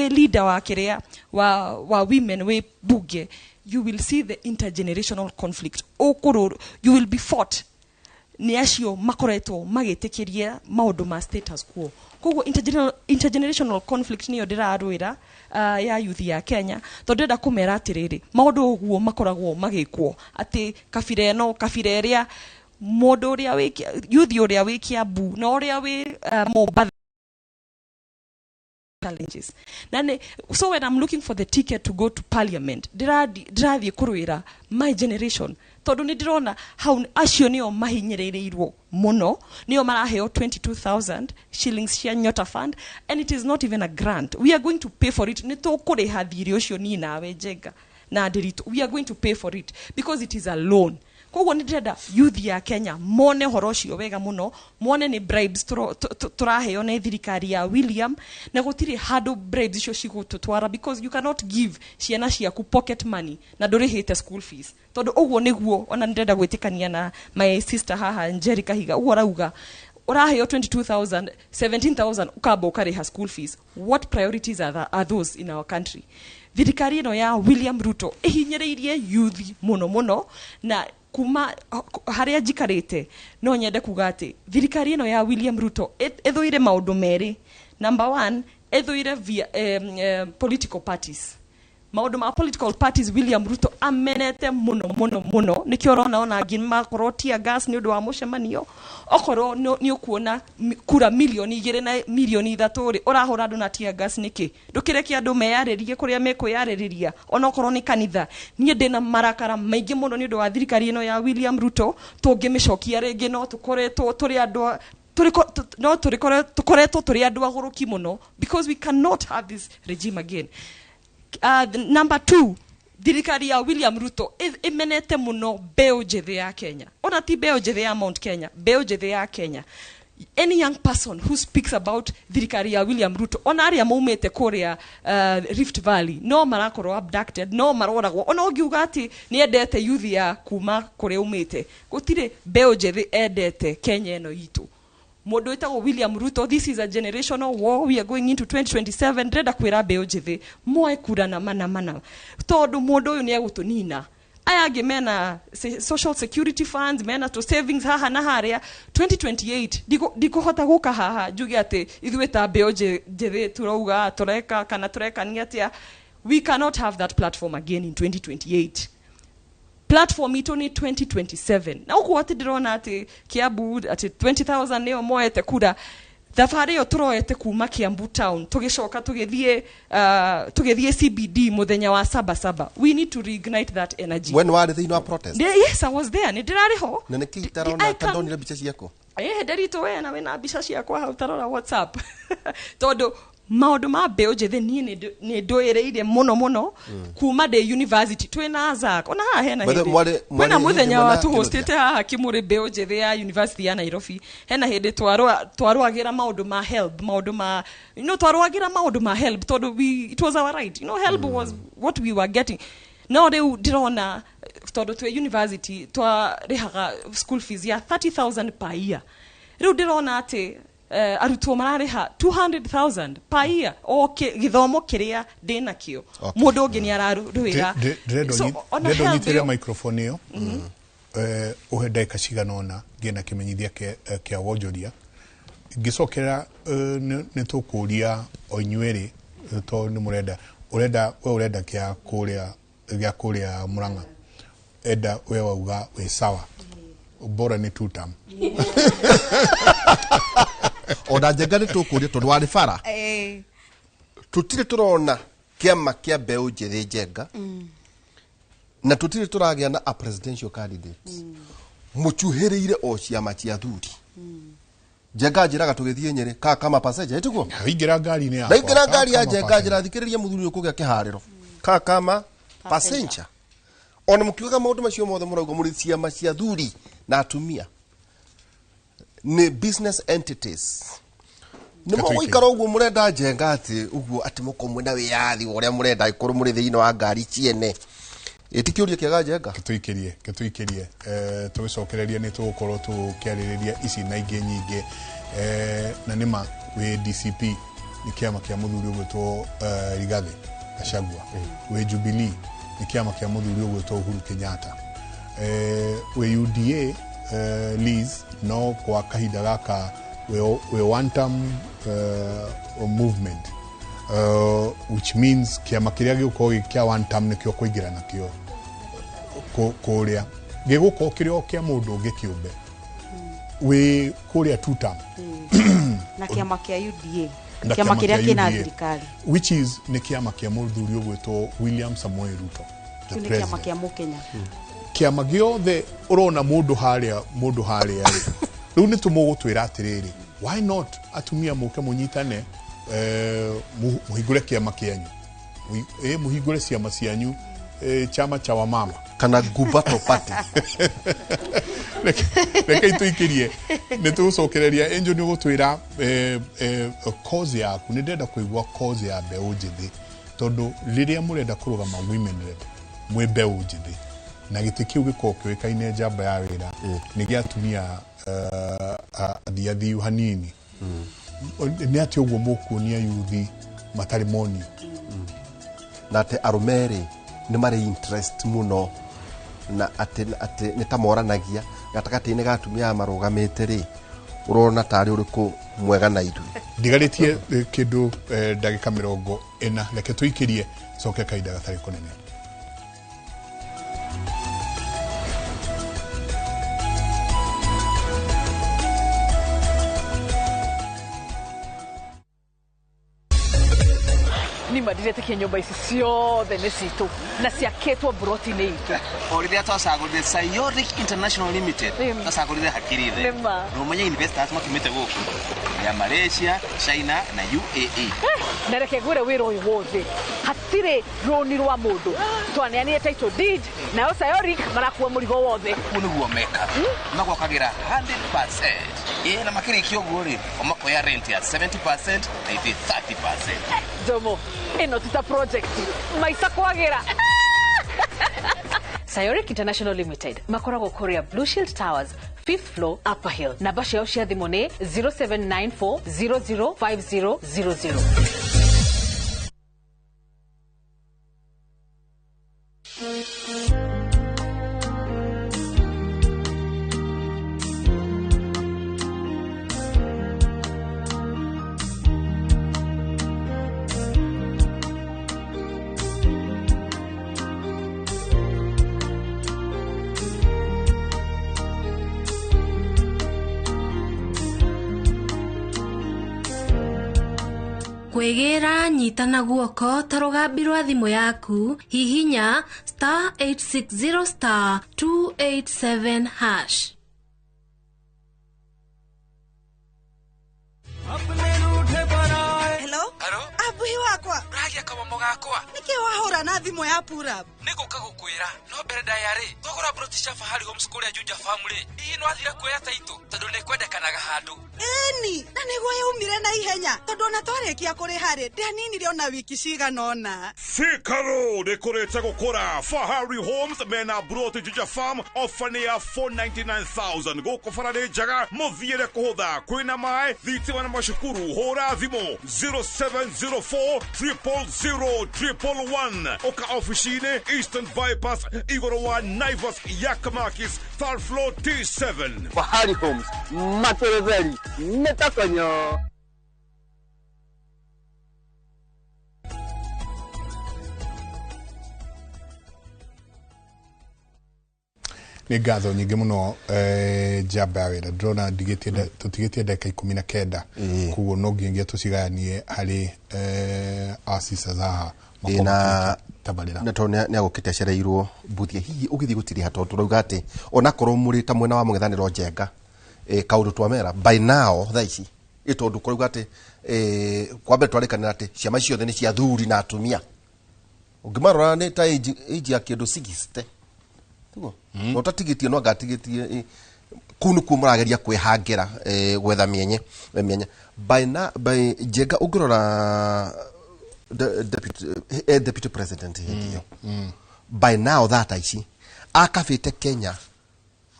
leader wa kĩrĩa wa women wĩ bunge, you will see the intergenerational conflict. Ũkũrũ you will be fought nĩ acio makoretwo magĩtĩkĩria maũndũ ma status quo. Koguo intergenerational conflict nĩyo ndĩrarwĩra ya youth ya Kenya, tondũ ndĩrenda kũmera atĩrĩrĩ, maũndũ ũguo makoragwo magĩkwo atĩ kabira ĩno, kabira ĩrĩa, mũndũ ũrĩa wĩ youth ũrĩa wĩ Kiambu na ũrĩa wĩ Mombatha challenges na nĩ. So when I'm looking for the ticket to go to parliament, ndĩrathiĩ kũrũĩra my generation, tondũ nĩ ndĩrona hau acio nĩo mahinyĩrĩrĩirwo mũno, nĩo maraheo 22,000 shillings cia Nyota Fund, and it is not even a grant. We are going to pay for it. Nĩ tũkũrĩha thirĩ ũcio, niĩ nawe, Njenga na Ndiritu. We are going to pay for it because it is a loan. Koguo nĩ ndĩrenda youth ya Kenya mone ũhoro ũcio wega mũno, mone nĩ bribes tũraheo nĩ thirikari ya William, na gũtirĩ handũ bribes icio cigũtũtwara, because you cannot give ciana ciaku pocket money na ndũrĩhĩte school fees, tondũ ũguo nĩguo ona nĩndĩrenda gwĩtĩkania na my sister haha Njeri Kahiga, ũguo arauga ũraheo 22,000, 17,000 ukamba ũkarĩha school fees. What priorities are those in our country? Thirikari ĩno ya William Ruto ĩhinyĩrĩirie youth mũno mũno, na kuma harĩa njikarĩte no nyende kuga atĩ thirikari ĩno ya William Ruto ĩthũire maũndũ merĩ. Number one, ĩthũire political parties, maũndũ ma political parties. William Ruto amenete mũno mũno mũno, nĩkĩo ũrona ona angĩ makorwo tear gas nĩ ũndũ wa mũcemanio. Okorwo nĩ ũkuona kura 2 million na 3 million rĩ, ũrahũra andũ na tear gas nĩkĩ? Ndũkĩreke andũ meyarĩrie kũrĩa mekwĩyarĩrĩria, onokorwo nĩ kanitha. Niĩ ndĩna marakara maingĩ mũno nĩ ũndũ wa thirikari ĩno ya William Ruto. Tũngĩmĩcokia rĩngĩ, no tũkoretwo tũrĩ andũ no tũkoretwo tũrĩ andũ agũrũki mũno, because we cannot have this regime again. Number two, thirikari ya William Ruto ĩmenete mũno mbeũ njĩthĩ ya Kenya, ona ti mbeũ njĩthĩ ya Mount Kenya, mbeũ njĩthĩ ya Kenya. Any young person who speaks about thirikari ya William Ruto, ona arĩa maumĩte kũrĩa Rift Valley, no marakorwo abducted, no maroragwo. Ona ũngiuga atĩ nĩ endete youth ya kuma kũrĩa umĩte, gũtirĩ mbeũ njĩthĩ endete Kenya ĩno itũ. Mũndũ wĩtagwo William Ruto, this is a generational war we are going into 2027. Ndĩrenda kwĩra mbeũ njĩthĩ moe kura na mana mana, tondũ mũndũ ũyũ nĩ egũtũnina. Aya angĩ mena social security funds, mena to savings haha na harĩa. 2028 ndikũhota gũka haha njuge atĩ ithuĩ ta mbeũ njĩthĩ turauga tũreka kana tũrekania atĩa. We cannot have that platform again in 2028. Platform itũ nĩ 2027. Na ũguo atĩ ndĩrona atĩ Kiambu atĩ 20,000 nĩyo moete kura, thabarĩ ĩyo tũroete kuma Kiambu town, tũgĩcoka tũgĩthiĩ CBD mũthenya wa saba saba. We need to reignite that energy. We nĩ warĩ thĩinĩ wa protest? Yes, I was there, nĩ ndĩrarĩ ho. Na nĩkĩ itarona ta ndonire mbica ciaku? Eh, nderitũ we na wĩna mbica ciakwa hau, tarora WhatsApp, tondũ maũndũ ma mbeũ njĩthĩ niĩ nĩ ndũĩrĩire mũno mũno kuma ndĩ university twĩna Zak. Ona haha hena By the way, hĩndĩ mwarĩ kwĩna mũthenya hĩndĩ wa mwena tũhostĩte haha Kimũrĩ, mbeũ njĩthĩ ya University ya Nairobi. Hena hĩndĩ twarũagĩra maũndũ ma HELB, maũndũ ma twarũagĩra maũndũ ma HELB, tondũ it was our right. HELB was what we were getting. No rĩu ndĩrona tondũ twĩ university twarĩhaga school fees ya 30,000 per year, rĩu ndĩrona atĩ arutwo mararĩha 200,000 per year o gĩthomo kĩrĩa ndĩnakĩo. Mũndũ ũngĩ nĩ ararũĩra. Ndĩrenda So, ona ndĩrenda HELB ũnyitĩrĩre ĩyo- microphone ĩyo, ũhe ndagĩka cigana ũna ngĩe na kĩmenyithia kĩa wonjoria. Ngĩcokera nĩ tũkũria o inyuerĩ, tondũ nĩ mũrenda, ũrenda we, ũrenda gĩa kũrĩa Murang'a. Enda we wauga wĩ sawa, bora nĩ two term. Ona Njenga nĩ tũkũria tondũ warĩ bara. Tũtirĩ tũrona kĩama kĩa mbeũ njĩthĩ, Njenga, na tũtirĩ tũragĩa na a presidential candidate. Mũcuhĩrĩire o ciama cia thuri. Njenga njĩraga tũgĩthiĩ Nyĩrĩ ka kama passenger, ĩtiguo? Ingĩra ngari-inĩ yakwa. Ndaingĩra ngari ya Kama Njenga, passenger. njĩra thikĩrĩria mũthuri ũyũ kũgĩa kĩharĩro ka kama passenger. Ona mũkiugaga maũndũ macio mothe mũrauga mũrĩ ciama cia thuri na atumia nĩ business entities, nĩ mũgũikara ũguo mũrenda, Njenga, atĩ ũguo atĩ mũkorwo mwĩna wĩyathi wa ũrĩa mũrenda angĩkorwo mũrĩ thĩinĩ wa ngari ciene? Ĩti kĩũria kĩega, Njenga. Gĩtũikĩrie, tũgĩcokereria nĩ tũgũkorwo tũkĩarĩrĩria ici na ingĩ nyingĩ. Na nĩma wĩ DCP nĩ kĩama kĩa mũthuri ũgwĩtwo Rigathĩ Gachagua, wĩ Jubilee nĩ kĩama kĩa mũthuri ũgwĩtwo Uhuru Kenyatta, wĩ UDA, Liz, no kwa kahinda gaka wĩ one term movement, which means kĩama kĩrĩa gĩgũkorwo gĩ kĩa one term nĩkĩo kũingĩra nakĩo kũrĩa gĩgũkorwo kĩrĩ o kĩa mũndũ ũngĩ kĩũmbe. Wĩ kũrĩa two term. Na kĩama kĩa UDA. Na kĩama kĩrĩa kĩa kĩna UDA, thirikari. Which is nĩ kĩama kĩa mũthuri ũgwĩtwo William Samoei Ruto, the Kĩu nĩ kĩama president. kĩa mũkenya. Kĩama gĩothe ũrona mũndũ harĩa rĩ, rĩu nĩ tũmũgũtwĩra atĩrĩrĩ, why not atumia mũke mũnyitane, mũhingũre kĩama kĩanyu, mũhingũre ciama cianyu, chama cha wamama. Kana Gubato Party. Reke ituikirie nä tå gå cokereria. Angel, nä å gå twä ra cause yaku. Nä ndenda kũigua cause ya mbeũ njĩthĩ, tondũ rĩrĩa mũrenda kũrũgama women rep mwĩ mbeũ njĩthĩ na gĩtĩ kĩu gĩkorwo kĩũĩkaine njamba ya wĩra nĩ gĩa atumia athiathiu hanini, nĩ atĩ ũguo mũkuonia yuthi matarĩ monio? Na atĩ arũme rĩ nĩ marĩ interest mũno na atĩ nĩ ta moranagia gatagatĩ-inĩ ga atumia aya marũgamĩte rĩ, ũrona tarĩ ũrĩkũ mwega na ithuĩ? Ndigarĩtie kĩndũ ndagĩka 40. Reke tũikĩrie, coke kahinda gatarĩ kũnene. Nima ndiretĩkia nyũmba ici ciothe nĩ citũ na ciakĩtwo mburoti-inĩ itũ. O rĩrĩa twacagũrire Sayoric International Limited, twacagũrire hakiri the Nĩma. Na ũmenye investors matumĩte gũkũ ya Malaysia, China na UAE. Na reke ngwĩre, wĩra ũyũ wothe hatirĩ rũni rwa mũndũ. Twaneanire title deed, nayo Sayoric marakua mũrigo wothe. Ũguo nĩguo mekaga, magwakagĩra 100%, ĩ na makĩrĩkia ũguo rĩ, o makoya rent ya 70% na ithuĩ 30%. Njomo ĩno ti ta project maica kwagĩra. Sayoric International Limited makoragwo kũrĩa Blue Shield Towers, fifth floor, Upper Hill. Namba ciao cia thimũ nĩ 0794 005000. Kwĩgĩra nyitana guoko ta rũgambi rwa thimũ yaku, hihinya *860*287#. Hello? Abuhi wakwa. Ũragia kamomo gakwa. Nĩkĩ wahũra na thimũ ya purab? Nĩ gũka gũkwĩra no mbere ndaya rĩ, twagũra broti cia Fahari Homes kũrĩa Juja Farm rĩ, hihi nĩ wathire kuoya taitũ tondũ nĩ kwendekanaga handũ? Ĩni, na nĩguo yaumire na ihenya tondũ ona twarĩkia kũrĩha rĩ, ndianinire ona wiki cigana ũna. Thika Road ĩkũrĩte gũkũra. Fahari Homes mena broti Juja Farm, ofa nĩ ya 499,000. Gũkũ bara nĩ njega, mũthiĩre kũhũtha, kwĩna maĩ, thitima na macukuru. Hũra thimũ 0704 000 111. Ũka ofici-inĩ Eastern Bypass, igũrũ wa Naivas Yakamakis, third floor T7. Fahari Homes materetheri nĩtakonyo. Nĩ ngatho nyingĩ mũno, njamba ya wĩra. Ndĩrona ndigĩtie tũtigĩtie ndagĩka 19, koguo no nginyagia tũcigayanie harĩ asisa haha. Ĩ, na tabarĩra. Na tondũ nĩ agũkĩte acereirwo mbuthia, hihi ũgĩthiĩ gũtiriha tondũ tũrauga atĩ onakorwo mũrĩ ta mwena wa mũng'ethanĩro Njenga, kaũndũ twamera by now thaa ici, ĩ tondũ kũrauga atĩ kwa mbere twarĩkanĩra atĩ ciama ciothe nĩ cia athuri na atumia, ũngĩmarora nĩ ta age ya kĩndũ 60 tiguo no ũtatigĩtie, no angatigĩtie kũu nĩkuo mũrageria kwĩhangĩra, gwetha mĩenye mĩanya by na by. Njenga, ũngĩrora deputy president hĩndĩ ĩyo, by now thata ici akabĩte Kenya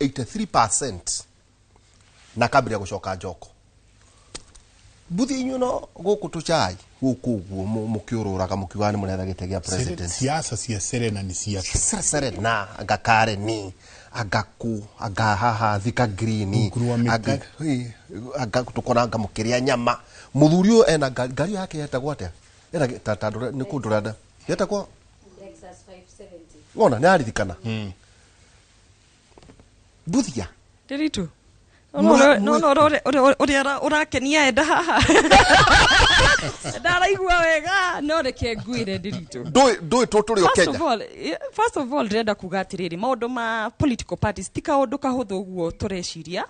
83% na akambĩrĩria gũcoka njoko mbuthi. Inyuĩ no gũkũ tũcai gũkũ ũguo mũkĩũrũraga mũkiugaga nĩ mũretha gĩtĩ gĩa president. Siasa cia Serena nĩ cia Serena, anga Kareni, anga kũ, anga haha Thika Green. Rungu rwa mĩtĩ. Anga ĩ, anga tũkona anga mũkĩrĩa nyama. Mũthuri ũyũ ena ngari yake yetagwo atĩa? Ena ta nĩ kũndũ randa yetagwo wona nĩ aririkana Mbuthia. Ndiritu no ũrĩa ũrakenia enda haha ndaraigua wega, no reke ngwĩre, Ndiritu. Ndũĩ tũrĩ o First Kenya. of all, first of all, ndĩrenda kuga atĩrĩrĩ, maũndũ ma political parties ti kaũndũ kahũthũ ũguo tũreciria.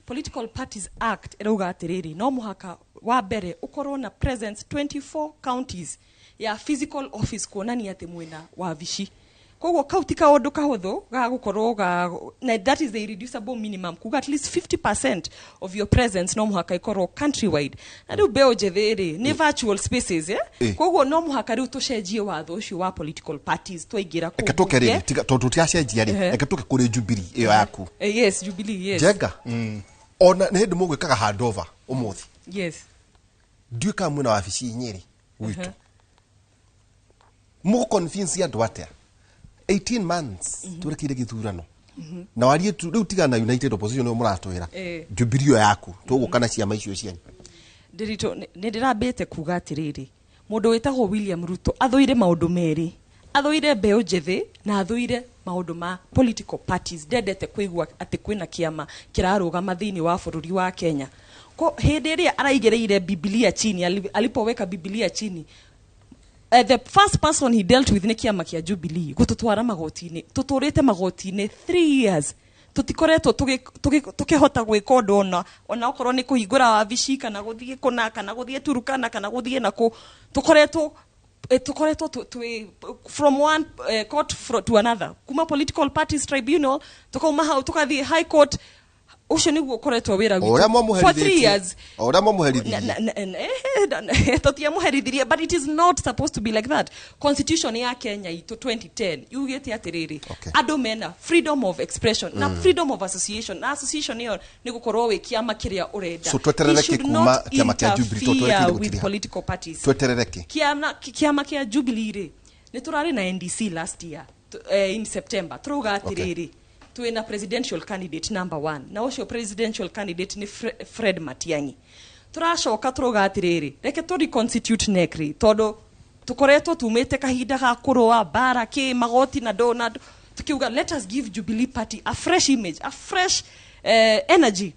Political Parties Act ĩrauga atĩrĩrĩ, no mũhaka wa mbere ũkorwo na presence 24 counties ya physical office, kuonania atĩ mwĩna wabici. Koguo kau ti kaũndũ kahũthũ ga gũkorwo ga na that is the irreducible minimum, kuga at least 50% of your presence no mũhaka ĩkorwo countrywide. Na rĩu mbeũ njĩthĩ rĩ, nĩ virtual spaces, eh? Koguo no mũhaka rĩu tũcenjie watho ũcio wa political parties twaingĩra kũu Reke tũke bunge. rĩrĩ, tiga tondũ tũtiacenjia rĩ. Reke tũke kũrĩ Jubilee ĩyo yaku. Yes, Jubilee, yes. Njenga, ona nĩ hĩndĩ mũgwĩkaga handover ũmũthĩ. Yes. Ndiũĩ kana mwĩna wabici Nyĩrĩ gwitũ. Mũgũ-convince andũ atĩa 18 months twerekeire gĩthurano na warie tu rĩu? Tigana na United Opposition ũyũ mũratwĩra. Jubilee ĩyo yaku, tũgũka na ciama icio cianyu. Ndĩritũ, nĩ ndĩrambĩte kuga atĩrĩrĩ, mũndũ wĩtagwo William Ruto athũire maũndũ merĩ: athũire mbeũ njĩthĩ na athũire maũndũ ma political parties. Ndendete kũigua atĩ kwĩna kĩama kĩrarũgama thĩinĩ wa bũrũri wa Kenya. Ko hĩndĩ ĩrĩa araigĩrĩire Bibilia chini, alipoweka Bibilia chini, the first person he dealt with nĩ kĩama kĩa Jubilee, gũtũtwara magoti-inĩ. Tũtũrĩte magoti-inĩ 3 years, tũtikoretwo tũkĩhota gwĩka ũndũ, ona okorwo nĩ kũhingũra wabici kana gũthiĩ kũna kana gũthiĩ Turukana kana gũthiĩ nakũ. Tũkoretwo twĩ from one court to another, kuma Political Parties Tribunal tukauma hau tukathiĩ High Court. Ũcio nĩguo ũkoretwo wĩra O ũrĩa witũ for 3 years. O ũrĩa mwamũherithirie. Tũtiamũherithirie, but it is not supposed to be like that. Constitution ya Kenya itũ 2010 yugĩte atĩrĩrĩ, andũ mena freedom of expression na freedom of association, na association ĩyo nĩ gũkorwo wĩ kĩama kĩrĩa ũrenda. So tweterere He should kĩ kuma not kĩama kĩa Jubilee, tondũ twerekeire interfere with gũtiriha? political parties. Tweterere kĩ? Kĩama kĩa Jubilee rĩ, nĩ tũrarĩ na NDC last year, in September. Tũrauga atĩrĩrĩ, twĩna presidential candidate number one, na ũcio presidential candidate nĩ Fred Matiang'i. Tũracoka tũrauga atĩrĩrĩ, reke tũ reconstitute NEC rĩ, tondũ tũkoretwo tumĩte kahinda ga kũrũa mbara kĩ magoti na ndũ na ndũ. Tukiuga, let us give Jubilee Party a fresh image, a fresh energy.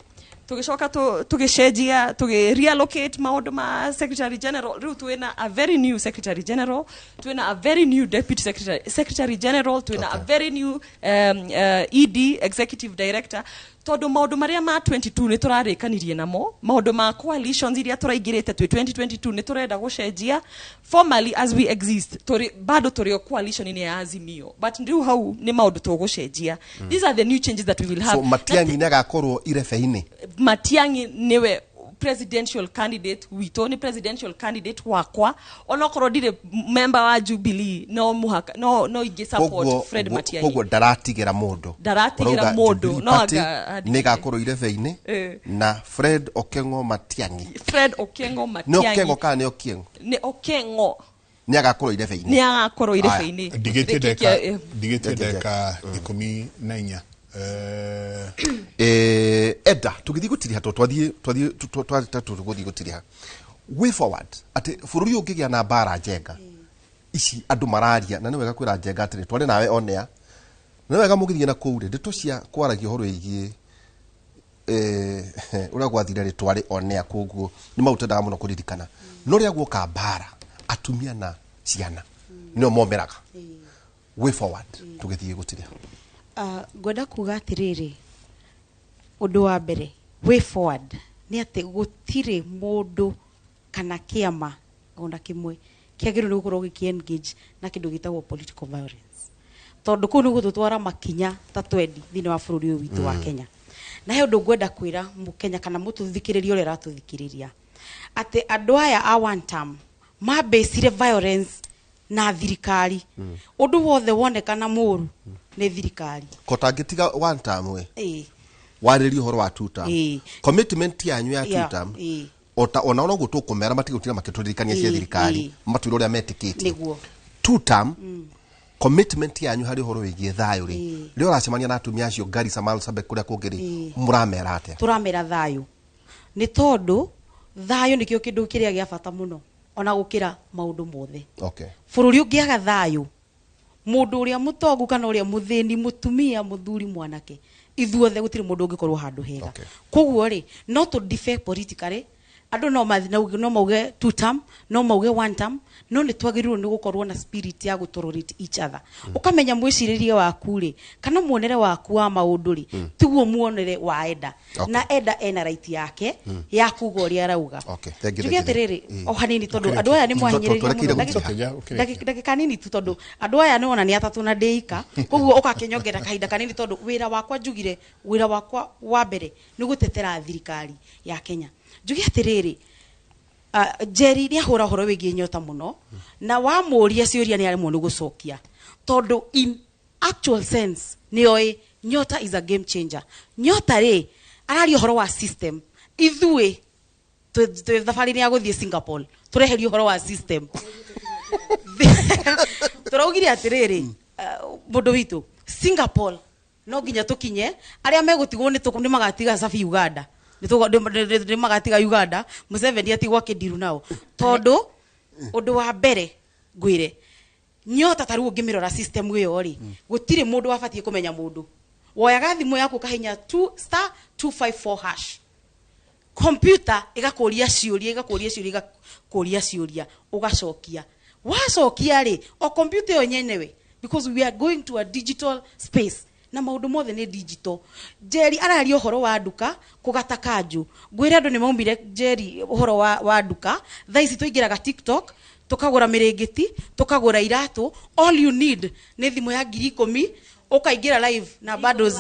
Tũgĩcoka tũgĩcenjia, tũgĩ reallocate maũndũ ma secretary general. Rĩu twĩna a very new secretary general, twĩna a very new deputy secretary general, twĩna a very new ED, executive director, tondũ maũndũ marĩa ma 22 nĩ tũrarĩkanirie namo. Maũndũ ma coalitions iria tũraingĩrĩte twĩ 2022 nĩ tũrenda gũcenjia. Formally, as we exist, tũrĩ bado tũrĩ o coalition-inĩ ya Azimio, but rĩu hau nĩ maũndũ tũgũcenjia. These are the new changes that we will have. So Matiang'i nĩ agakorwo irebe-inĩ? Matiang'i niwe presidential candidate witũ, nĩ presidential candidate wakwa. Onokorwo ndirĩ member wa Jubilee, no mũhaka no ingĩ support Fred Matiang'i. Koguo ndaratigĩra mũndũ. Ndaratigĩra Ũrauga mũndũ, Jubilee no Party anga nĩ ĩgakorwo irebe-inĩ na Fred Okengo Matiang'i. Fred Okengo Nĩ Matiang'i. Okengo kana nĩ Okiengo? Nĩ Okengo. Nĩ agakorwo irebe-inĩ. Nĩ agakorwo irebe-inĩ. Ndigĩtie Gĩkĩ ndagĩka kĩa ndigĩtie ndagĩka 14. Eda tũgĩthiĩ gũtiriha, tondũ twathiĩ tũgũthiĩ gũtiriha, way forward atĩ bũrũri ũyũ ũngĩgĩa na mbara njenga ici andũ mararia, na nĩ wega kwĩra Njenga atĩrĩ, tware nawe onea, na nĩ wega mũgĩthiĩ na kũu rĩ, ndeto cia kwaragia ũhoro wĩgiĩ ũrĩa gwathire rĩ, twarĩ onea, koguo nĩ maũndũ tendaga mũno kũririkana. No rĩrĩa guoka mbara, atumia na ciana nĩo momeraga. Way forward tũgĩthiĩ gũtiriha. Ngwenda kuga atĩrĩrĩ, ũndũ wa mbere, way forward nĩ atĩ gũtirĩ mũndũ kana kĩama ona kĩmwe kĩagĩrĩirwo nĩ gũkorwo gĩkĩ engage na kĩndũ gĩtagwo political violence, tondũ kũu nĩ gũtũtwara makinya ta 20 thĩinĩ wa bũrũri ũyũ witũ wa Kenya. Na he ũndũ ngwenda kwĩra mũkenya kana mũtũthikĩrĩria ũrĩa ũratũthikĩrĩria, atĩ andũ aya a one term mambĩcire violence na thirikari. Ũndũ wothe wonekana mũru nĩ thirikari. Kotangĩtiga one term we warĩrie ũhoro wa two term. Commitment yanyu ya two term, ota ona ũguo tũkũmera matigũtinda makĩtũririkania cia thirikari, matwĩre ũrĩa metĩkĩtie. Two term commitment yanyu harĩ ũhoro wĩgiĩ thayũ rĩ, rĩrĩa ũracemania na atumia acio Garissa, Marsabit, kũrĩa kũngĩ rĩ, mũramera atĩa? Tũramera thayũ, nĩ tondũ thayũ nĩkĩo kĩndũ kĩrĩa gĩa bata mũno ona gũkĩra maũndũ mothe. Bũrũri ũngĩaga thayũ, mũndũ ũrĩa mũtongu kana ũrĩa mũthĩni, mũtumia, mũthuri, mwanake, ithuothe gũtirĩ mũndũ ũngĩkorwo handũ hega. Koguo rĩ, no tũ differ politically, Andũ no no mauge two term, no mauge one term, no nĩ twagĩrĩirwo nĩ gũkorwo na spirit ya gũtolerate each other. Ũkamenya mwĩcirĩrie waku rĩ, kana muonere waku wa maũndũ rĩ, tiguo muonere wa Eda. Na Eda ena right yake ya kuga ũrĩa arauga. Okay, thank you, Njuge thank you. atĩrĩrĩ, o hanini, tondũ andũ aya nĩ mwahinyĩrĩria Twerekeire mũno. gũkinya. Ndagĩka nini tu, tondũ andũ aya nĩ wona nĩ atatũ na ndĩika, koguo ũgakĩnyongera kahinda kanini, tondũ wĩra wakwa, njugire wĩra wakwa wa mbere nĩ gũtetera thirikari ya Kenya. Njuge atĩrĩrĩ, Jerry nĩ ahũra ũhoro wĩgiĩ nyota mũno, na wamũria ciũria nĩ aremwo nĩ gũcokia, tondũ in actual sense nĩ oĩ nyota is a game changer. Nyota rĩ, araria ũhoro wa system. Ithuĩ twĩ thabarĩ-inĩ ya gũthiĩ Singapore, tũreherie ũhoro wa system. Tũraugire atĩrĩrĩ, mũndũ witũ, Singapore no nginya tũkinye. Arĩa megũtigwo nĩ magatiga cabi Uganda. Nĩ magatiga Uganda, Museveni atigwo akĩndiru nao, tondũ ũndũ wa mbere ngwĩre, nyota ta rĩu ũngĩmĩrora system ĩyo rĩ, gũtirĩ mũndũ wabatiĩ kũmenya. Mũndũ woyaga thimũ yaku, ũkahinya 2 star 254 hash, computer ĩgakũria ciũria, ĩgakũria ciũria, ĩgakũria ciũria, ũgacokia. Wacokia rĩ, o computer ĩyo nyenyewe, because we are going to a digital space na maũndũ mothe nĩ digital. Jerry araria ũhoro wa nduka kũgata kanjũ. Ngwĩre andũ nĩ maumire, Jerry, ũhoro wa nduka. Thaa ici tũingĩraga TikTok, tũkagũra mĩrĩngĩti, tũkagũra iratũ. All you need nĩ thimũ ya 10,000, ũkaingĩra live na bundles.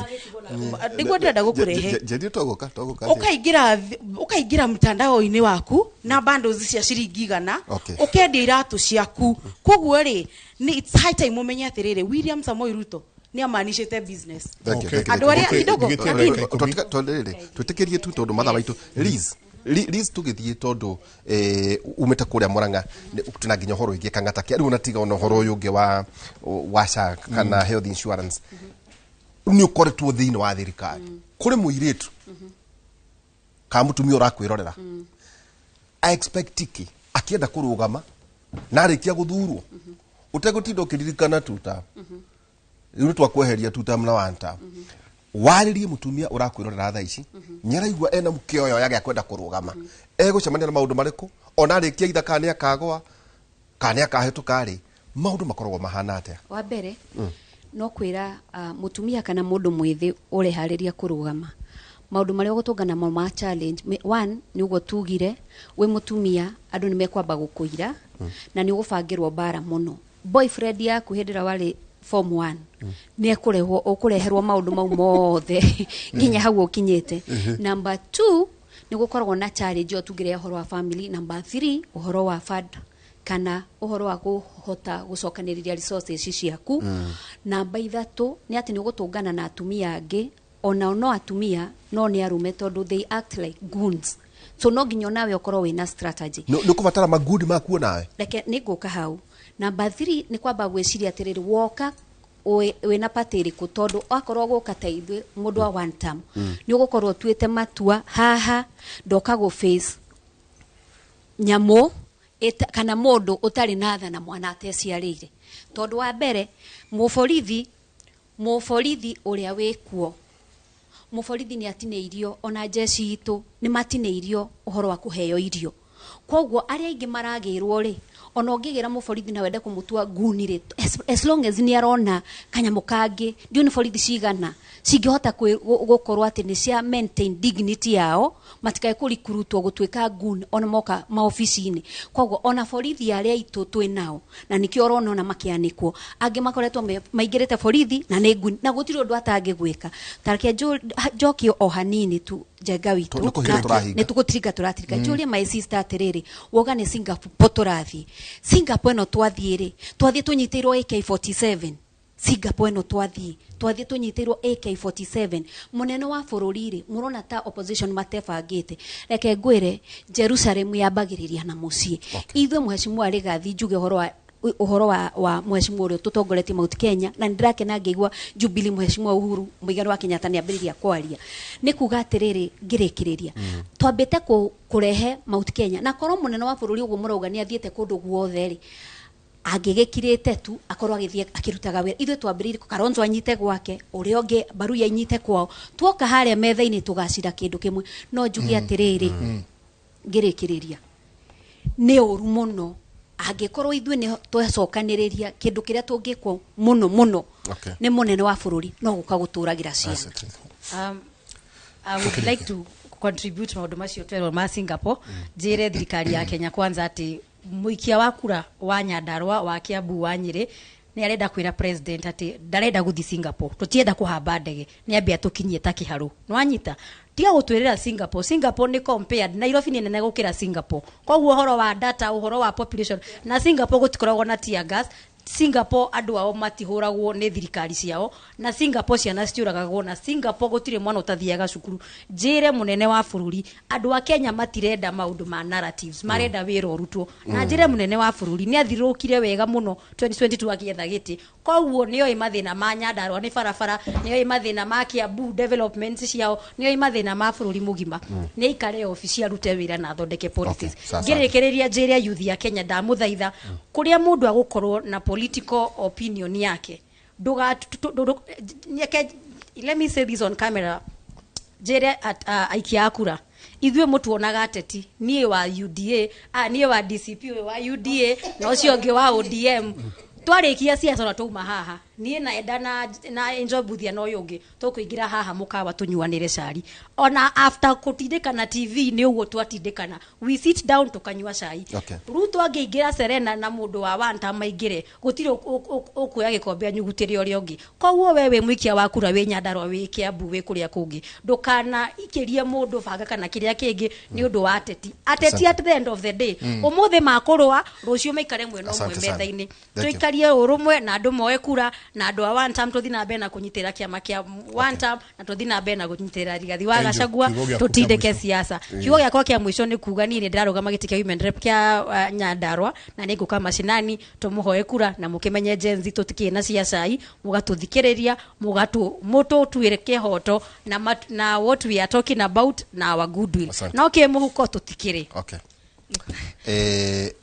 Nĩguo ndĩrenda gũkũrehe. Njeri, tũgũka tũgũka. Ũkaingĩra mtandao-inĩ waku na bundles cia ciringi 100, ũkendia iratũ ciaku. Koguo rĩ, nĩ it's high time ũmenye atĩrĩrĩ, William Samoei Ruto nĩ amanicĩte business. Thank you, thank you, Andũ arĩa thank you. kidogo Rĩrĩ twĩtĩkĩrie tu, tondũ mathaa maitũ. Liz, Liz, tũgĩthiĩ, tondũ umĩte kũrĩa Mũrang'a, tũna nginya ũhoro wĩgiĩ Kang'ata kĩa rĩu ona tiga ona ũhoro ũyũ ũngĩ wa SHA kana health insurance, nĩ ũkoretwo thĩinĩ wa thirikari. Kũrĩ mũirĩtu kana mũtumia ũrakwĩrorera, I expect ki akĩenda kũrũgama na arĩkia gũthurwo, ũtegũtinda ũkĩririkana tuta rĩu nĩ twakweheria two term na one term, warĩrie mũtumia ũrakwĩrorera thaa ici, nĩaraigua ena kĩoyo gĩa kwenda kũrũgama, egũcemania na maũndũ marĩkũ ona arĩkia itha, kana nĩ akagwa kana nĩ akahĩtũka rĩ, maũndũ makoragwo mahana atĩa? Wa mbere, no kwĩra mũtumia kana mũndũ mwĩthĩ ũreharĩria kũrũgama, maũndũ marĩa ũgũtũngana namo ma challenge. One, nĩ ũguo tugire, wĩ mũtumia andũ nĩ mekwamba gũkũira na nĩ ũgũbangĩrwo mbara mũno. Boyfriend yaku hĩndĩ ĩrĩa warĩ form 1 nĩ ekũrehwo, ũkũreherwo maũndũ mau mothe nginya hau ũkinyĩte. Number 2, nĩ gũkoragwo na challenge ĩyo tugire ya ũhoro wa family. Number 3, ũhoro wa fund kana ũhoro wa kũhota gũcokanĩrĩria resources ciaku. Namba 3 nĩ atĩ nĩ ũgũtũngana na atumia angĩ, onao no atumia no nĩ arũme, tondũ they act like goons, so no nginya onawe ũkorwo wĩna strategy. Nĩ ũkũbatara magundi makuo nawe. Reke nĩ ngũka hau. Namba 3 nĩ kwamba gwĩciria atĩrĩrĩ, woka wĩna party ĩrĩkũ, tondũ akorwo gũka ta ithuĩ mũndũ wa one term, nĩ ũgũkorwo ũtuĩte matua haha ndoka gũ face nyamũ kana mũndũ ũtarĩ na tha na mwana ateciarĩire, tondũ wa mbere mũborithi ũrĩa wĩkuo, mũborithi nĩ atinĩirio, ona jeshi itũ nĩ matinĩirio ũhoro wa kũheo irio. Koguo arĩa aingĩ maragĩrwo rĩ, ona ũngĩgĩra mũborithi na wende kũmũtua nguni rĩ, as long as nĩ arona kanyamũ kangĩ, ndiũ nĩ borithi cigana cingĩhota gũkorwo atĩ nĩ cia maintain dignity yao, matikae kũrikurutwo gũtuĩka nguni ona moka maobici-inĩ. Koguo ona borithi arĩa aitũ twĩ nao, na nĩkĩo ũrona ona makĩanĩkwo, angĩ makoretwo maingĩrĩte borithi na nĩ nguni na gũtirĩ ũndũ atangĩgwĩka. Ta reke njokie o hanini tu, Njenga witũ. Nĩ kũhinga tũrahinga. Nĩ tũgũtiringa tũratiringa. Njũrie my sister atĩrĩrĩ, woga nĩ Singapore tũrathiĩ. Singapore ĩno twathiĩ rĩ, twathiĩ tũnyitĩirwo AK47. Singapore ĩno twathiĩ tũnyitĩirwo AK47. Mũnene wa bũrũri rĩ, mũrona ta opposition matebangĩte? Reke ngwĩre, Jerusalem yambagĩrĩria na mũciĩ. Ithuĩ mheshimiwa Rigathi, njuge ũhoro wa mheshimiwa ũrĩa tũtongoretie Mount Kenya, na nĩ ndĩrakena ngĩigua Jubilee, mheshimiwa Uhuru Muigai wa Kenyatta nĩ ambĩrĩria kwaria. Nĩ kuga atĩrĩrĩ, ngĩrĩkĩrĩria, twambĩte kũrehe Mount Kenya, na korwo mũnene wa bũrũri ũguo mũrauga nĩ athiĩte kũndũ guothe rĩ, angĩgĩkirĩte tu akorwo agĩthiĩ akĩrutaga wĩra. Ithuĩ twambĩrĩirie, Kalonzo anyite gwake, ũrĩa ũngĩ Baruya anyite kwao, tuoka harĩa metha-inĩ tũgacira kĩndũ kĩmwe. No njuge atĩrĩrĩ, Ngĩrĩkĩrĩria nĩ ũru mũno angĩkorwo ithuĩ nĩ twacokanĩrĩria kĩndũ kĩrĩa tũngĩkwo mũno mũno nĩ mũnene wa bũrũri no gũka gũtũragĩra ciana. I would like to contribute maũndũ macio twerwo ma Singapore. Njĩre thirikari ya Kenya kwanza atĩ mũikia wa kura wa Nyandarua, wa Kiambu, wa Nyĩrĩ nĩ arenda kwĩra president atĩ ndarenda gũthiĩ Singapore, tũtienda kũhamba ndege, nĩ ambe atũkinyie ta kĩharũ. Nĩwanyita? Tiga gũtwĩrĩra Singapore. Singapore nĩ compared, Nairobi nĩ nene gũkĩra Singapore, koguo ũhoro wa data, ũhoro wa population, na Singapore gũtikoragwo na tear gas. Singapore andũ ao matihũragwo nĩ thirikari ciao, na Singapore ciana citiũragagwo, na Singapore gũtirĩ mwana ũtathiaga cukuru. Njĩre mũnene wa bũrũri andũ a Kenya matirenda maũndũ ma narratives, marenda wĩra ũrutwo. Na njĩre mũnene wa bũrũri nĩ athirũkire wega mũno 2022 agĩetha gĩtĩ, koguo nĩoĩ mathĩna ma Nyandarua nĩ barabara, nĩoĩ mathĩna ma Kiambu developments ciao, nĩoĩ mathĩna ma bũrũri mũgima. Nĩ aikare obici arute wĩra na athondeke policies. Ngĩrĩkĩrĩria njĩre youth ya Kenya, ndamũthaitha, kũrĩa mũndũ agũkorwo na political opinion yake nduga let me say this on camera, njĩre aikia a kura, ithuĩ mũtuonaga ateti, niĩ wa UDA, niĩ wa DCP, ũyũ wa UDA na ũcio ũngĩ wa ODM. Twarĩkia ciaca na twauma haha, niĩ na Enda na Angel Buthia na ũyũ ũngĩ tũkũingĩra haha mũkawa tũnyuanĩre cai. Ona after kũtindĩkana TV nĩ ũguo twatindĩkana, we sit down tũkanyua cai. Ruto angĩingĩra Serena na mũndũ wa one term maingĩre, gũtirĩ ũkuoya gĩkombe anyugutĩre ũrĩa ũngĩ. Koguo we wĩ mũikia wa kura, wĩ Nyandarua, wĩ Kiambu, wĩ kũrĩa kũngĩ, ndũkana ikĩrie mũndũ banga kana kĩrĩa kĩngĩ nĩ ũndũ wa ateti. Ateti at the end of the day ũmũthĩ makũrũa, rũciũ maikare mwena ũmwe metha-inĩ. Tũikarie ũrũmwe na andũ moe kura, na andũ a one term tũthiĩ na mbere na kũnyitĩrĩra kĩama kĩa one term, na tũthiĩ na mbere na kũnyitĩrĩra Rigathi wa Gachagua, tũtindĩke siasa. Kiugo gĩakwa kĩa mũico nĩ kuga niĩ nĩ ndĩrarũgama gĩtĩ kĩa women rep kĩa Nyandarua, na nĩ ngũka macinani tũmũhoe kura, na mũkĩmenye Gen Z tũtikĩrĩ na cia cai, mũgatũthikĩrĩria, mũtũtuĩre kĩhoto na what we are talking about na our goodwill. No kĩ mũhuko tũtikĩrĩ.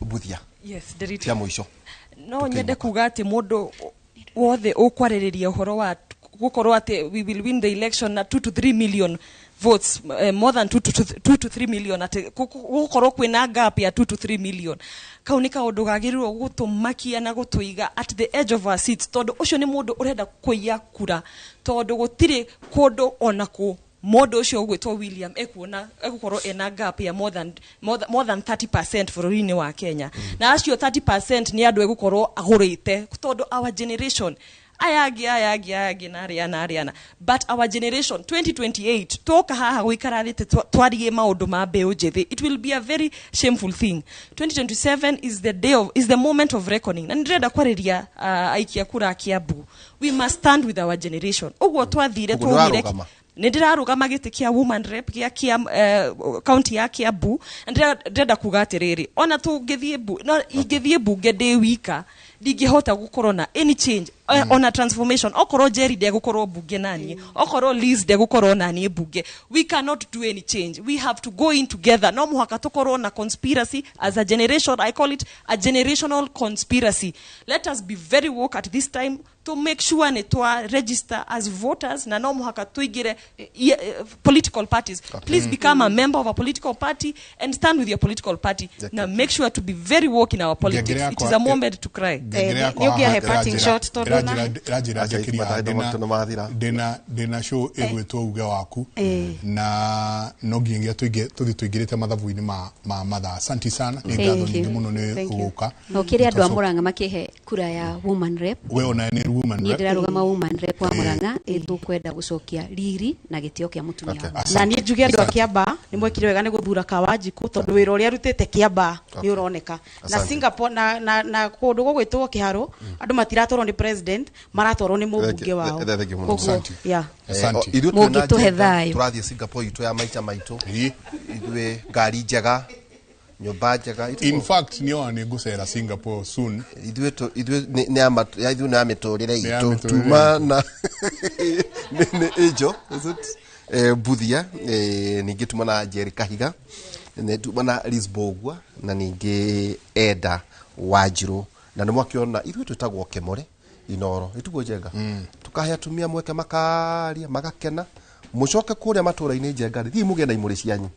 Buthia. Yes, Ndiritu. Cia mũico. No nyende kuga atĩ mũndũ wothe ũkwarĩrĩria ũhoro wa gũkorwo atĩ we will win the election na 2 to 3 million votes, more than 2 to 3 million, atĩ gũkorwo kwĩna gap ya 2 to 3 million, kau nĩ kaũndũ gagĩrĩirwo gũtũmakia na gũtũiga at the edge of our seats, tondũ ũcio nĩ mũndũ ũrenda kũiya kura, tondũ gũtirĩ kũndũ ona kũ mũndũ ũcio ũgwĩtwo William ekuona egũkorwo ena gap ya more than 30% bũrũri-inĩ wa Kenya. Na acio 30% nĩ andũ egũkorwo agũrĩte, tondũ our generation aya angĩ na arĩa, but our generation 2028 twoka haha gũikara thĩ twarie maũndũ ma mbeũ njĩthĩ, it will be a very shameful thing. 2027 is the day of, is the moment of reckoning. Na ndĩrenda kwarĩria aikia kura a Kiambu, we must stand with our generation. Ũguo twathire twaumire nĩ ndĩrarũgama gĩtĩ kĩa woman rep gĩa county ya Kiambu, na ndĩrenda kuga atĩrĩrĩ, ona tũngĩthiĩ no ingĩthiĩ bunge ndĩ wika ndingĩhota gũkorwo na any change ona transformation. Okorwo Jerry ndegũkorwo bunge naniĩ, okorwo Liz ndegũkorwo naniĩ bunge, we cannot do any change. We have to go in together. No mũhaka tũkorwo na conspiracy as a generation. I call it a generational conspiracy. Let us be very woke at this time to make sure nĩ twa register as voters, na no mũhaka tũingĩre political parties. Please become a member of a political party and stand with your political party. Now make sure to be very woke in our politics. It is a moment to cry. Ndĩna show ĩgwĩtwo uge waku, na no nginyagia tũthiĩ tũingĩrĩte mathabu-inĩ ma mathaa. Asante sana, nĩ ngatho nyingĩ mũno nĩ gũka. No kĩrĩa andũ a Murang'a makĩhe kura ya woman rep, we ona nĩ woman rep, niĩ ndĩrarũgama woman rep wa Murang'a, ĩtũkwenda gũcokia riri na gĩtĩo kĩa mũtumia. Na niĩ njuge andũ a Kiambaa nĩ mwekire wega nĩ gũthura Kawanjikũ, tondũ wĩra ũrĩa arutĩte Kiambaa nĩ ũroneka. Na Singapore na kũndũ gũgwĩtwo Kĩharũ andũ matiratwarwo nĩ president, maratwarwo nĩ mũmbunge wao. Mũngĩtũhe thayũ tũrathiĩ Singapore itũ ya maica maitũ, ithuĩ ngari njega, nyũmba njega. In fact nĩ nĩ ngũcera Singapore soon. Ithuĩ nĩ ya mĩtũrĩre itũ tuma na nĩ Angel, is it? Buthia, ningĩ tuma na Jerry Kahiga, tuma na Liz Mbũgua, na ningĩ Enda Wanjirũ. Na nĩ mwakĩona ithuĩ twĩtagwo Kemore Inoro, ĩtugwo Njenga. Tukahe atumia mweke makaria magakena, mũcoke kũrĩa matũra-inĩ Njenga rĩ, thiĩ mũgĩe na imũrĩ cianyu,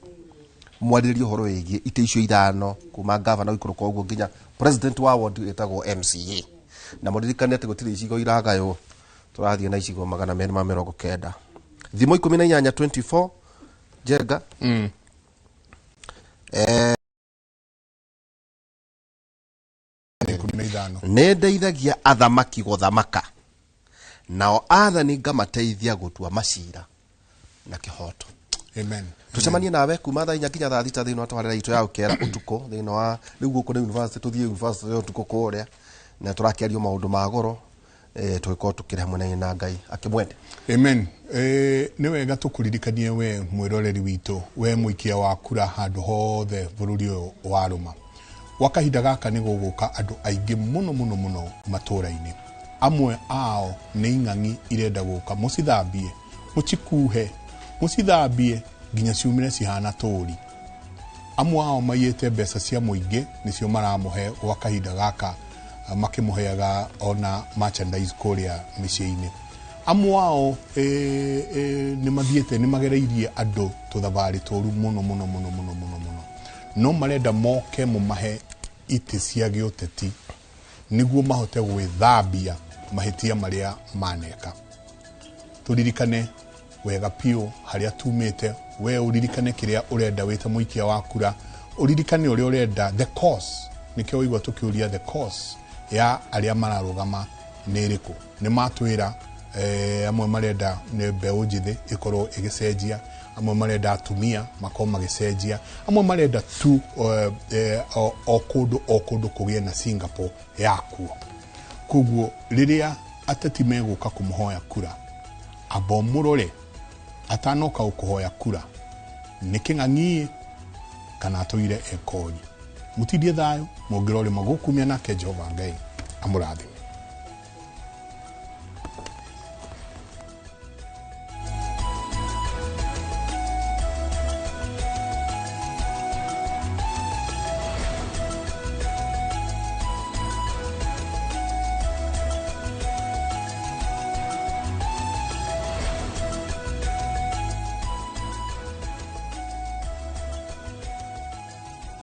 Mwarĩrĩrie ũhoro wĩgiĩ itĩ icio ithano kuma gavana gũikũrũka ũguo nginya president wa ward ĩtagwo MCA. Na mũririkane atĩ gũtirĩ icigo iragaywo, tũrathiĩ na icigo 290. Thimo 18:24 Njenga. 15. Nĩ ndeithagia athamaki gũthamaka, nao athani ngamateithia gũtua macira na kĩhoto. Amen. Tucemanie nawe kuma thaa 4 nginya thaa 6 thĩinĩ wa tabarĩra itũ ya ũkera ũtukũ thĩinĩ wa rĩu gũkũ nĩ university, tũthiĩ university ũtukũ kũrĩa na tũrakĩario maũndũ ma goro, tũgĩkorwo tũkĩrĩ hamwe na na Ngai akĩmwende. Amen. Nĩ wega tũkũririkanie we mwĩroreri witũ, we mũikia wa kura handũ hothe bũrũri ũyũ warũma. Gwa kahinda gaka nĩ gũgũka andũ aingĩ mũno mũno mũno matũũra-inĩ. Amwe ao nĩ ing'ang'i irenda gũka, mũcithambie, mũcikuhe, mũcithambie nginya ciumĩre cihana tũri. Amwe ao maiyĩte mbeca cia mũingĩ, nĩcio maramũhe gwa kahinda gaka, makĩmũheaga ona merchandise kũrĩa mĩciĩ-inĩ. Amwe ao nĩ mathiĩte, nĩ magereirie andũ tũthabarĩ tũru mũno mũno mũno mũno mũno mũno, no marenda moke mũmahe itĩ cia gĩũteti nĩguo mahote gwĩthambia mahĩtia marĩa maneka. Tũririkane wega piũ harĩa tumĩte, we ũririkane kĩrĩa ũrenda wĩta mũikia wa kura, ũririkane ũrĩa ũrenda the cause. Nĩkĩo waigua tũkĩũria the cause ya arĩa mararũgama nĩ ĩrĩkũ. Nĩ matwĩra, amwe marenda nĩ mbeũ njĩthĩ ĩkorwo ĩgĩcenjia, amwe marenda atumia makorwo magĩcenjia, amwe marenda tu o kũndũ o kũndũ kũgĩe na Singapore yakuo. Koguo rĩrĩa ateti megũka kũmũhoya kura, amba ũmũrore atanoka gũkũhoya kura nĩ kĩng'ang'i kana atũire ekori. Mũtindie thayũ, mũngĩrorĩma gũkumia nake Jehova Ngai amũrathime.